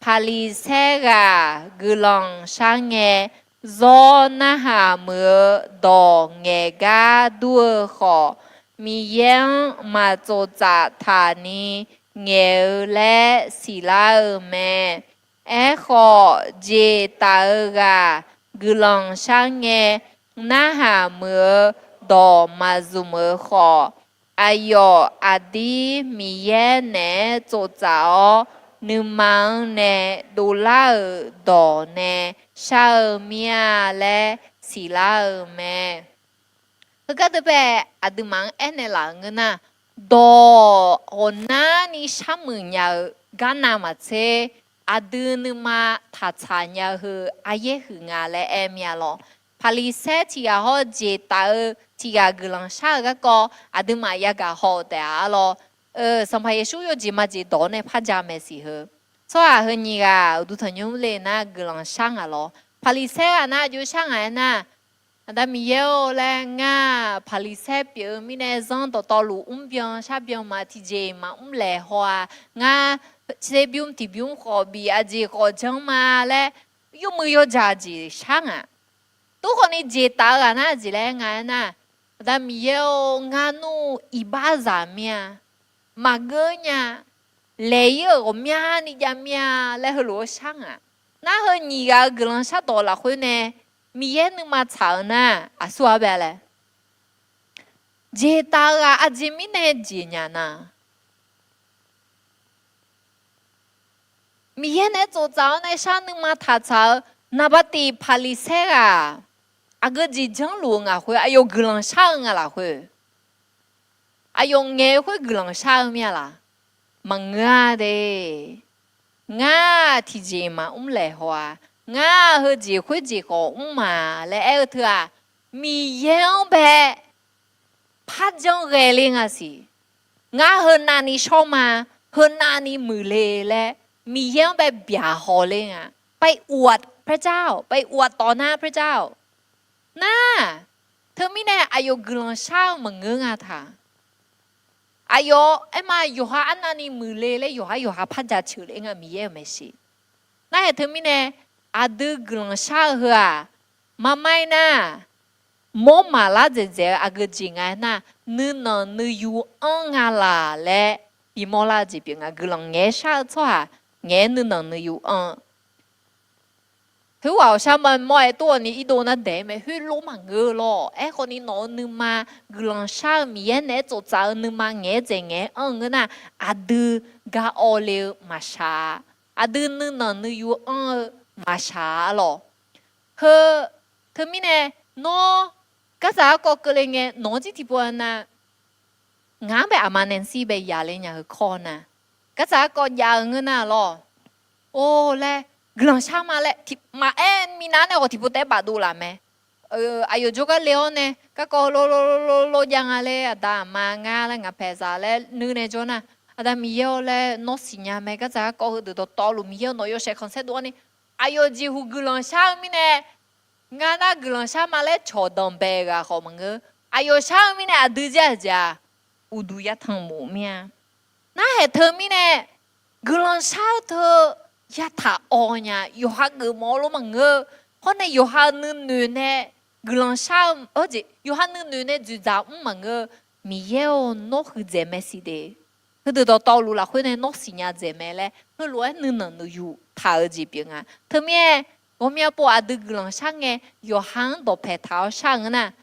Paqliqsaer ghaq guiqlanq shar ngae, zawr narhaq muiq-eu dawq ngaeq gar dur-eu khawf, Miqyaer-anr maq tsoftsaf taq ni ngaeq-eu laer siqlar-eu mae. Aerkhawf, jeq taf-eu ghaq guiqlanq shar ngae, narhaq muiq-eu dawq maq zmq-eu khawf, aqyawf aqdir Miqyaer naeq-aer tsoftsaf-awr, nuima-anr nae dovlar-euq dawq nae shar-eu mir-a laer siqlar-eu mae. Heugar deuq bae aqduimaf-anr aernaeq laf-euq ngeur nar, dawq ghawqnarni sharmuiq nya-eu garnav maqtser, aqdui nuima taqtsaq nya-eu heu aryaer huiq nga laer aer mir-a lawr. Paqliqsaer tiq ghaq hawr jeq taf-eu tiq ghaq guiqlanq shar-eu garkawv aqduimaf yagaq haw-eu taef-a arlawr. Sanqpaq Yeqsur yawjeq majeq dawq-awr nae par ja maeqsiq heu. Tsawrhaq heu nyiq ghaq uqduq tanqnymr le nar guiqlanq shar ngaq lawr. Paqliqsaer ghaq nar aqjox shar ngaq aernar, Aqda Miqyaer-or laer, ngar-aq Paqliqsaer pyeuf-eu mirnae zanr dawqtawvluf mrbyan sharbyan ma tiqjeq maqmr laeq haw-aq, ngar tser bymr tiq bymr khawf bif aqjeq khawf janr ma laer, yawmuiq yawjaq jeq shar ngaq. Tov khawfni jeqtaf-eu ghaq nar aqjeq laer nga aernar, Aqda Miqyaer-or, ngar nmr iqbaxzaq mir-a, maqgeur nya, laeq-ir-euq ghawqmyani jav mir-a laer heulof-aer shar ngaq. Nar heu nyiq ghaq-eu guiqlanq shardawq lafkhoer nae Miqyaer nuima tsaq-eu nar aqsur-a bae laer, jeqtaf-eu ghaq aqjeq mirnae jeq nya nar, Miqyaer naeq-aer tsoftsaf-awr nae shar nuima taqtsaq-eu naqba tiq Paqliqsaer ghaq, aqgeu jeq janrluf-eu ngaq khoer aqyawf guiqlanq shar-eu nga lafkhoer, aqyawf ngaeq-eu khoer guiqlanq shar-eu mir-a laq? Maqngeur-a de. Ngar tiqjeq maqmr laeq haw-a, ngar heujeq khoerjeq khawf mr ma laer aer-eu teu-aq, Miqyaer-anr bae parjanr ghae ler nga siq. Ngar heu navni shawr ma, heu navni muiqle laer Miqyaer-anr bae byaqhaw ler nga. ไปอวดพระเจ้า ไปอวดต่อหน้าพระเจ้า nar, teumirnae aqyawf guiqlanq shar-eu maqngeur nga taq. Aqyawf aerma yawqha arnavni muiqle laer yawqha yawqha par jaceuq le nga Miqyaer-euq maeqshi. Narhaq teumirnae aqdui guiqlanq shar-eu heu-aq, maqmair nar, mawr maqlar dzaeqdzaeq-eu aqgeu jeq nga aernar, nuinanq nuiyu anr nga laq laer bimawr lar-eu jeq pyeuf nga. Guiqlanq ngaeq-aer shar-eu tsawrhaq ngaeq-aer nuinanq nuiyu anr. Khoerghaq awqshar ma mawr-aer tov-awq ni irdov nar daeq-aer mae, khoerlof maqngeur lawr. Aerkhawf ni nawq-eu nuima guiqlanq shar-eu Miqyaer naeq-aer tsoftsaf-eu nuima ngaeq-aer dzaeq ngaeq-aer anr-eu ngeur nar, aqdui gar awv le-eu maqshaq, aqdui nuinanq nuiyu anr-eu maqshaq-a lawq. Heu, teumirnae, nawr gardzaq garkawv keuvle ngae nawq-anr jir tiqpov-a nar, ngaq-anr bae aqma Nancy bae yaqle nya heu kawr nar, gardzaq garkawv jav-eu ngeur nar lawr. Or laer, guiqlanq shar ma laer maqaer minav nae ghawq tiqpov taef-aer bafdov laf mae. Aqyawf jawrgar le-awr nae garkawv lor lor lor lor jav nga laer, aqda aqma ngar laer ngaq paeqzaq laer nuir nae jawr nar, Aqda Miqyaer-awr laer nawr siqnya mae. Gardzaq garkawv heudeuq dawqtawvluf Miqyaer-awr nawq yawshaef khanqsaer dov-awr ni, aqyawf jeqhuq guiqlanq shar-eu mirnae, ngar nar guiqlanq shar ma laer cawqdanq bae-eu ghaq khawf maqngeur. Aqyawf shar-eu mirnae aqdui jir aqjeq-aq, uqduq yatanq mof mir-a. Narhaq teumirnae, guiqlanq shar-eu teu yataq awq nya, yawqha geufmawf-eu lof maqngeur. Hawr nae yawqha nuinoeq nae guiqlanq shar-eu, jeq yawqha nuinoeq nae dzoeqdzaq mr maqngeur. Miqyaer-or, nawr huiqdzaeq mae siq de. Heudeuq dawqtawvluf lafkhoer nae nawr siqnya dzaeq mae laer heulof-aer nuinanq nuiyu taq-eu jeq pyeuf nga. Teumirnae, ghawqmya pov aqdui guiqlanq shar ngae, yawqha-anr dawqpaeq taq-awr shar-eu ngeur nar,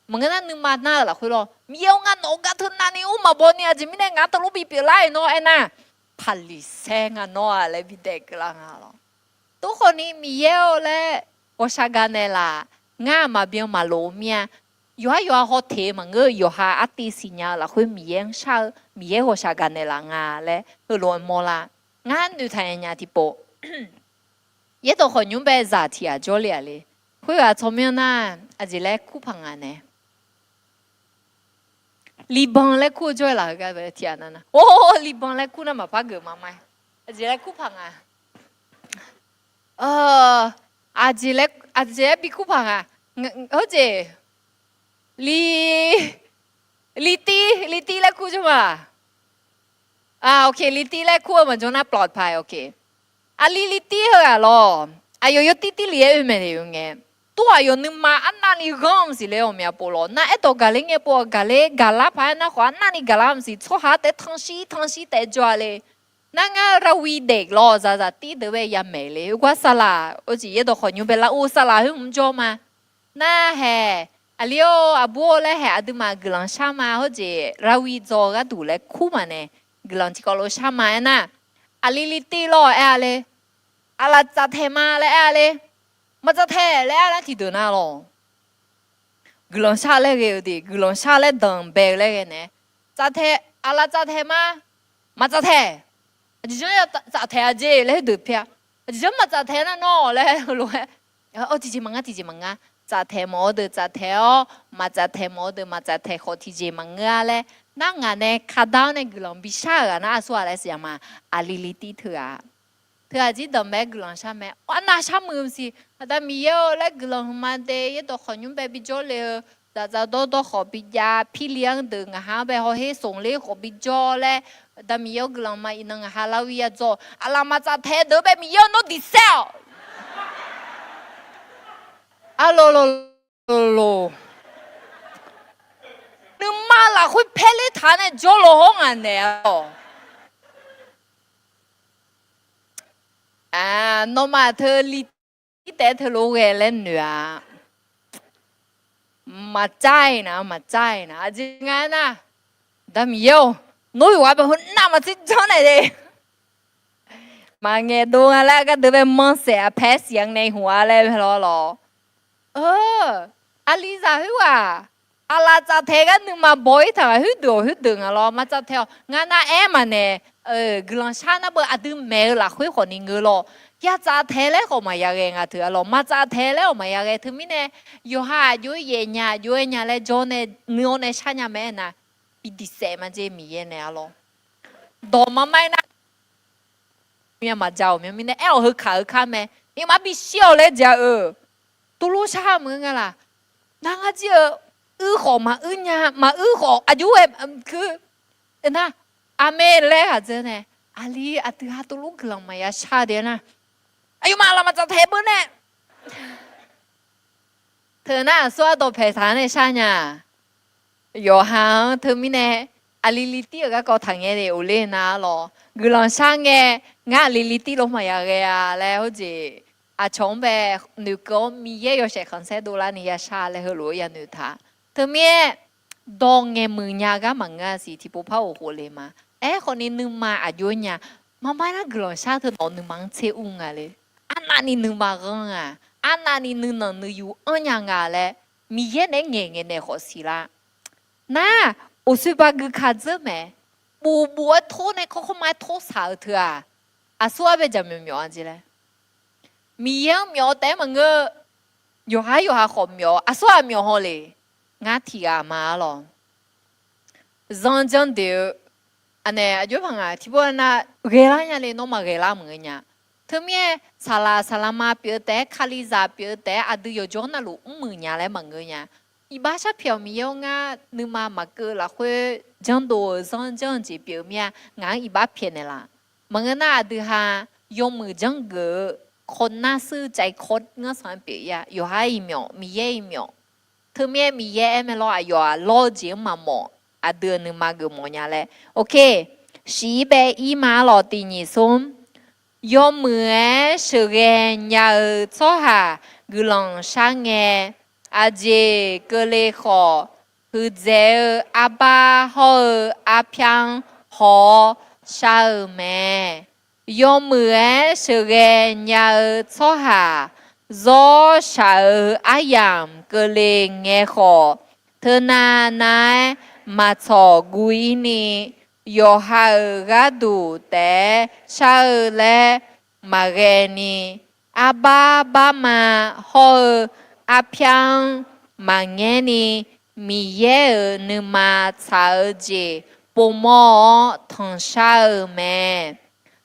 maqngeur nar nuima nar-eu lafkhoer lawr, Miqyaer-or, ngar nawq-eu gar teu navni ur maqbaw ni aqjeq mirnae ngaq teulof bi pyeuflar-iq nawr aernar, Paqliqsaer nga nawr-aq laer bidaef keuvlar nga lawr. Tov khawfni Miqyaer-or laer ghawqshaq gaq naeqlaf, ngar maqbyan maqlof-eu mir-a. Yawqhar yawqha hawteq-eu maqngeur, yawqha artiv siqnya-eu lafkhoer Miqyaer-anr shar-eu Miqyaer ghawqshaq gaq naeqlaf nga laer heulof-aer mawrlar. Ngar noeqtaq nya nya tiqpov, yaerdawq khawqnymr bae zaq tiq ghaq jawrle-aq le. Khoerghaq tsawrmyanr nar, aqjeq laer kur paq nga nae, Liban laer kur-eu jawr-aer laf-eu gar bae tiq ghaq nar nar, or, Liban laer kur nar maqpar geuf ma ma. Aqjeq laer kur paq nga. Aqjeq laer, aqjeq laer bi kur paq nga. Heujeq, li, litir, litir laer kur jawr ma. Litir laer kur-eu maqjawr nar ปลอดภัย ok. Aqli litir heughaq lawr, aqyawf yawtir tirlif-aer oe maeq le-eu ngae, tov aqyawf nuima arnavni ghanr maqsiq le-awq mya pov lawr. Nar aerdawq gaqler ngae pov-awq, gaqler gaqlar paq-aer nar khawf arnavni gaqlar maqsiq, tsawrhaq taef tanqshir tanqshir taef jawr-a le. Nar ngar ราวีเด็ก lawr, zaqzaq tir deuq bae yamaeq le. Heugar saqlaq, oeq jeq yaerdawq khawqnymr bae lar-eu saqlaq khoer hmq jawr ma. Nar haeq, aqli-or, aqbur-or laer haeq, aqduimaf guiqlanq shar ma, hawjeq ราวี dzaw-eu gharduq laer kur maqnae, guiqlanq tiqkawv lof shar ma aernar, aqli litir lawr aer-a le. Aqlaf tsaftaeq ma laer aer-a le. Maqtsaftaeq laer aer-a lar tiqdeuq nar lawr. Guiqlanq shar laer ghae-eu de, guiqlanq shar laer danqbae-eu laer ghae nae, tsaftaeq, aqlaf tsaftaeq ma, maqtsaftaeq. Aqjeq janr ya tsaftaeq-a jeq laer heudeuq pi-a. Aqjeq janr maqtsaftaeq nar nawr laer heulof-aer, tiqjeq maqngar, tiqjeq maqngar. tsaftaeq mawf-eu deuq tsaftaeq-awr, maqtsaftaeq mawf-eu deuq maqtsaftaeq khawf tiqjeq maqngeur-a laer, nar ngaq nae kadar-awr nae guiqlanq bishar-euq ghaq nar aqsur ghaq laer siq-a ma. Aqli li tir teu ghaq. Teu aqjir danqbae guiqlanq shar mae. Arnav sharmuiq siq. Aqda Miqyaer-or laer guiqlanq hmq ma de, yaerdawq khawf nymr bae bijawr le-eu, dzaqdzaq dawrdawr khawf bijav, pirli-anr deuq ngaqha-anr bae hawher smq ler khawf bijawr laer, Aqda Miqyaer-or guiqlanq ma. Iqnan ngaqha Larwi yadzaw, aqlaf maqtsaftaeq deuq-eu bae Miqyaer-or nawr diq saer-awq. Arlolo, nuima lafkhoer paerler taq nae jawrlo hawr ngaq naeq-awq. Nawmaf teu li tir taef-aer teulof ghae laer noeq-a. Maqcav-iq na, maqcav-iq na. Aqjeq nga aernar, Aqda Miqyaer-or, nawr yawqghaq bae heu navmaqtser janr naeq de. Maqngaeq dov nga laer gardeuv bae manrsaef aqpaer siq-anr nae hmq-a laer bae lawr lawr. Aqlizaq khoerghaq, aqlaf tsaftaeq gar nuima baw-ir taq-aq, khoerdeuq-awq khoerdeuq nga lawr. Maqtsaftaeq-awq, ngar nar aer maqnaeq. Guiqlanq shar nar beu aqdui maeq-eu lafkhoer khawfni ngeur lawr. Ya tsaftaeq laer khawf maqya ghae nga teu-a lawr. Maqtsaftaeq laer-awq maqya ghae teumirnae, yawqha aqjox-aer yaef nya, aqjox-aer nya laer jawr nae nuianr nae shar nya mae aernar, bi diq saef ma jeq Miqyaer naeq-a lawr. Dawq maqmair nar, maqjav-awq myanr mirnae aer-awq heu kaq-eu kar mae. Iqmar bishir-awq laer ja-eu. Tuvlof shar maqngeur nga laq. Nar ngar jir-eu, uir khawf maquir nya, maquir khawf aqjox-aer, nar, aqmeq laer ghaq dzeur nae, aqli aqdui ha tuvlof guiqlanq maqya shar de nar, aqyawfmaf laf maqtsaftaeq beu nae. Teu nar aqsur ardawq paeq taq-anr nae shar nya. Yawqha-anr teumirnae, aqli li tir-euq garkawv taqngae de ofler nar lawr. Guiqlanq shar ngae, ngar aqli li tir lof maqya ghae-a laer hawjeq, aqcawq-anr bae noeqkeuv-awr Miqyaer yawshaef khanqsaer dovlar ni ya shar laer heulof-aer yanoeq taq. Teumirnae, dawq ngaeqmuiq nya gar maqngeur-a siq tiqpov par ghof khof le ma. Aerkhawfni nuima aqjox-aer nya, maqmair nar guiqlanq shar teu nawq nuima-anr tser ur nga le. Arnavni nuima ghanr nga. Arnavni nuinanq nuiyu anr nya nga laer, Miqyaer naeq-aer ngaeqngae nae khawf siq lar. Nar, oqsoeq ba gui ka dzeur mae. Bofbof-aer tor nae kawrkawr ma-aer tor saq-eu teu-aq, aqsur ar bae jaqmyawf myawf-a jeq laer. Miqyaer-anr myawf-eu taef-aer maqngeur. Yawqhar yawqha khawf myawf, aqsur ghaq myawf haw le. Ngar tiq ghaq ma-ar lawq. Zanr janr deuq-eu, aqnaeq aqjox paq ngaq tiqpov nar ghaelar nya le, nawmaf ghaelar maqngeur nya. Teumirnae saqlaq saqlaqma pyeuf-eu taef-aer, kalizaq pyeuf-eu taef-aer, aqdui yawqjawr navluf mrmuiq nya laer maqngeur nya. Iqbax sharpyaeq-awq Miqyaer-or, ngar nuima maqkeuv lafkhoer janrdov-eu zanr janr-eu jeq pyeuf mir-a, ngaq-anr iqbax pyaeqnaeq laf. Maqngeur nar aqdui ha yawmuiq janrgeuf-eu kawnar suir cav kawr ngar sanq-aer pyeuf-ir-a, yawqhar iq myawf, Miqyaer iq myawf. Teumirnae Miqyaer aer mae lawr, aqyawf-aq lawr-eu jeq-anr maqmawf, aqdui-euq nuima geufmawf nya laer. Ok, shiq-ir bae ir ma-ar lawq, tiq nyiq smr. Yawmuiq-aer sheuqghae nya-eu tsawrhaq guiqlanq shar ngae, aqjeq keuvle khawf, huiqdzaeq-eu arbar hawr-eu arpyar-anr haw-awr shar-euq mae. Yawmuiq-aer sheuqghae nya-eu tsawrhaq, zawr shaq-euq aryamq keuvle ngae khawf, teunav nav-aer maqtsawq guv-ir ni, yawqha-euq gharduq taef-aer shar-eu laer maqghae ni, arbar barma hawr-eu arpyar-anr maqngaer ni, Miqyaer-euq nuima tsaq-eu jeq povmawr-awr tanqshar-euq mae.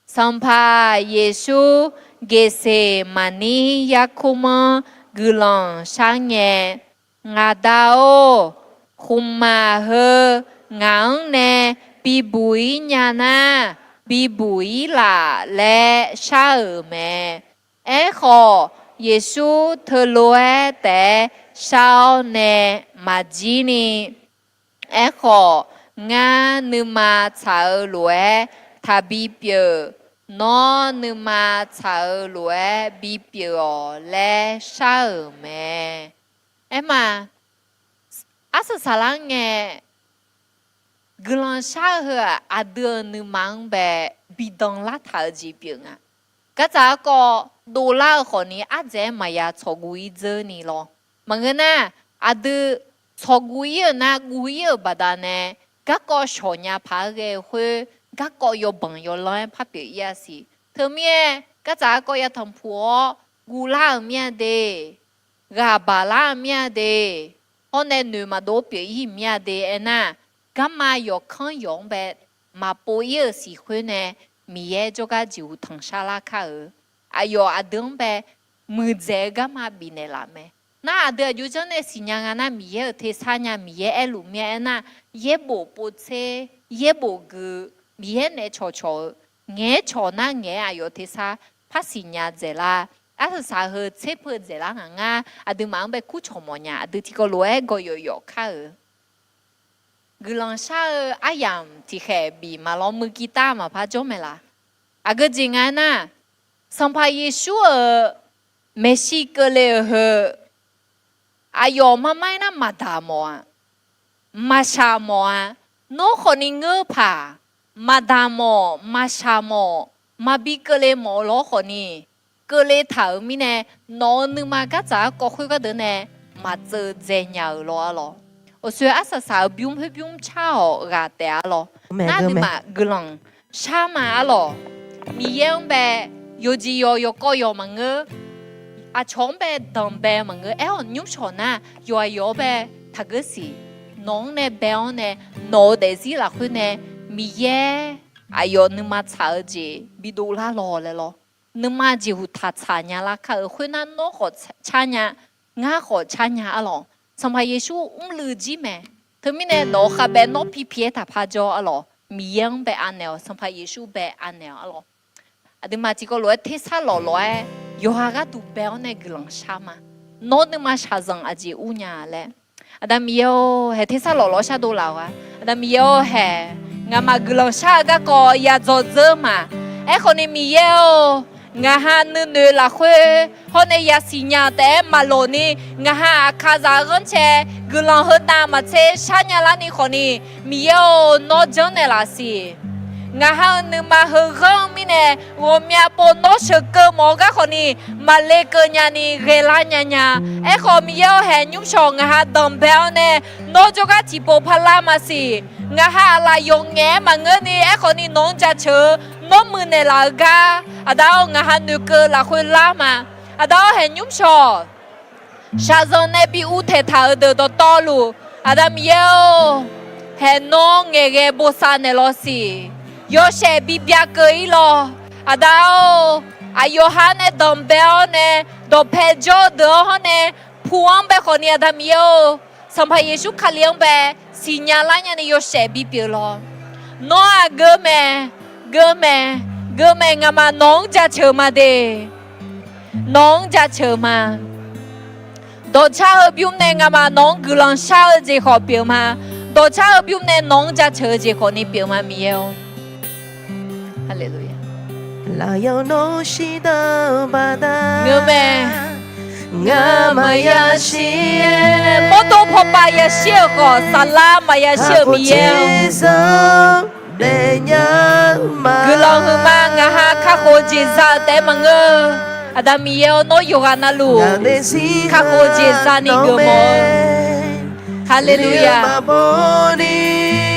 Sanqpaq Yeqsur Geqseqmaqnir yarkmr-anr guiqlanq shar ngae, Ngaqda-or, khmqmaq heu ngaq-anr nae bibuq-ir nya nar, bibuq-ir laf laer shar-euq mae. Aerkhawf, Yeqsur teulof-aer taef-aer shar-awr nae maqjir ni, aerkhawf, ngar nuima tsaq-eu lof-aer taqbi pyeuf, nawr nuima tsaq-eu lof-aer bipyeuf-awq laer shar-euq mae. Aerma, arsaq saqlar ngae, guiqlanq shar-eu heu-aq, aqdui-euq nuima-anr bae bidan lartaq-eu jeq pyeuf nga. Gardzaq garkawv dovlar-eu khawfni ardzaeq-aer maqya tsawqguv-ir dzeur ni lawr. Maqngeur nar, aqdui tsawqguv-ir-euq nar guv-ir-euq baqdanae, garkawv shawq nya paq-aer ghae-eu khoer, garkawv yawbanq yawlanr-aer par pyeuf-ir-a siq. Teumirnae, gardzaq garkawv yatanq puq-awr guvlar-euq mir-a de. ghaq baqlar-eu mir-a de, hawr nae noeq maqdov pyeuf-ir mir-a de aernar, garma yawqkanr yawq-anr bae maqpov-ir-euq siq khoer nae, Miqyaer jawrgar jeqhuq tanqshar lar kar-euq. Aqyawf aqdui-anr bae muiqdzaeq-eu garma bifnaeq laf mae. Nar aqdui aqjox janr nae siqnya nga nar, Miqyaer-euq tersar nya, Miqyaer aerluf mir-a aernar, yaerbof povtser, yaerbof gui, Miqyaer naeq cawqcawq-eu, ngaeq-aer cawq nar ngaeq-aer aqyawf tersar par siqnya dzaeqlar, arsaq saq heu tserpeu dzaeqlar ngaq ngar, aqduimaf-anr bae kurcawq mawfnya, aqdui tiqkawv lof-aer gawq yawf yawf kar-euq. Guiqlanq shar-eu aryamq tiqkhaeq bif maqlawr, muiqkir tar maqpar jawr mae laq. Aqgeu jeq nga aernar, Sanqpaq Yeqsur-euq maeqshi keuvle-euq heu, aqyawf marmar-ir nar maqdaq mawf-a, maqshaq mawf-a. Nawr khawfni ngeur paq, maqdaq mawf, maqshaq mawf, maqbi keuvle mawf-eu lawr khawfni, keuvle taq-euq mirnae, nawq-euq nuima gardzaq garkawv khoergar deuq nae maqtseuv dzae nya-euq lawr arlawq. Awqsoeq arsaq saq-euq bymr khoer bymr car-awq ghaq taef arlawq. Nar aqduimaf guiqlanq shar ma arlawq. Miqyaer-anr bae yawqjeq yawq yawqkawv yawq maqngeur. Aqcawq-anr bae danqbae maqngeur. Aerkhawf nymrcawq nar, yawqghaq yawq-anr bae taqgeur siq. Nawq-anr nae bae-awr nae, nawq-euq daefzir lafkhoer nae Miqyaer aqyawf nuima tsaq-eu jeq bidov lar lawq laer lawr. Nuima jeqhuq taqtsaq nya lar kar-euq khoernar, nawr khawf car nya, ngar khawf car nya arlawq. Sanqpaq Yeqsur mrluiv jir mae. Teumirnae nawq-euq khavbae nawr pipi-aer taqpar jawr arlawq. Miqyaer-anr bae anaeq-awq, Sanqpaq Yeqsur bae anaeq-awq arlawq. Aqduimaf tiqkawv lof-aer tersar lawqlawq-aer yawqha gharduq bae-awr nae guiqlanq shar ma. Nawr nuima shaqzanq aqjeq ur nya laer. Aqda Miqyaer-or, haeq tersar lawqlawq shardov laf-awq ga. Aqda Miqyaer-or, haeq ngamaf guiqlanq shar-eu garkawv ya dzawr dzeur ma. Aerkhawfni Miqyaer-or, ngaqha nuinoeq lafkhoer hawr nae yasiq nya taef-aer maqloq ni, ngaqha aqkaqzaq-eu ghanrcae guiqlanq heu nav maqtser shar nya larni khawfni, Miqyaer-or, nawr janrnaeq laf siq. Ngaqha-euq nuima heu ghanr mirnae, ghawqmya pov nawr sheuqkeuv mawf-eu gar khawfni, maqle keuv nyani ghaelar nya nya. Aerkhawf Miqyaer-or, haeq nymrcawq ngaqha danqbae-awr nae, nawr jawrgar tiqpov parlar maqsiq. Ngaqha aqlaf yawqngaef-aer maqngeurni, aerkhawfni nawq-anr jaceuq-eu, nawr muiqnaeq laf-eu gar, Aqda-or, ngaqha noeqkeuv lafkhoer lar ma. Aqda-or, haeq nymrcawq shaqzanq nae bi uvtaeq taq-euq deuq dawqtawvluf, Aqda Miqyaer-or, haeq nawr ngaeqghae bosav naeq lawq siq. Yawshaef bi byakeuv-ir lawq. Aqda-or, aqyawf ha nae danqbae-awr nae, dawqpae jawr-eu deuq-anr hawr nae, pu-anr bae khawfni Aqda Miqyaer-or, Sanqpaq Yeqsur Kali-anr bae siqnya lar nyani yawshaef bipyeuf lawq. Nawr-aq geur mae, geur mae, geur mae, ngamaf nawq-anr jaceuq ma de. Nawq-anr jaceuq ma. Dawqcar heubymr nae ngamaf nawq-anr guiqlanq shar-eu jeq khawf pyeuf ma. Dawqcar heubymr nae nawq-anr jaceuq-eu jeq khawfni pyeuf ma Miqyaer-or. Haleluya. Lafyawq nawr shir daq-eu baqda. Ngeur mae. Ngar maqya shir-aer. Mawrdo pawpav yashir-euq khawf saflar maqya shir-euq Miqyaer-or. Guiqlanq huiqma ngaqha kakhof jeq za-eu taef-aer maqngeur. Aqda Miqyaer-or, nawr yawqghaq navluf kakhof jeq zani geufmawf-eu. Haleluya.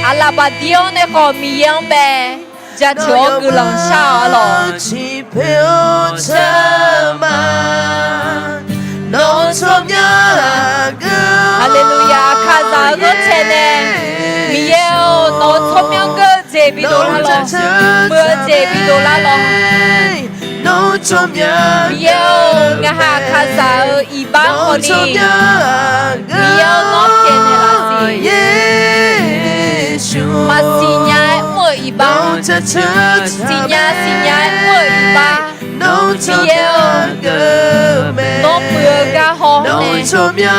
Aqlaf baqdir-awr nae khawf Miqyaer-anr bae jaceuq-awr guiqlanq shar-awq arlawq. Haleluya. Aqkaqzaq-eu ghanrcae nae Miqyaer-or, nawq-eu tsawrmyanr geur-eu jeq bidov lar lawq. Muiq-eu jeq bidov lar lawq. Miqyaer-or, ngaqha aqkaqzaq-euq iqbax khawfni, Miqyaer-or, nawr pyaeqnaeq laf siq. Maqsiq nya-aer mr-euq iqbax, siqnya siqnya mr-euq iqbax, Miqyaer-or, nawr muiq-eu gar haw-awr nae,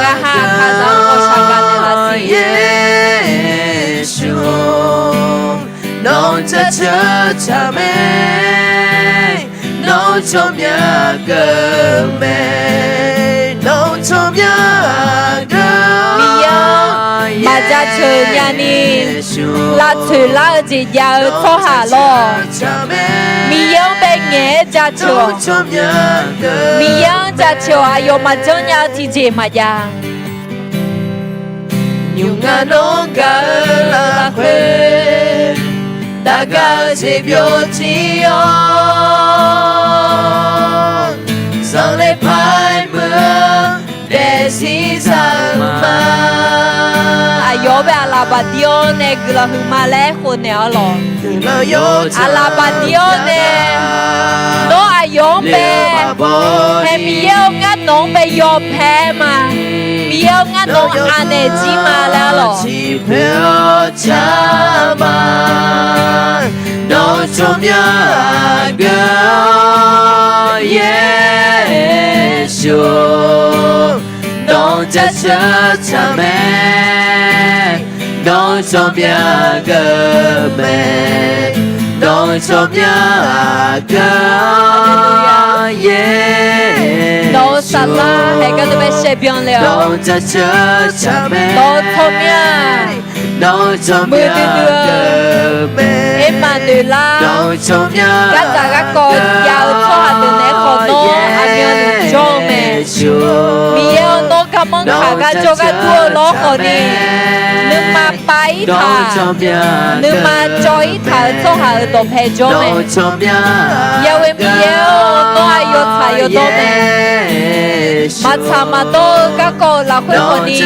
ngaqha aqkaqzaq-anr ghawqshaq gaq naeq laf siq. Nawr jaceuq taq mae, nawr tsawrmyanr geur mae, nawr tsawrmyanr geur. Miqyaer-or, maqjaceuq nyani lavtsoeq lar-eu jeq jav-eu tsawrhaq lawq. Miqyaer-anr bae ngaeq-aer jaceuq-awq. Miqyaer-anr jaceuq-awq. Aqyawf maqjanr nya-eu tiqjeq maqjav. Nymq nga nawr gaq-eu lafkhoer, daqgaq-eu jeq byovjir-awr, zanqler paer muiq-eu tiqzaq-eu ma. Aqyawf-anr bae aqlaf baqdir-awr nae guiqlanq huiqma laer aerkhof naeq-awr lawq. Aqlaf baqdir-awr nae nawr aqyawf-anr bae, hae Miqyaer-awr ngar nawq-anr bae yawpae ma. Miqyaer-awr ngar nawq-anr anaeq jir ma laer-awr lawq. Nawr tsawrmyanr aqgeu-awr Yeqsur, nawq-anr jaceuq tsaq mae. Nawr tsawrmyanr aqgeu mae. Nawr tsawrmyanr aqgeu-awr Yeqsur, nawq-euq saflar hae gardeuv bae shaerbyan le-awq. Nawq-anr jaceuq tsaq mae. Nawr-eu tsawrmyanr muiqdui dui-eu Ermaqnoeqlar, gardzaq garkawv jav-eu tsawrhaq deuq naeq-aer khawf nawr aqmyanluf jawr-eu mae. Miqyaer-awr nawr garmanr kaq gar jawrgar dur-eu lawr khawfni, nuima pav-ir taq, nuima cawv-ir taq-euq tsawrhaq-euq dawqpae jawr mae. Yawqghaq Miqyaer-or, nawr aqyawf tsaq yawdawr mae. Maqtsaq maqdawr-eu garkawv-euq lafkhoer khawfni,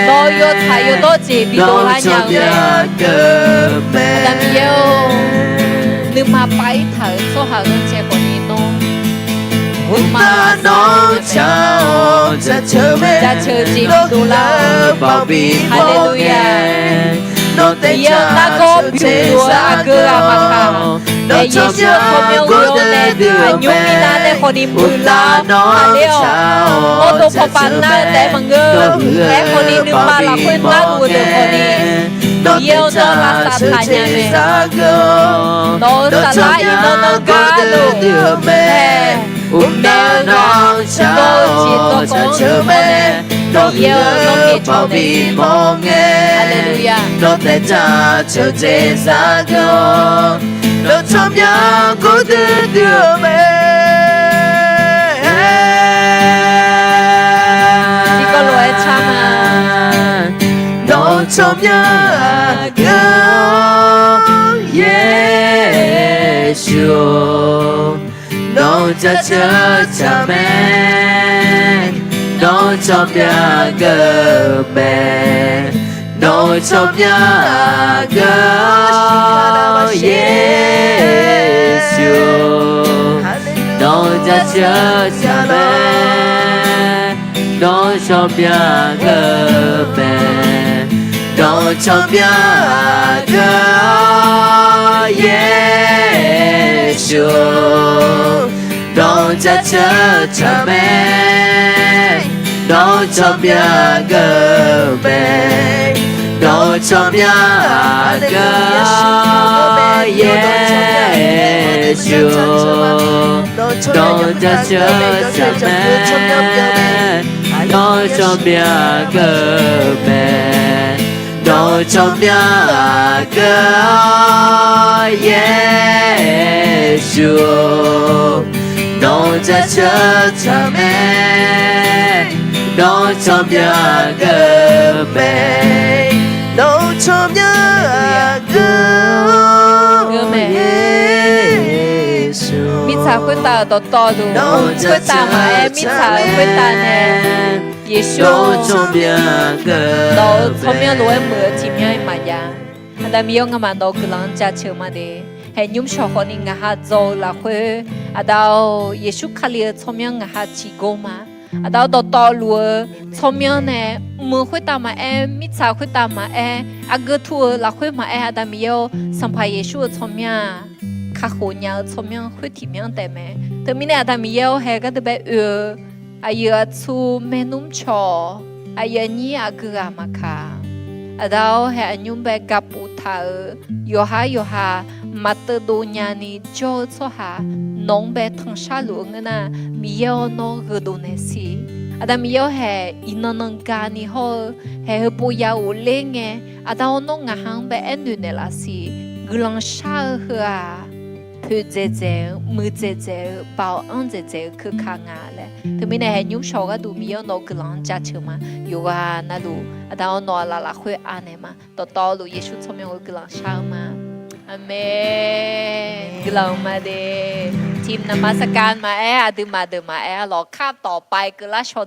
nawq-eu yawtsaq yawdawr jeq bidov lar nya-eu mae. Aqda Miqyaer-or, nuima pav-ir taq-euq tsawrhaq ghanrcae khawfni nawr, uqma nawr jaceuq-eu jeq bidov lar-eu, Haleluya. Miqyaer-or, nargawr bidov-eu aqgeu ghaq maqkaq, Yeqsur-euq tsawrmyanr ghoe-awr nae aqnymr mirnav nae khawfni muiqlar-awr, Haleluya. Mawrdo pawpav nar-eu taef-aer maqngeur-eu, aerkhawfni nuima lafkhoer narluf-eu deuq khawfni, Miqyaer-or, nawr lavsav taq nya mae. Nawq-eu saflar iqnan nan gar deuq-eu mae. Uqmaeq-eu ghaq, nawq-eu jeq dawqkawq-anr dawq mae. Miqyaer-or, nawr ngaeqcawq mae. Haleluya. Nawr taef jaceuq jeq zar geur-awr, nawr tsawrmyanr gordui dui-eu mae. Tiqkawv lof-aer car ma. Nawr tsawrmyanr aqgeu-awr Yeqsur, nawr jaceuq tsaq mae. Nawr tsawrmyanr aqgeu mae. Nawr tsawrmyanr aqgeu-awr Yeqsur, nawr jaceuq tsaq mae. Nawr tsawrmyanr aqgeu mae. Nawr tsawrmyanr aqgeu-awr Yeqsur, nawr jaceuq tsaq mae. Nawr tsawrmyanr aqgeu mae. Nawr tsawrmyanr aqgeu-awr Yeqsur, nawr jaceuq tsaq mae. Nawr tsawrmyanr aqgeu mae. Nawr tsawrmyanr aqgeu-awr Yeqsur, nawr jaceuq tsaq mae. Nawr tsawrmyanr aqgeu mae. Nawr tsawrmyanr aqgeu-awr Yeqsur, mirtsaq khoertav-euq dawqtawvluf, khoertav maqaer, mirtsaq-euq khoertav nae, Yeqsur, nawq-euq tsawrmyanr lof-aer muiq-eu tiqmyanr-iq maqjav. Aqda Miqyaer-or, ngamaf nawq-euq guiqlanq-anr jaceuq ma de. Haeq nymr shawq khawfni ngaq ha dzaw-eu lafkhoer, Aqda-or, Yeqsur Kali-euq tsawrmyanr ngaq ha ciqgor ma. Aqda-or, dawqtawvluf-eu tsawrmyanr nae, mq-euq khoertav maqaer, mirtsaq khoertav maqaer, aqgeu tu-euq lafkhoer maqaer, Aqda Miqyaer-or, Sanqpaq Yeqsur-euq tsawrmyanr-aq, kakhof nya-eu tsawrmyanr khoer tiqmyanr taef mae. Teumirnae Aqda Miqyaer-or, hae gharduq bae oe-eu aqyuif aqtsu, maernmr cawq, aqyuif aqnyir aqgeu ghaq maqkaq, Aqda-or, hae aqnymr bae gapuf taq-euq yawqhar yawqha maqteuv dov nyani jawr-eu tsawrhaq nawq-anr bae tanqshar luf-eu ngeur nar, Miqyaer-or, nawr gheudov naeq siq. Aqda Miqyaer-or, hae iqnan nan gani hawr-eu, hae heupov ya ghofler ngae, Aqda-or, nawr ngaq ha-anr bae aernoeq naeqlaf siq. Guiqlanq shar-eu heu-aq, poeqdzaeqdzaeq-eu, muiqdzaeqdzaeq-eu, baoq anr dzaeqdzaeq-eu keuka nga laer. Teumirnae haeq nymr shawq gharduq Miqyaer-or, nawq-euq guiqlanq-anr jaceuq ma. Yawqghaq navluf Aqda-or, nawq-aq laf lafkhoer anaeq ma. Dawqtawvluf Yeqsur tsawrmyanr-eu guiqlanq shar-eu ma. Aqmeq. Guiqlanq ma de. Team navmaqsaqkaq maqaer, aqduimaf deuq maqaer, lawqkar tawqpae keuvlar shaw